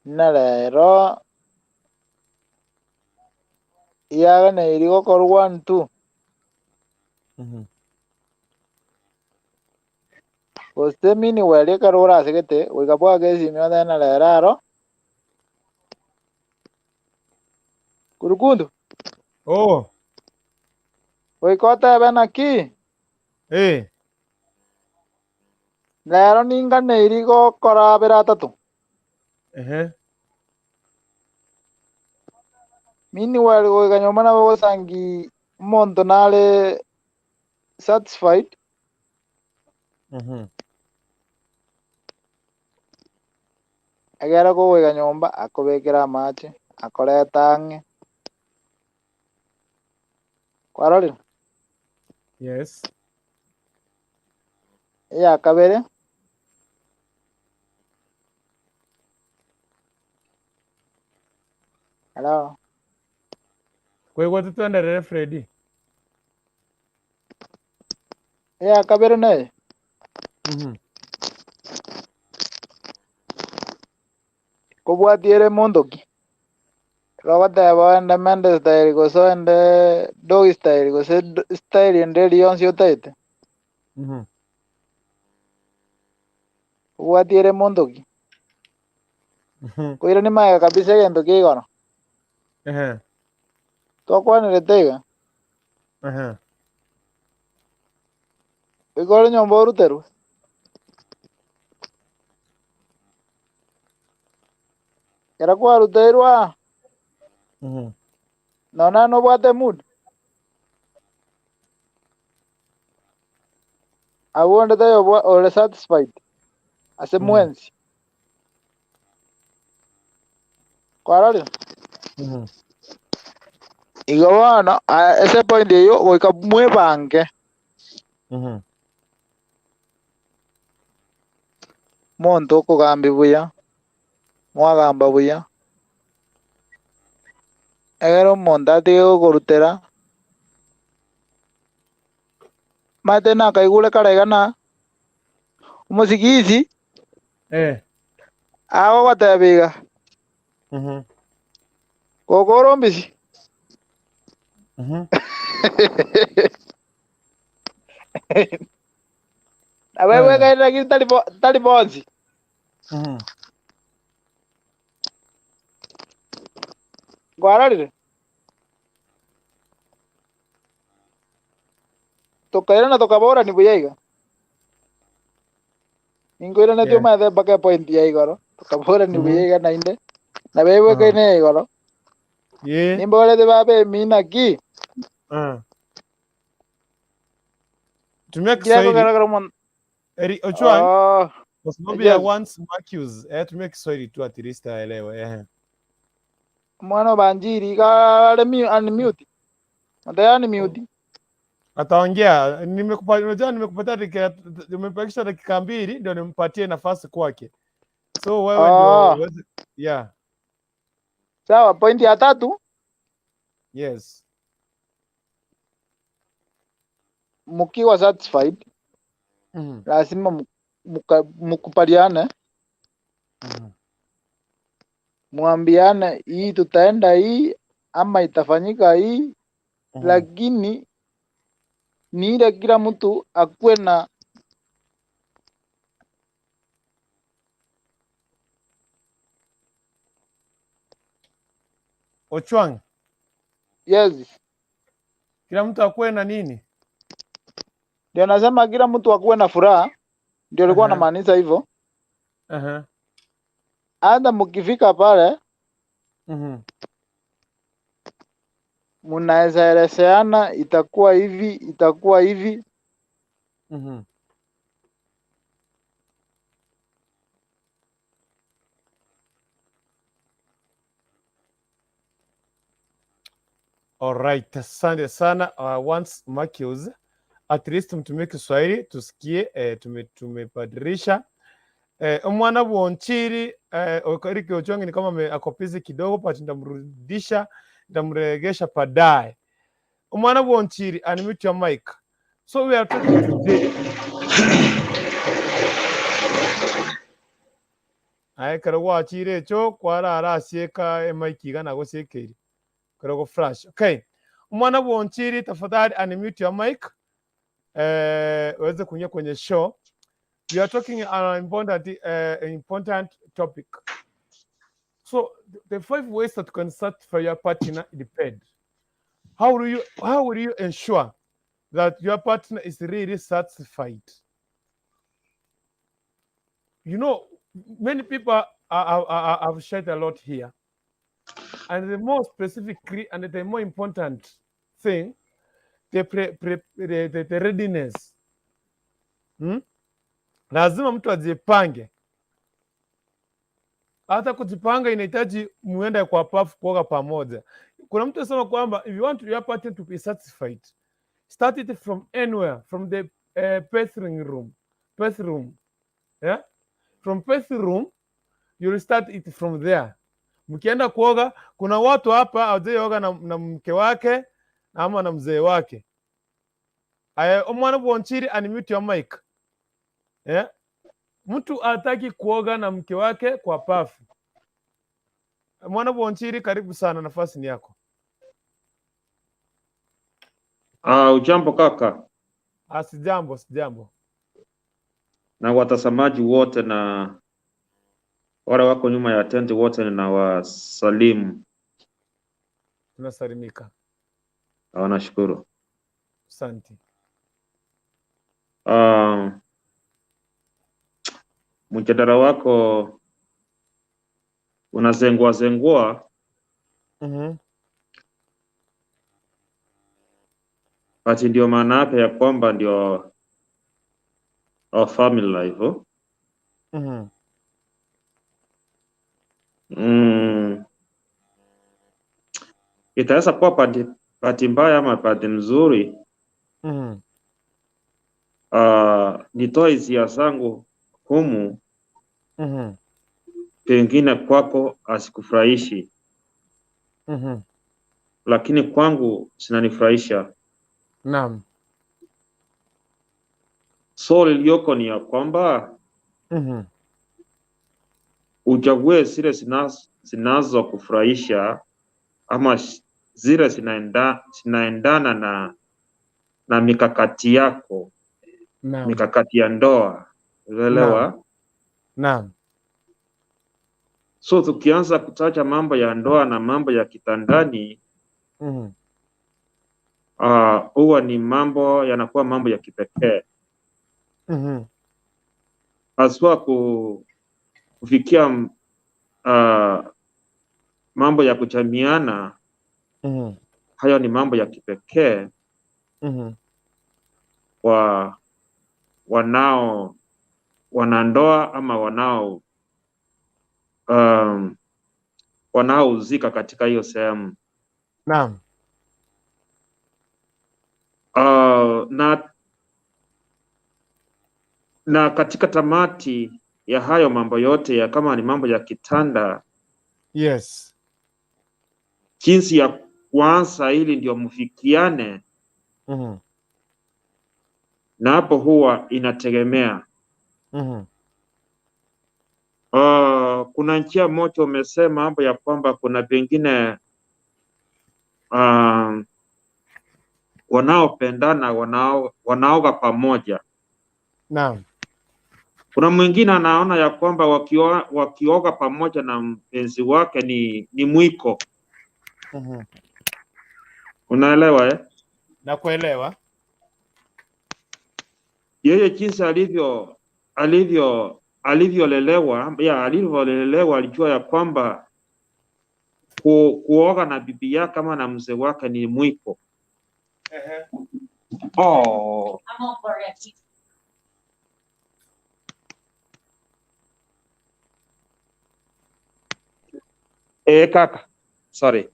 Buna rero, yaganeiri gokorwa one two. Gose meanwhile ekero orasegete goika bwake esimi otebe na rero aro kurukuntu Oh. Goika otebe naki? Eh. Rero ninganeiri gokora abere atato. Ehe. Meanwhile goika nyomba nabo ogosangi omonto nare satisfied. Ekero kogoika nyomba akobekere amache, akorete ang'e. Kwarorire? Yes. Eya kabere, hello. Kwaigwete twenderere Freddy. Eya kabere neye, kobwatia ere monto ki? Ekero ogoteba oende mende style gose oende doggy style gose style ende eria yonsi otaete, kobwatia ere monto ki? Koirania magega kabisa egento kia igoro, twakwanerete iga, goika ore nyomba oruterwe. Ekero kwaruteirwe aa, nonya nobwate emood, abwo onde taiyo ore satisfied ase mwensi. Kwarorire? Igo bono ase epoint eyio goika mwebange. Omonto okogambia buya, mwagamba buya, ekero omonto atige gokorutera, omanyete nakaigure kare iga na omosigisi agogotebia iga, gokora ombisi. Nabo egwekaine lakini tari bo- tari bonsi. Kwarorire? Tokairana tokaborani buya iga. Ninkoiranetie omanyete mpaka epoint ya igoro, tokaborani buya iga naende, nabo egwekaine ya igoro. Nimborete baba emi naki? Tumia Nkiya Kiswahili. kogera kera omonto. Eri Ochuang, Oh, kwa sababu ya yes. once Marcus, tumia Kiswahili tu at least aelewe. Omwana obanchiri iga are unmute. Oteba unmute. Ataongea. Nimekupa, unajua nimekupatia dakika, nimebakisha dakika mbili ndio nimpatie nafasi kwake. So wewe ndio Oh, uweze, yeah, sawa, point ya tatu yes. mkiwa satisfied lazima mukubaliane, muambiane hii tutaenda hii ama itafanyika hii, lakini ni ile kila mtu akuwe na Ochuang, yes, kila mtu akuwe na nini? ndio nasema kila mtu akuwe na furaha, ndio alikuwa anamaanisha hivyo. Hata mkifika pale mnaweza elezeana, itakuwa hivi, itakuwa hivi. Alright, asante sana once Marcus, at least mtumie Kiswahili tusikie. Tumebadilisha omwana bwonchiri Eric Ochwangi ni kama ako busy kidogo but nitamrudisha, nitamregesha baadaye. Omwana bwonchiri, unmute your mic. So we are talking today. Aye kero gwachire echo kwarara asieka emic iga nagosiekeire kero go flash. Okay. Omwana bwonchiri, tafadhali unmute your mic uweze kuingia kwenye show. We are talking an important topic. So the 5 ways that you can satisfy your partner in bed. How will you ensure that your partner is really satisfied. You know, many people have shared a lot here. And the more specifically and the more important thing, the, pre, pre, the readiness. Lazima mtu ajipange. Hata kujipanga inahitaji muende kwa pafu kuoga pamoja. Kuna mtu anasema kwamba if you want your partner to be satisfied, start it from anywhere, from the bathroom room, bathroom, yeah? From bathroom you will start it from there. Mkienda kuoga, kuna watu hapa hawajaoga na mke wake ama na mzee wake. Aya, omwana bwonchiri unmute your mic. Yeah? Mtu hataki kuoga na mke wake kwa pafu. Mwana Bwonchiri, karibu sana, nafasi ni yako. Ah, ujambo kaka Ah, sijambo, sijambo. Na watazamaji wote na wale wako nyuma ya tenti wote ninawasalimu. Tunasalimika. Ah, nashukuru. Asante. Ah, mjadala wako unazengua zengua, but ndio maana yake ya kwamba ndio our family life. Oh. Itaweza kuwa bahati mbaya ama bahati mzuri. Nitoe hisia zangu humu, pengine kwako asikufurahishi, lakini kwangu zinanifurahisha. Naam. So iliyoko ni ya kwamba uchague zile zinazokufurahisha ama zile zinaendana na mikakati yako, mikakati ya ndoa, unaelewa? Naam. So tukianza kutaja mambo ya ndoa na mambo ya kitandani, huwa ni mambo yanakuwa mambo ya kipekee haswa kufikia mambo ya kujamiana. Hayo ni mambo ya kipekee kwa wanao wanandoa ama wanaohusika katika hiyo sehemu. Naam. Na katika tamati ya hayo mambo yote ya kama ni mambo ya kitanda, jinsi ya kuanza ili ndio mfikiane, na hapo huwa inategemea. Kuna njia moja umesema hapo ya kwamba kuna pengine wanaopendana wanaoga pamoja. Naam. Kuna mwingine anaona ya kwamba wakioga pamoja na mpenzi wake ni mwiko. Unaelewa eh? Nakuelewa. Yeye jinsi alivyolelewa, ya alivyolelewa alijua ya kwamba kuoga na bibi yake ama na mzee wake ni mwiko. Oh. Kaka. Sorry.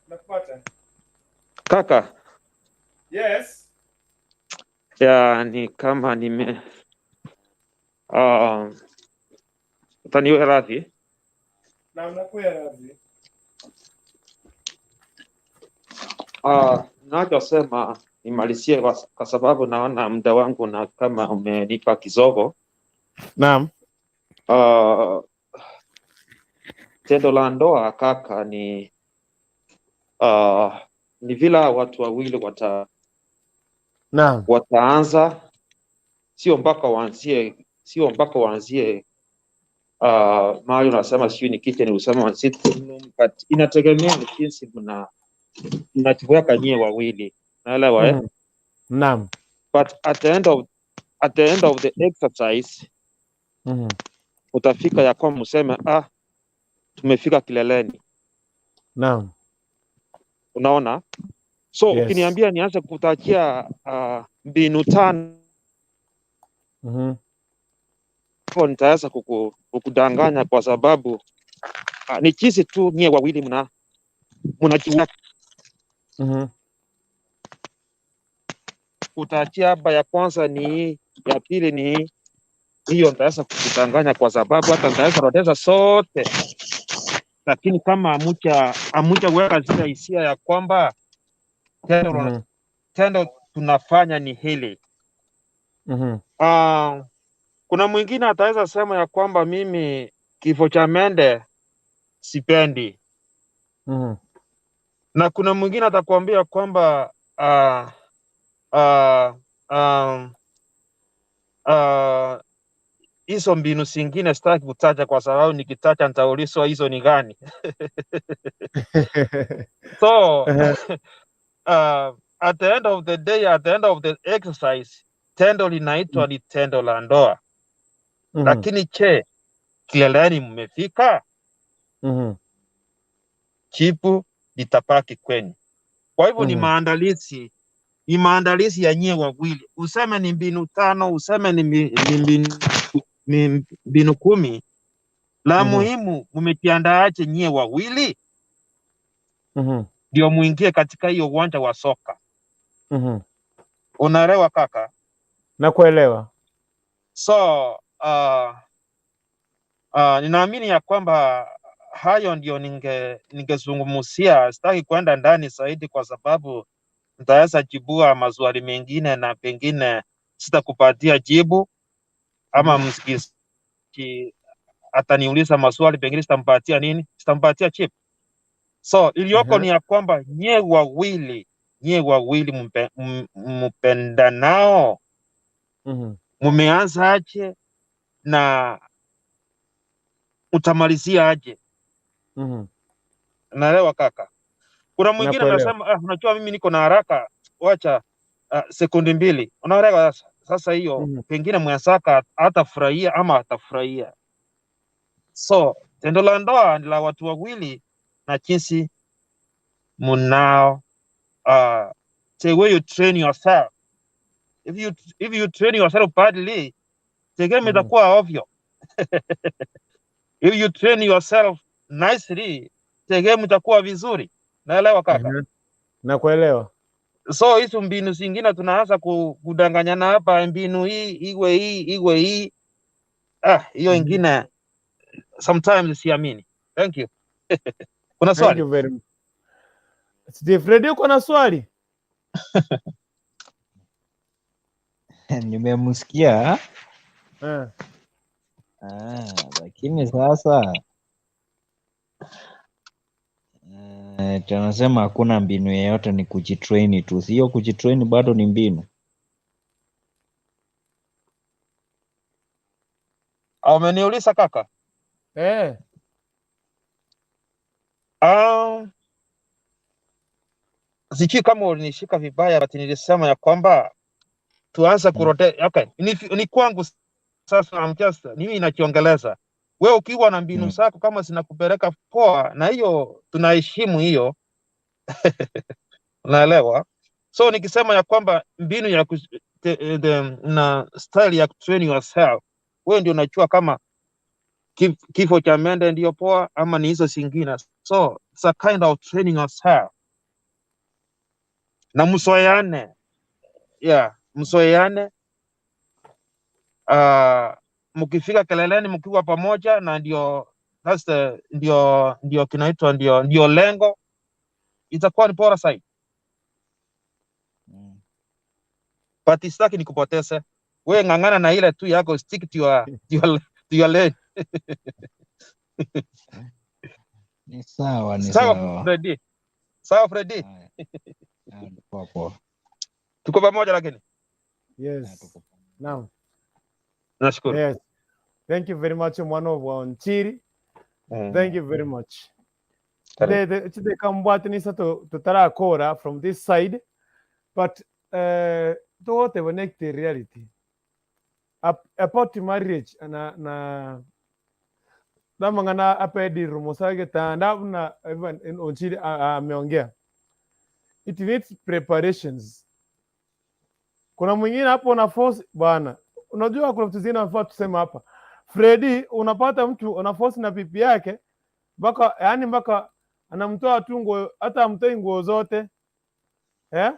Nakupata. Kaka. Yes. Ya, ni kama nime utaniwe radhi. Na nakuya radhi. Nachosema nimalizie kwa sababu naona muda wangu na kama umenipa kisogo. Naam. Tendo la ndoa kaka ni vile watu wawili wataanza, sio mpaka waanzie mahali unasema sijui ni kitchen, usema sitting room, but inategemea ni jinsi mnajiweka nyie wawili, naelewa eh? Naam. But at the end of, at the end of the exercise utafika ya kwamba useme ah, tumefika kileleni. Naam. Unaona? So Yes. ukiniambia nianze kutajia mbinu tano nitaweza kukudanganya kwa sababu ni jinsi tu nyie wawili mnajua kutajia hapa, ya kwanza ni hii, ya pili ni hii, hiyo nitaweza kukudanganya kwa sababu hata nitaweza orodhesha sote, lakini kama hamujaweka zile hisia ya kwamba tendo tunafanya ni hili. Kuna mwingine ataweza sema ya kwamba mimi kifo cha mende sipendi. Na kuna mwingine atakwambia kwamba hizo mbinu zingine sitaki kutaja kwa sababu nikitaja nitaulizwa hizo ni gani. So at the end of the day, at the end of the exercise, tendo linaitwa ni tendo la ndoa. Lakini che kileleni mmefika? Jibu litabaki kwenu. Kwa hivyo ni maandalizi, ni maandalizi ya nyie wawili. Useme ni mbinu 5, useme ni mbinu 10. La muhimu mmejiandaaje nyie wawili? Ndio muingie katika hiyo uwanja wa soka. Unaelewa kaka? Nakuelewa. So ninaamini ya kwamba hayo ndio ningezungumzia. Sitaki kwenda ndani zaidi kwa sababu nitaweza jibua maswali mengine na pengine sitakupatia jibu, ama msikilizaji ataniuliza maswali pengine sitampatia nini, sitampatia chip. So iliyoko ni ya kwamba nyie wawili mpendanao, mumeanza aje na utamalizia aje? Naelewa kaka. Kuna mwingine Nakuelewa. anasema, unajua mimi niko na haraka, wacha sekundi 2. Unaelewa sasa? Sasa hiyo pengine mwenzako hatafurahia ama atafurahia. So tendo la ndoa ni la watu wawili na jinsi mnao, the way you train yourself. If you train yourself badly, the game itakuwa ovyo. If you train yourself nicely, the game itakuwa vizuri. Naelewa kaka? Nakuelewa. So hizo mbinu zingine tunaanza kudanganyana hapa, mbinu hii iwe hii iwe hii. Hiyo ingine sometimes siamini. Thank you. Kuna Thank swali? you very much. Steve Freddy, uko na swali? Nimemsikia. Lakini sasa tunasema hakuna mbinu yeyote, ni kujitrain tu. Sio kujitrain bado ni mbinu. Umeniuliza kaka? Sijui kama ulinishika vibaya, but nilisema ya kwamba tuanze kurote. Okay, ni kwangu sasa, I'm just mimi nachiongeleza. Wewe ukiwa na mbinu zako kama zinakupeleka poa, na hiyo tunaheshimu hiyo. Unaelewa? So nikisema ya kwamba mbinu ya na style ya train yourself, wewe ndio unajua kama kifo cha mende ndio poa ama ni hizo zingine. So it's a kind of training yourself. Na msoeane. Yeah, msoeane. Mkifika keleleni mkiwa pamoja, na ndio that's the, ndio, ndio kinaitwa ndio, ndio lengo, itakuwa ni bora zaidi. But sitaki nikupoteze. Wewe ng'ang'ana na ile tu yako, stick to your lane. Ni sawa, ni Sawa, sawa. Freddy. Sawa, Freddy. Haya. Haya, poa, poa. Tuko pamoja lakini? Yes. Naam. Nashukuru. Yes. Thank you very much mwana wa Nchiri. Thank you very much. Karibu. Chide kambwati ni sato tutarakora from this side, but eh, togoteba naked reality about marriage na na namang'ana a bedroom ase egetanda buna Evan Onchiri ameongea. It needs preparations. Kuna mwingine hapo una force bwana, unajua kuna vitu zingine nafaa tuseme hapa. Freddy, unapata mtu una force na pipi yake mpaka yani mpaka anamtoa tu nguo, hata amtoi nguo zote eh?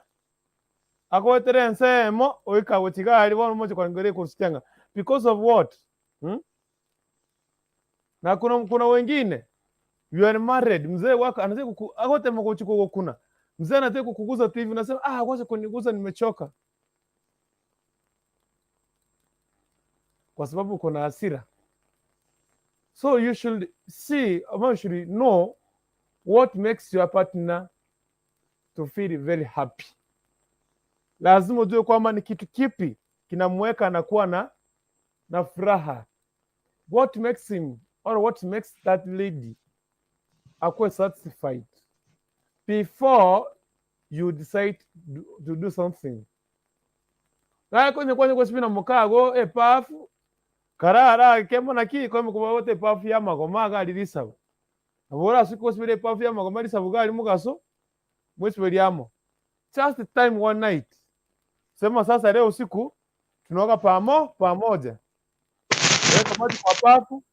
Agoetere ensemo oika gochiga aria bono moche kwangeria ekosichanga because of what? Hmm? Na kuna wengine you are married, mzee wako anataka kuku, agotema gochi kugokuna mzee anataka kukuguza tu hivi, unasema ah, wacha kuniguza, nimechoka, kwa sababu uko na hasira. So you should see, or you should know what makes your partner to feel very happy. Lazima ujue kwamba ni kitu kipi kinamweka anakuwa na furaha. What makes him or what makes that lady akuwe satisfied before you decide to do something. Naye konye konye gosibina mukago epafu karara kemo naki komi kuba epafu ya magoma gari risabo. Nabo orasuke gosibira epafu ya magoma risabo gari mugaso mwesiberiamo. Just time one night. Sema sasa leo usiku tunaoga pamoja. Weka maji kwa pafu.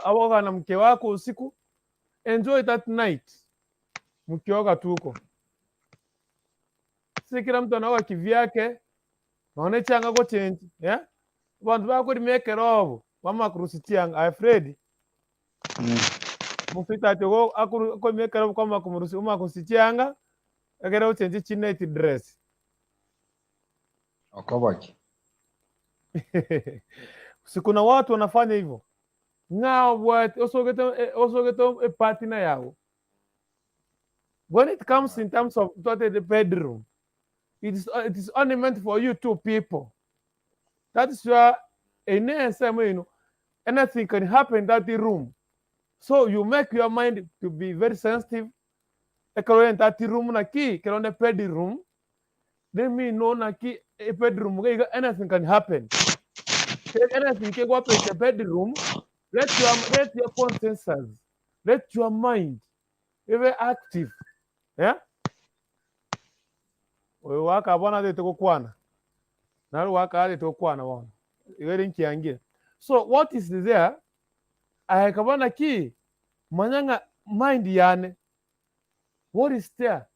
Oga na mke wako usiku. Enjoy that night. Mkioga tu huko. Si kila mtu anaoga kivyake. Naone changa go change, yeah? Bantu bakuri mekero mama kurusi chianga afraid. Mufita ati go akuru ko mekero kwa kumurusi uma kusichianga ekero ochange chi night dress. Okobaki. Si kuna watu wanafanya hivyo. Ngao bwati osogete osogete e partner yao. When it comes in terms of the bedroom, it is only meant for you two people. That is why in you know, anything can happen in that room. So you make your mind to be very sensitive. Ekero in that room na ki, ekero in the bedroom, let me know na ki a bedroom anything can happen. Anything can go up in the bedroom. Let your consensus, let your mind be very active. Yeah? Oyo waka bona de tokwana. Naru waka de tokwana bona. Igere nkiangira. So what is there? Ayakabana ki manyanga mind yane. What is there?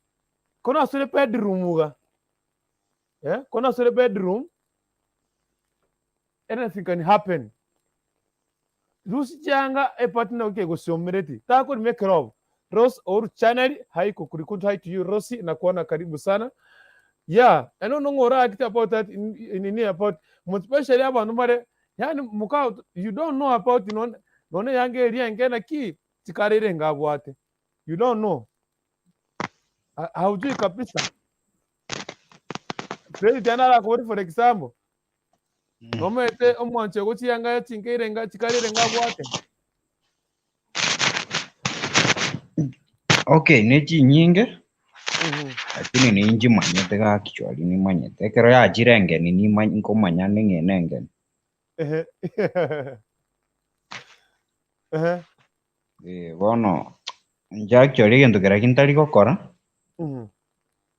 Kona asore bedroom uga. Yeah? Kona asore bedroom. Anything can happen. Rusi changa e partner okay go somereti. Tako ni make love. Rose or channel hi kukurikutu hi to you Rosi na kuona karibu sana. Yeah, I don't know what about that in in about especially abantu mare yani muka you don't know about you know none yange eri ngena ki tikarere ngabwate. You don't know. Haujui kabisa. Credit anara kuri for example. Nomete omwanche gochiyanga chinkeire nga chikarere ngabwate. Okay, ne chinyinge lakini ninjimanyete gaki actually nimanyete ekero yachire engeni nkomanya ning'ene engeni. Ehe. Ehe. Bono inche actually egento kera gintari gokora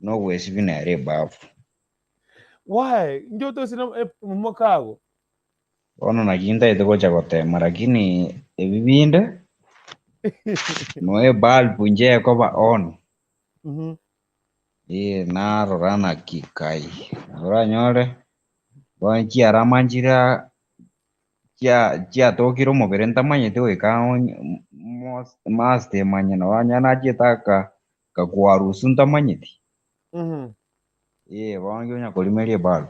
nogwesibia nere ebafu. Why? Njo tosina mukago. Bono naki ntaete gocha gotema lakini ebi binde no ebulb inche ekoba on. Narora naki kai oranyore bono chiarama nchira chiatokire omobere ntamanyete goika must emanye nabo onye nachiete aka kakwarusu ntamanyeti. Bono nkonya korimeria ebulb.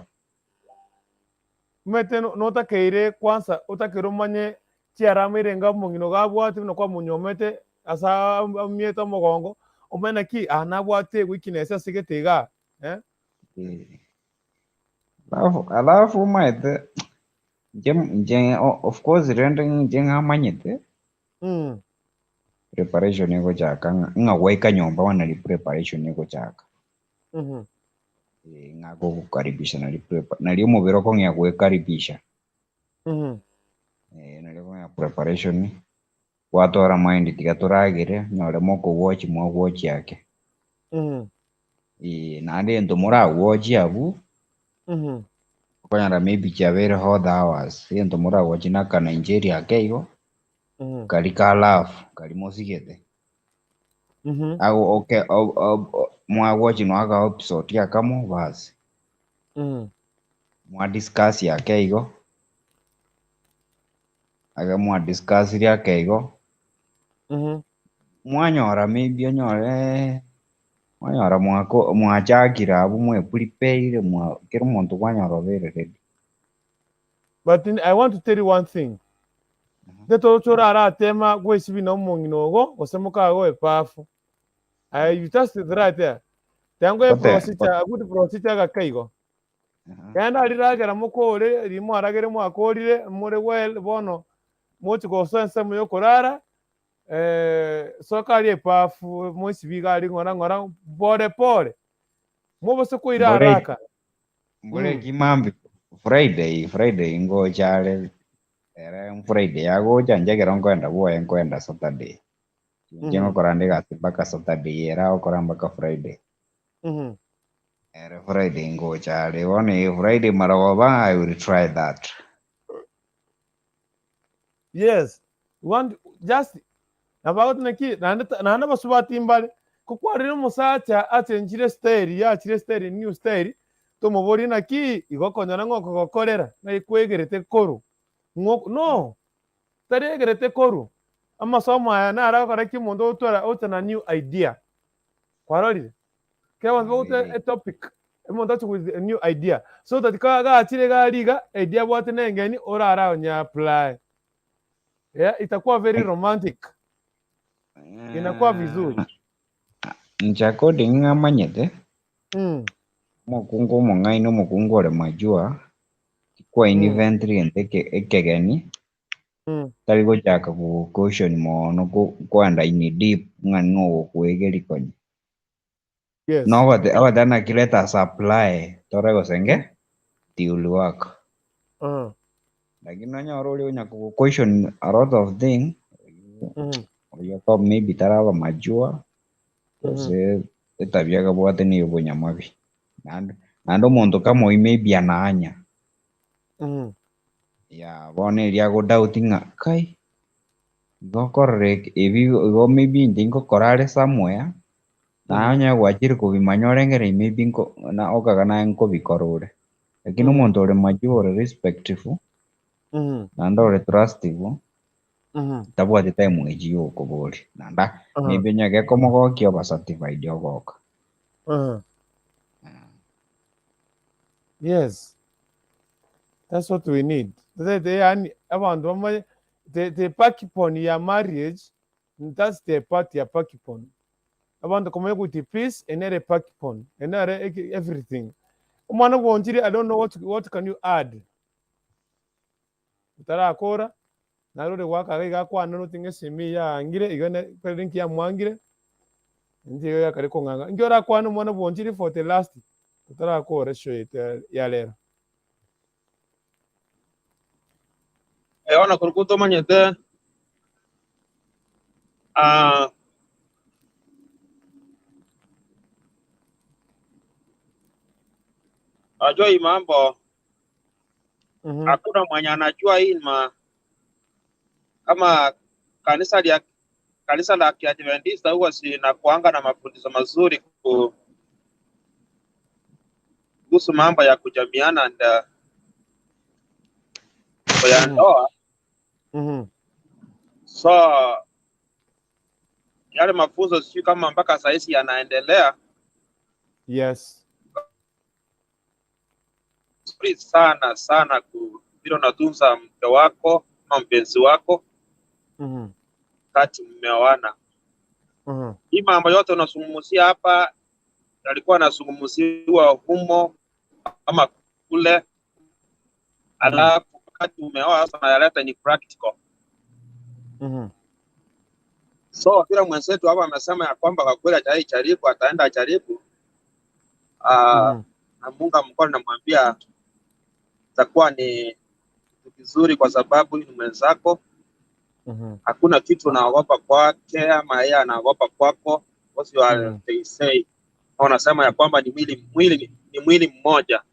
Omanyete notakeire kwanza otakeire omanye chiarama ere omong'ina gabwate buna kwamonyomete ase amiete omogongo omanye naki aa nabwate weakness ase gete igaa. Eh? Alafu omanyete nche of course rende nche ng'amanyete preparation egochaka ng'a gwaika nyomba bono nari preparation egochaka. Eh, ng'a agogokaribisha nari prepa nari omobere okong'ea goekaribisha. Eh, nari okong'ea preparation, gwatwara mind tiga toragere, onyore mokowatch mwawatch ake. Eh, naende egento morawatch abwo, okonyora maybe chiabeire hot hours, egento morawatch na aka Nigeria ake igo, karia ka love, karia mosigete. Ago oke o- o- o- mwawatch nonya aka episode akamo basi. Mwadiscuss ake igo, ake mwadiscussire ake igo, mwanyora maybe onyore mwanyora mwako mwachakire abwo mweprepaire mwa kera omonto kwanyora obeire ready. But I want to tell you one thing. Nte toraratema gwesibia na omong'ina ogo gose mokago epafu. Aye you just right there. Tango Gote eprocedure, a good procedure gake igo. Genda riragera mokore, riria mwaragere mwakorire, more well bono mochi gosoa ensemo ya okorara, soka aria epafu moesibie iga aria ng'ora ng'ora pore pore. Mobose koira Mbore haraka. mbore ki mambia Friday, Friday ngocha are ere Friday agocha inche ekero nkoenda bwoye nkoenda Saturday. Inche ngokora nde egasi mpaka Saturday ere agokora mpaka Friday. Ere Friday ngocha are bono eye Friday marogoba I will try that. Yes, we want just nabo agoteba naki naende ta naende abasubati mbare, ko kwarorire omosacha achenchire style yachire style new style, tomoborie naki igo okonyora ng'a okogokorera ng'ai kwegerete korwa ng'o no, taregerete korwa, amasomo aya naro agokora ki omonto otwara ocha na new idea, kwarorire? Kera abanto bagoteba etopic, omonto ache with a new idea, so that ka gachire iga aria iga, idea abwate na engeni orare onye apply. Yeah, itakuwa very romantic. Inakuwa vizuri. Inche according ng'a manyete, omokungu omong'aini omokungu ore majua, tikwa invent gento eke ekegeni, tari gochaka gogocaution mono koenda in deep ng'a ning'o ogokoegeria konya. Yes. Nogote ogoteba naki let us apply tore gose nge it will work. Lakini nonyore oria onya kogoquestion a lot of thing, oyio ko maybe taraba mature, gose etabia akabwate niyo obonyamabi. Naende naende omonto kama oyio maybe anaanya. Yeah, bono eria agodoubt ng'a kai, igo okorora eke ebi igo maybe inche ngokora are somewhere, naye onye gwachire kobimanya orengere maybe nko na okaga naye nkobikora ore. Lakini omonto ore mature ore respectful, naende ore trustful, tabwati time echi ya okoboria. Naende maybe onye gekomogokia oba satisfied ogoka. Yes, that's what we need. Totagete yaani abanto bamanye the the backbone ya marriage that's the part ya backbone. Abanto komanya goitia peace eye nere backbone, eye nere everything. Omwana bwonchire I don't know what can you add. Otarakora, naro ore goaka iga iga akwane oroche ng'a esimi eye yaangire iga ne kweri nki yamwangire, inche iga yakare kong'ang'a. Inki orakwane omwana bwonchire for the last totarakora eshow yaito ya rero. Eh, bono korokwo tomanyete ah, najua hii mambo hakuna mwenye anajua hii ma, kama kanisa lya kanisa la Kiadventista huwa zinakuanga na mafundisho mazuri kuhusu mambo ya kujamiana na mambo ya ndoa. So yale mafunzo sijui kama mpaka sahizi yanaendelea. Yes. Nzuri sana sana vile unatunza mke wako ama mpenzi wako kati mmeoana. Hii mambo yote unazungumzia hapa yalikuwa yanazungumziwa humo ama kule, alafu wakati umeoa sasa unayaleta ni practical. So vile mwenzetu hapa amesema ya kwamba kwa kweli hajawahi jaribu, ataenda ajaribu. Namuunga mkono, namwambia itakuwa ni kitu kizuri kwa sababu huyu ni mwenzako, hakuna kitu unaogopa kwake ama yeye anaogopa kwako. What you are, they say, wanasema ya kwamba ni mwili, mwili ni mwili mmoja.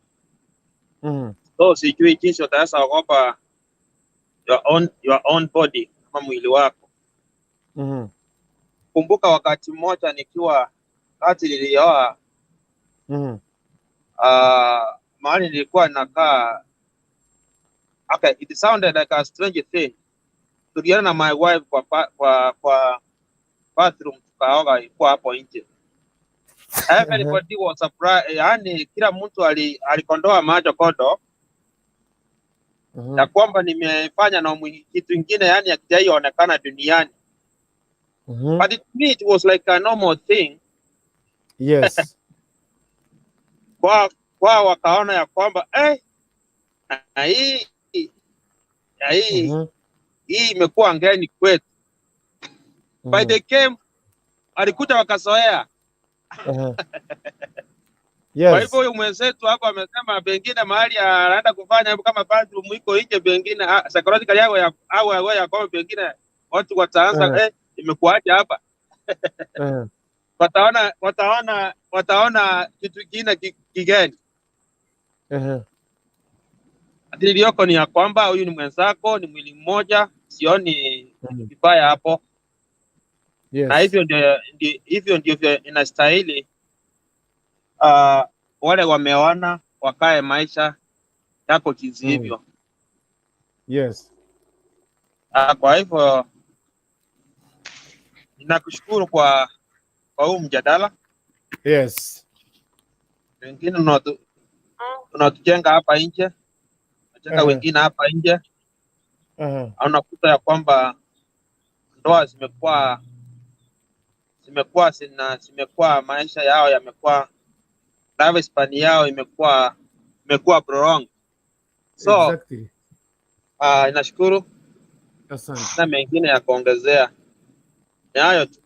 So sijui jinsi utaweza ogopa your own body ama mwili wako. Kumbuka wakati mmoja nikiwa kati nilioa mahali nilikuwa nakaa, okay, it sounded like a strange thing. Tulienda na my wife kwa bathroom tukaoga, ilikuwa hapo nje. Everybody was surprised, yani kila mtu alikondoa macho kodo ya kwamba nimefanya na kitu ingine yani hakijaionekana duniani. But to me it was like a normal thing. Kwa wakaona ya kwamba na hii na hii hii imekuwa ngeni kwetu. By they came, alikuja wakazoea. Kwa hivyo huyu mwenzetu hapo amesema pengine mahali anaenda kufanya kama bathroom iko nje, pengine psychologically yao ya au au ya kwamba pengine watu wataanza imekuaje hapa? Wataona kitu kingine kigeni. Lakini iliyoko ni ya kwamba huyu ni mwenzako, ni mwili mmoja, sioni vibaya hapo. Na hivyo ndio inastahili. Wale wameoana wakae maisha yako jinsi hivyo. Kwa hivyo ninakushukuru kwa huu mjadala. Wengine unatujenga hapa nje, unajenga wengine hapa nje. Unakuta ya kwamba ndoa zimekuwa maisha yao yamekuwa, lifespan yao imekuwa prolonged. So nashukuru. Asante. Na mengine ya kuongezea ni hayo tu.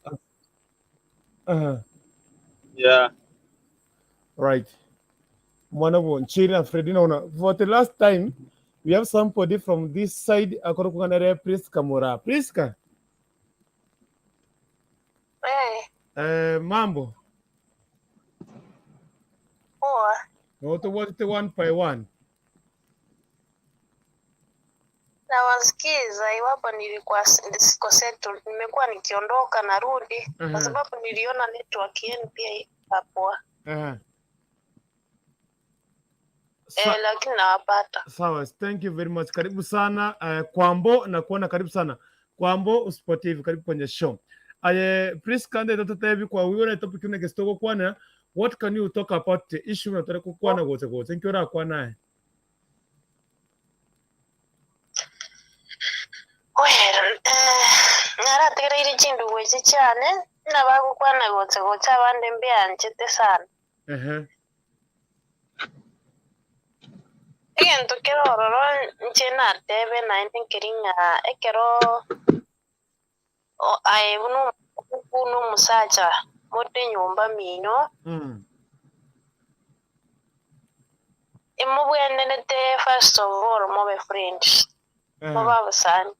Yeah. Right. Mwana Nchiri and Fredina una. For the last time, we have somebody from this side akoro kuganere Priska Mura. Priska. Mambo. Poa. Wote wote one by one. Nawasikiza iwapo nilikuwa siko settled, nimekuwa nikiondoka narudi kwa sababu niliona network yenu pia iko poa. Lakini nawapata. Sawa, thank you very much. Karibu sana Kwambo na kuona karibu sana. Kwambo Sportive, karibu kwenye show. Aye, Priska nde tata kwa wiwe topic une gestoko kwana. What can you talk about the issue na tare kukwana gote gote? Thank you ra kwana. Well, narategereire chindugu echi chiane nabagokwana gotse gotse abande mbianchete sana. Egento kero ororo nche natebe naende nkeri ng'a ekero aye buna omokungu na omosacha more nyomba mino emobwenerete first of all mobe friends, mobe abasani.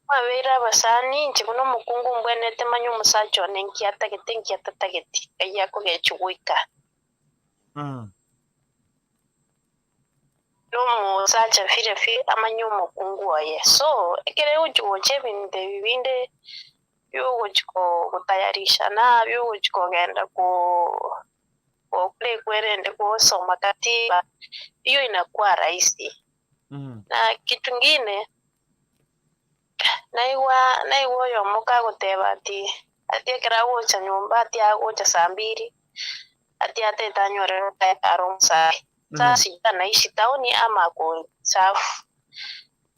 Mwabeire abasani, inche buna omokungu mbwenerete manye omosacha one nki atagete nki atatagete eywo akogechi goika. Na omosacha vile vile amanye omokungu oye. So ekere gochi gocha ebinto ebi binde biogochi gotayarishana biogochi kogenda ko kure kwerende kusoma katiba, hiyo inakuwa rahisi. Na kitu ngine naigwa oyomo kagoteba ati ekero agocha nyomba ati agocha saa mbili ati atete anyorere are omosae. Sasa sijui anaishi town ama ako safu.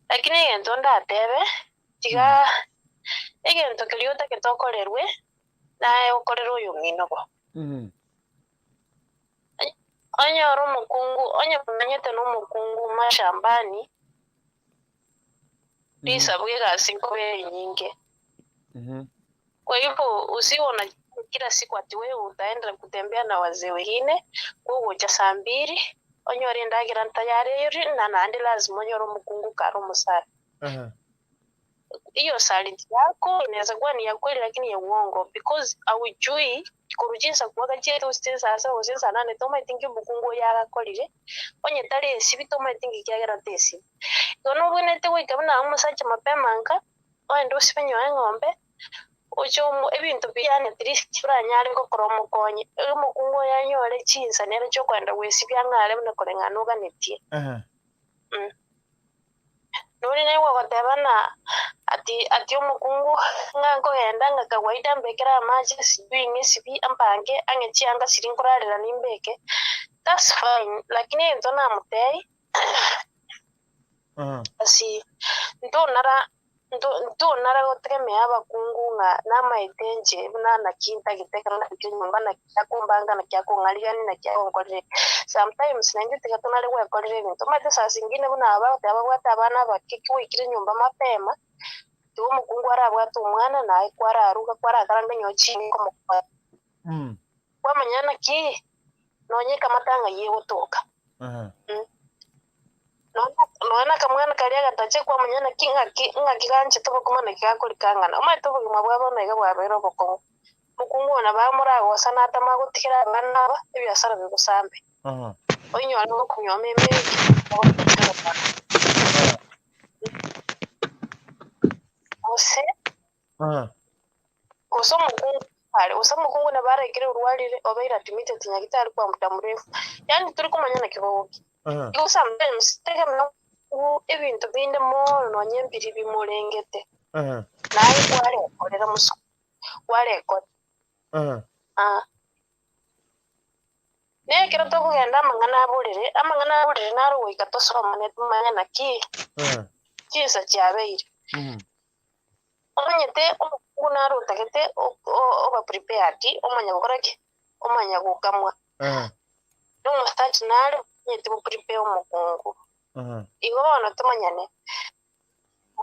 Lakini egento ndatebe tiga egento keria otagete okorerwe naye okorere oyomino bo. Onyore omokungu onye omanyete na omokungu mashambani risabu egasi nkobe enyinge. Kwa hivyo usiwe. kila siku ati wewe utaenda kutembea na wazee wengine, kogocha saa mbiri, onyore endagera ntayari eyori, na naende lazima onyore omokungu kare omosafi. Hiyo saliti yako inaweza kuwa ni ya kweli lakini ya uongo because haujui korwa chinsa kwaka chiaete gose chinsa saba gose chinsa nane tomaeti nki omokungu oyo agakorire, onye tari esibi tomaeti nki kiagera tesibi. Igo nobwenerete goika buna omosacha mapema nka, ogende osibe nyowe eng'ombe, oche omo ebinto biria yaani at least oranyare gokora omokonye, omokungu oyo anyore chinsa nere chiokogenda gwesibia ang'are buna koreng'ana oganetie. Nonye nigo ogoteba ng'a ati ati omokungu ng'a nkogenda ng'a kawaida mbekere amache sijui ng'esibi ampange ang'e chianga chiria nkorarera nimbeke, that's fine lakini egento namotebia asi ntonara nto ntonara gotegemea abakungu ng'a namaete inche buna naki ntagete ekero nabekire nyomba naki akombanga naki akong'arigania naki agonkorera ebi. Sometimes naintwe tiga tonare gwekorera ebinto, omanyete saa zingine buna aba bagoteba babwate abana abake ki gwaikire nyomba mapema, tiga omokungu arabwate omwana naye kwararuga kwarakaranga onye ochiire komokonya. Kwamanya naki nonye ekamata ng'ai egotoka. Nonya na akamwana karia agatache kwamanya naki ng'aki ng'aki ganchete obokima naki gakorikang'ana. Omanyete obogima bwa bono iga bwabeire obokong'u. Mokungu oyo nabo amoragosa natama agotigera abana aba ebiasara bigosambe. Oinyore gokonyuoma emeri gose Gose omokungu are, gose omokungu nabo araikire orwarire obeire admitted nyagitari kwa muda mrefu, yaani tori komanya naki bogokia. Igo sometimes tegemea omokungu ebinto binde mono nonye mbiri bimorengete, naye kwarekorera mosubati, kwarekorera. Ah. Nekero tokogenda amang'ana aborere, amang'ana aborere naro goika tosomane tomanye naki chinsa chiabeire. Omanyete omokungu naro otagete oba prepared omanya gokora ki? Omanya gokamwa. Na omosacha nare omanyete go prepare omokungu. Igo bono tomanyane,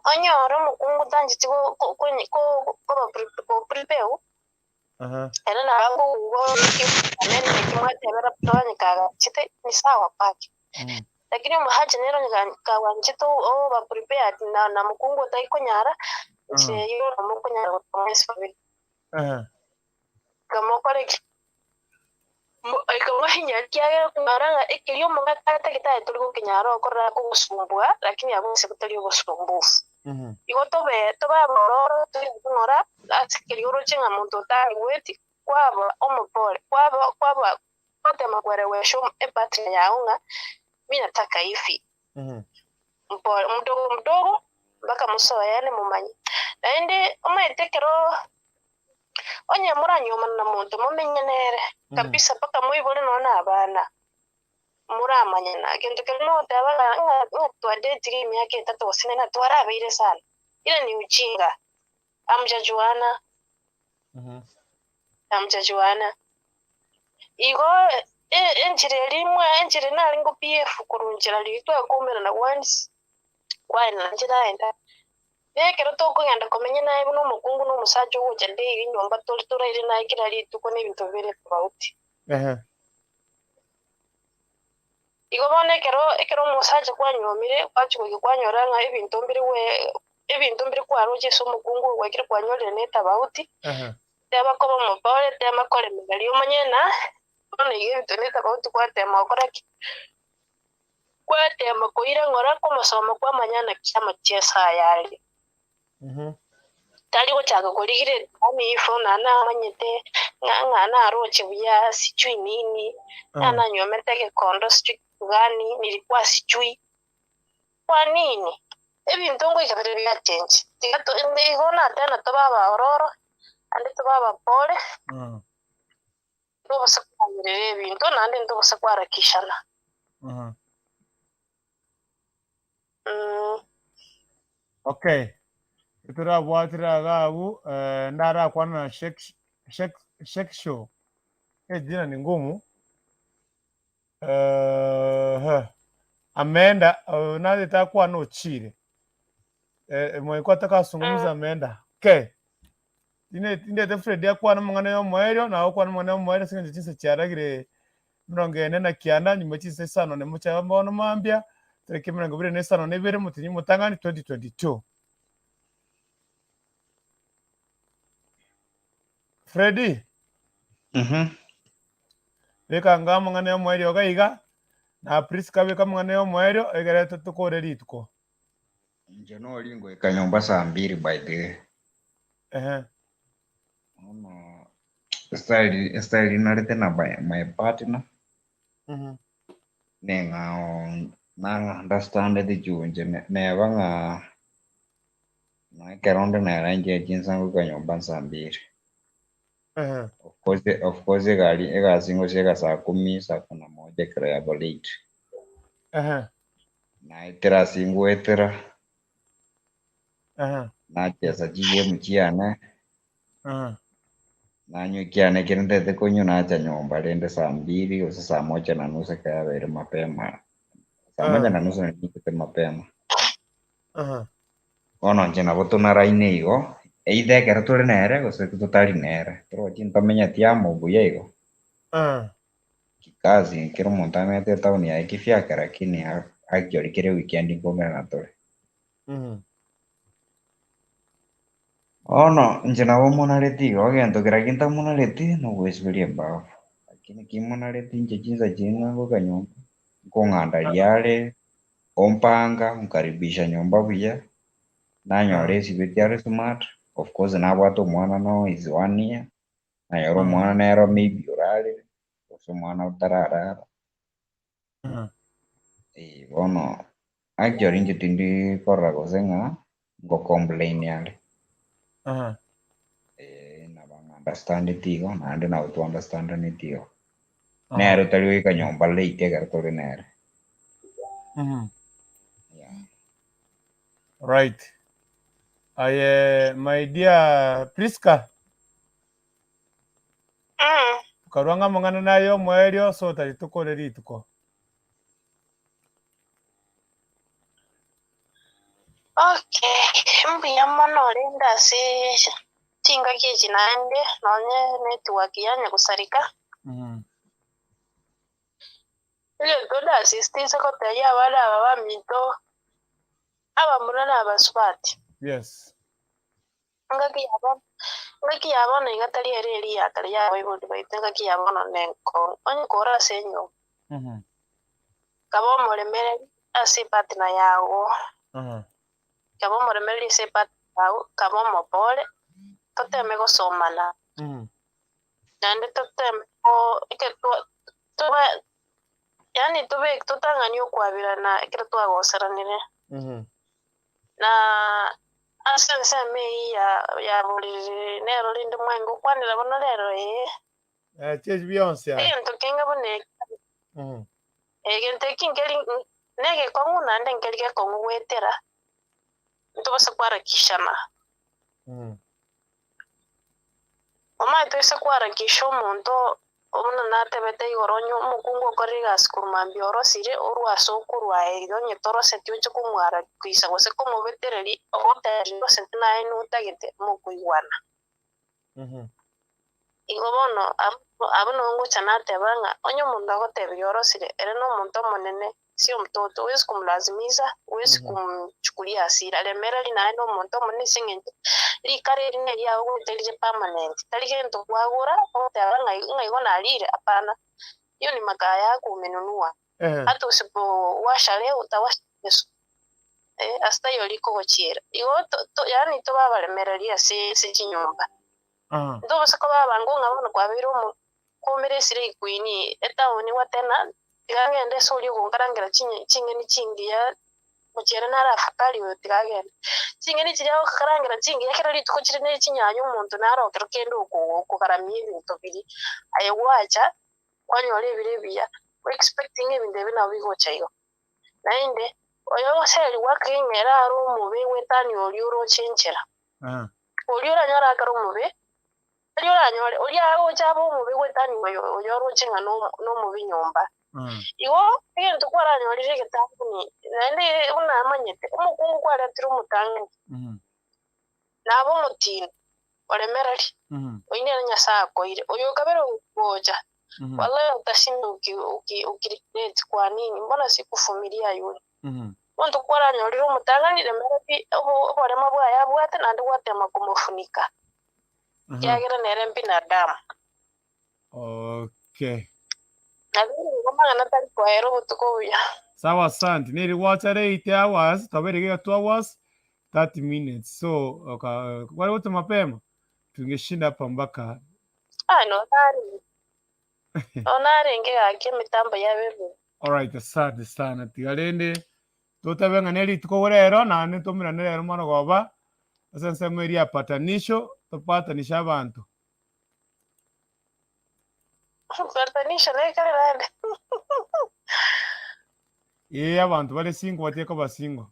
onyore omokungu tancheti koba go prepare Ere nabo akogugwa amen naki mwatebera onye kagachete ni sawa kwake. Lakini omosacha nere onye kagwanchete oba prepared na na mokungu otari konyara, inche eyio nabo mokonyara gotoma ase babere. Ikamokora ki? Ikamohinyia ekiagera okonyora ng'a ekeria omogaka atagete aye tori gokenyara okorora akogosumbua lakini abwo ase botari obosumbufu. Igo tobe tobe abororo tobe ng'ora ase keria oroche ng'a monto otaigweti kwaba omopore kwaba kwaba gwatema kwerewesha epartner yago ng'a mi nataka hivi mpore mdogo mdogo mpaka mosoyane momanye. Naende omanyete ekero Onye moranyuomana na monto momenye nere kabisa mpaka moibore nonya na abana, moramanyana. Egento keria nogoteba ng'a ng'a ng'a twadetire emiaka etato gose ene twarabeire sana, ile ni ujinga. Hamjajuana, hamjajuana. Igo enchera eria imwe enchera narenge PF korwa nchera riria twakoumerana once, kwaenana nchera aenda. Na ekero tokogenda komenya naye buna omokungu na omosacha ogocha daily nyomba tore toraire naye kera rituko na ebinto bibere tofauti. Igo bono ekero ekero omosacha kwanyuomire gwachia goika kwanyora ng'a ebinto mbire gwe ebinto mbire kwaroche ase omokungu oyo gwaikire kwanyorire ne etabauti, teba koba omopore tema koremereria omanye ng'a bono iga ebinto ne etabauti gwatema gokora ki? Gwateema koira ng'ora kw'omosoma kw'amanyana ki'amacheso aya are. Tari gochaka korigereria amiifo ng'a namanyete ng'a ng'a naroche buya sijui nini, ng'a nanywomete egekondo sijui kitu gani, nilikuwa sijui. Kwa nini? Ebinto ngoika bire biachenchi. Tiga to igo natena tobe abaororo, naende tobe abapore. Ntobasa korangereria ebinto, naende ntobasa koharakishana. Okay, etorabwatire iga abwo ndarakwane na Shek Shek Shekisho, ejina ni ngumu ameenda natete akwane ochire mwenye kwataka asungumze ameenda okay. Tinde tindete Fred akwane amang'ana ya omoerio, naye okwane amang'ana ya omoerio ase eng'encho chinsa chiaragire emerongo ene na kianda, nyuma chinsa isano na emo chia bono mambia, tariki emerongo ebere na isano na ibere omotienyi omotang'ani 2022. Freddy, Mhm. beka anga amang'ana ya omoerio iga iga, na Prisca beka amang'ana ya omoerio egere tokore rituko. Inche nori ngoika nyomba saa mbiri by the way. Ehe. Bono style style narete na my, my partner Mhm. neng'ao nang'a understandete chunche neba ng'a na ekero onde nere inche chinsa ngoika nyomba saa mbiri. Ehe. Of course, of course egari egasi ngosieka saa kumi saa kumi na moja ekero yaba late. Ehe. Naetera ase ngoetera Ehe. nachesa chigame chiane Ehe. nanywa ekiane ekere ntagete konywa nacha nyomba rende saa mbiri gose saa moja na nusu ekero yabeire mapema saa moja Ehe. na nusu nario nchete mapema. Ehe. Bono inche nabo tonaraine igo either ekero tore nere gose totari nere torochi ntomenyeti amo buya igo. Ehe. Kikazi kera omonto amenyete etown yaye kivyake lakini actually kera ewikendi nkomerana tore. Mhm. Bono inche nabo monareti igo egento kera gintamonareti nogwesiberia embafu. Lakini kimonareti inche chinsa chiria ng'a ngoika nyomba, nkong'anda riare, ompanga, onkaribisha nyomba buya, nanyora esibeti are smart, of course nabwate omwana no is one year, nanyora omwana nero maybe orarire, gose omwana otararara. Eh, bono actually inche tindi korora gose ng'a ngo complain are. Eh, nabo ng'a understandeti igo naende nabo twa understandaneti igo. Nere otari goika nyomba late ekero tore nere. Yeah. Right. Aye my dear Priska. Karwa ng'a amang'ana naye omoerio ase otari tokore rituko. Okay, mbuya mono rende ase chingaki echi naende nonye network yanya gosareka. Egento ndasisitize gotebia abana aba baminto, abamura na abasubati. Yes. Engaki ya bono, engaki ya bono iga tari ere eria ya kare y'abaibori baito, engaki ya bono nenkong'u. Onye kore ase enyomba, kaba omoremereri ase epartner yago, kaba omoremereri ase epartner yago, kaba omopore, toteme gosomana, naende toteme ko eke twa tobe yaani tobe totang'ani okoaberana ekero twagoseranire. Na ase ensemo eyio ya ya boriri nero rende mwenge okwanera bono rero, ee. Eh, chiachi bionsi aya. Egento kenge buna eki, egento eki nkeri negekong'u naende nkeri gekong'u goetera, ntobasa kwarakishana. Omanyete toise kwarakisha omonto buna natebete igoro onye omokungu okorire egasi korwa mambia orosire orwe ase okorwa aye iga onye toroseti oche komwarakisa gose komobetereria ogotebi roseti naye notagete mokoigwana. Igo bono abwo nabo ngocha nateba ng'a onye omonto agotebirie orosire ere nomonto omonene Sio mtoto, huwezi kumlazimisha, huwezi kumchukulia hasira. Remereri naye nomonto omonene ase eng'encho rikara eri neriao goeta rire permanent. Tari gento kwagora ogoteba ng'a ng'a igo narire, hapana. Hiyo ni makaa yako umenunua. Hata usipowasha leo utawasha kesho. Eh, ase taiyo rikogochiera. Igo to- to- yaani tobe abaremereri ase ase chinyomba. Ntobasa koba abango ng'a bono kwabeire omo kwaumire esira equeen etaoni gwatena tiga ngende ase oria ogonkarangera ching'eni chingiya gochia ere nare afadhali oyo tiga agende. Ching'eni chiria agokarangera chingiya kera rituko chire ne chinyanya omonto naro ekero kende okogaramia ebinto biria, aye gwacha kwanyora ebire ebiya, o expecting ebinto ebi nabo bigocha igo. Naende oyo ogoserigwa akeng'era are omobe goetania oria oroche enchera. Oria oranyore akare omobe, tari oranyore, oria agocha abe omobe goetania oyo oyoroche ng'a nomobe nyomba. Igo egento kwaranyorire egetang'ani, naende buna amanyete, omokungu kwaretire omotang'ani, nabe omotindi. Oremereri, oyio nere Nyasae akoire. Oyo okabere gocha, wallahi utashinda uki uki ukiregret kwa nini mbona sikuvumilia yule. Monto kwaranyorire omotang'ani remera pi obo oborema bwaye abwate naende gwatema komofunika, ekiagera nere mbinadamu. Okay. Nabere igo amang'ana tari koera obotuko obuya. Sawa asante. Neri gwacha 8 hours, twabeire iga 2 hours 30 minutes. So oka kware gocha mapema tungeshinda hapa mpaka Ah, nonare nonarenge gaki emitambo yabe buya. Alright, asante sana. Tiga rende totabe ng'a ne rituko rero naende tomerane rero marogoba ase ensemo eria ya patanisho topatanishe abanto. Patanisho nekare naende. Ee, abanto bare single batige koba single.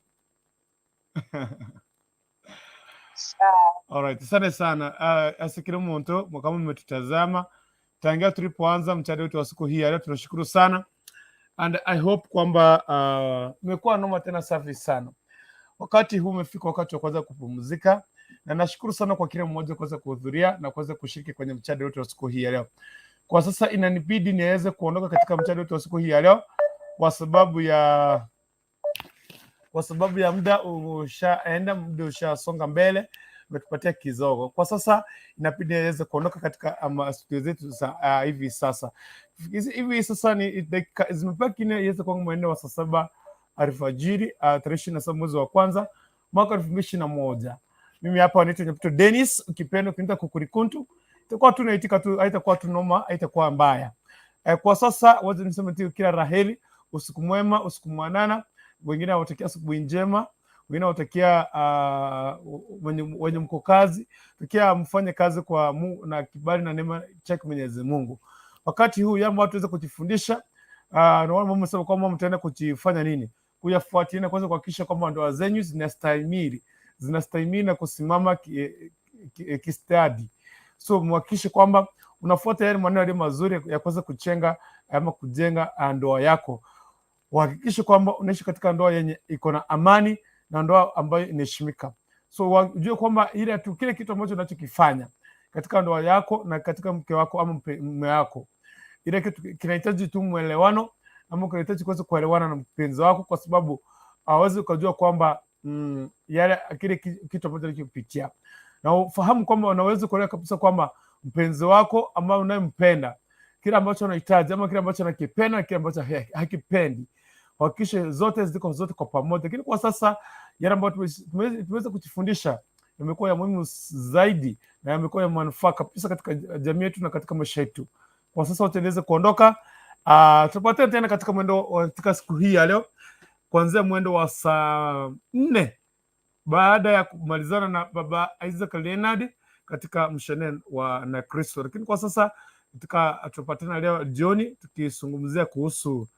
Sawa. Alright, asante sana. Ase kila omonto kama mmetutazama tangia tulipoanza mchana wetu wa siku hii ya leo, tunashukuru sana and I hope kwamba imekuwa noma tena safi sana. Wakati huu umefika, wakati wa kuweza kupumzika, na nashukuru sana kwa kila mmoja kuweza kuhudhuria na kuweza kushiriki kwenye mchana wetu wa siku hii ya leo. Kwa sasa inanibidi niweze kuondoka katika mchana wetu wa siku hii ya leo kwa sababu ya kwa sababu ya muda ushaenda, muda ushasonga mbele, umetupatia kizogo. Kwa sasa inabidi niweze kuondoka katika ama studio zetu za hivi sasa. Hivi sasa ni dakika zimebaki nne iweze kuwa mwendo wa saa saba alfajiri tarehe 27 mwezi wa kwanza mwaka 2021. Mimi hapa naitwa Nyaputo Dennis, ukipenda ukiniita Kukurikuntu, itakuwa tu naitika tu, haitakuwa tu noma, haitakuwa mbaya. Kwa sasa wacha niseme tu kila raheli, usiku mwema, usiku mwanana. Wengine nawatakia asubuhi njema, wengine nawatakia wenye mko kazi, takia mfanye kazi kwa mu, na kibali na neema chake Mwenyezi Mungu. Wakati huu jambo watu waweze kujifundisha na wale ambao mmesema kwamba mtaenda kujifanya nini, kuyafuatilia na kuweza kuhakikisha kwamba ndoa zenyu zinastahimili, zinastahimili na kusimama kistadi. So muhakikishe kwamba unafuata yale maneno yaliyo mazuri ya kuweza kuchenga ama kujenga ndoa yako. Uhakikishe kwamba unaishi katika ndoa yenye iko na amani na ndoa ambayo inaheshimika. So ujue kwamba ile tu kile kitu ambacho unachokifanya katika ndoa yako na katika mke wako ama mume wako, ile kitu kinahitaji tu mwelewano ama kinahitaji kuweza kuelewana na mpenzi wako, kwa sababu hawezi ukajua kwamba yale kile kitu ambacho anachopitia, na ufahamu kwamba unaweza kuelewa kabisa kwamba mpenzi wako ambaye unayempenda kile ambacho anahitaji ama kile ambacho anakipenda na kile ambacho hakipendi, hakikishe zote ziko zote kwa pamoja. Lakini kwa sasa yale ambayo tumeweza kujifundisha yamekuwa ya muhimu zaidi na yamekuwa ya manufaa kabisa katika jamii yetu na katika maisha yetu. Kwa sasa wote niweze kuondoka. Tupatane tena katika mwendo katika siku hii ya leo kuanzia mwendo wa saa 4 baada ya kumalizana na Baba Isaac Leonard katika mshene wa na Kristo. Lakini kwa sasa katika tupatana leo jioni tukizungumzia kuhusu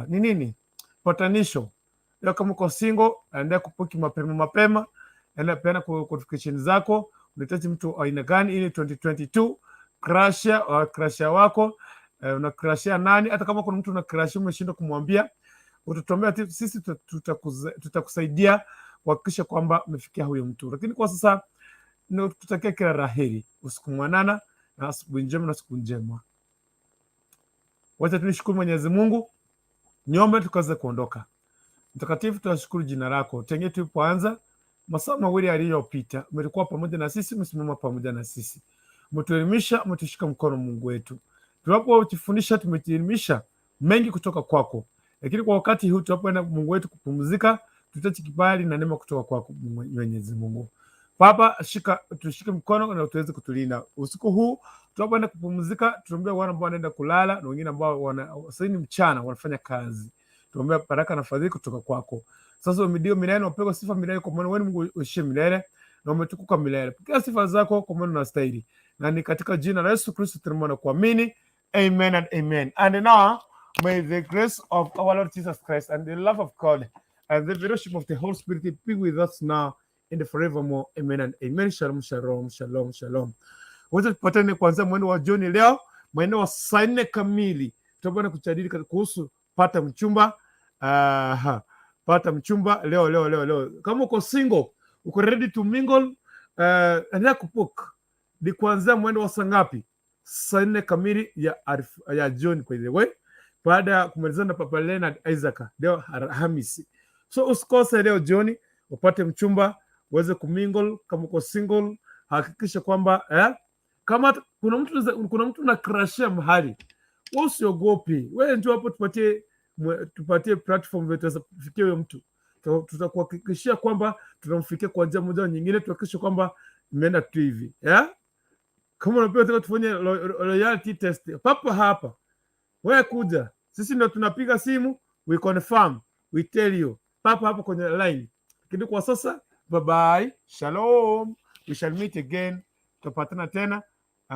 ni nini patanisho. Leo kama uko single, endelea kupuki mapema mapema, endelea peana notification zako. Unahitaji mtu aina gani ili 2022 crush crush wako, una crush nani? Hata kama kuna mtu una crush umeshindwa kumwambia, utatuambia sisi tutakusaidia kuhakikisha kwamba umefikia huyo mtu. Lakini kwa sasa tutakia kila laheri, usiku mwanana na asubuhi njema na siku njema. Wacha tunishukuru Mwenyezi Mungu, niombe tukaweze kuondoka. Mtakatifu, tunashukuru jina lako. Tangia tulipoanza masaa mawili yaliyopita, umekuwa pamoja na sisi, umesimama pamoja na sisi, umetuelimisha, umetushika mkono Mungu wetu. Tunapojifundisha, tumejielimisha mengi kutoka kwako, lakini kwa wakati huu tunapoenda Mungu wetu kupumzika, tutahitaji kibali na neema kutoka kwako Mwenyezi Mungu. Baba, tushike mkono na tuweze kutulinda usiku huu tunapoenda kupumzika. Tuombee wale ambao wanaenda kulala na wengine ambao sasa ni mchana wanafanya kazi. Tuombee baraka na fadhili kutoka kwako. Sasa umidio milele na upewe sifa milele, kwa maana wewe ni Mungu uishie milele na umetukuka milele. Pokea sifa zako kwa maana unastahili. Na ni katika jina la Yesu Kristo tunaomba na kuamini. Amen and amen. And now may the grace of our Lord Jesus Christ and the love of God and the fellowship of the Holy Spirit be with us now and forevermore. Amen and amen. Shalom, shalom, shalom, shalom. Wote tupatane kuanzia mwendo wa jioni leo, mwendo wa saa 4 kamili. Tutakuwa kujadili kuhusu pata mchumba. Pata mchumba leo, leo, leo, leo. Kama uko single, uko ready to mingle, endelea kubook. Ni kuanzia mwendo wa saa ngapi? Saa nne kamili ya, arif, ya jioni by the way, baada ya kumalizana na Papa Leonard Isaac leo Alhamisi. So usikose leo jioni upate mchumba uweze kumingle. Kama uko single, hakikisha kwamba kama kuna mtu na crushia mahali, wewe usiogopi, wewe njoo hapo tupatie platform vile tutaweza kufikia huyo mtu. Tutakuhakikishia kwamba tunamfikia kwa njia moja au nyingine, tuhakikishe kwamba imeenda tu hivi, yeah? Kama unapenda nataka tufanye loyalty test papo hapa, wewe kuja, sisi ndo tunapiga simu, we confirm, we tell you papo hapo kwenye line. Lakini kwa sasa, bye bye, shalom, we shall meet again, tutapatana tena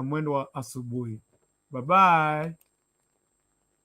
mwendo wa asubuhi. Bye bye.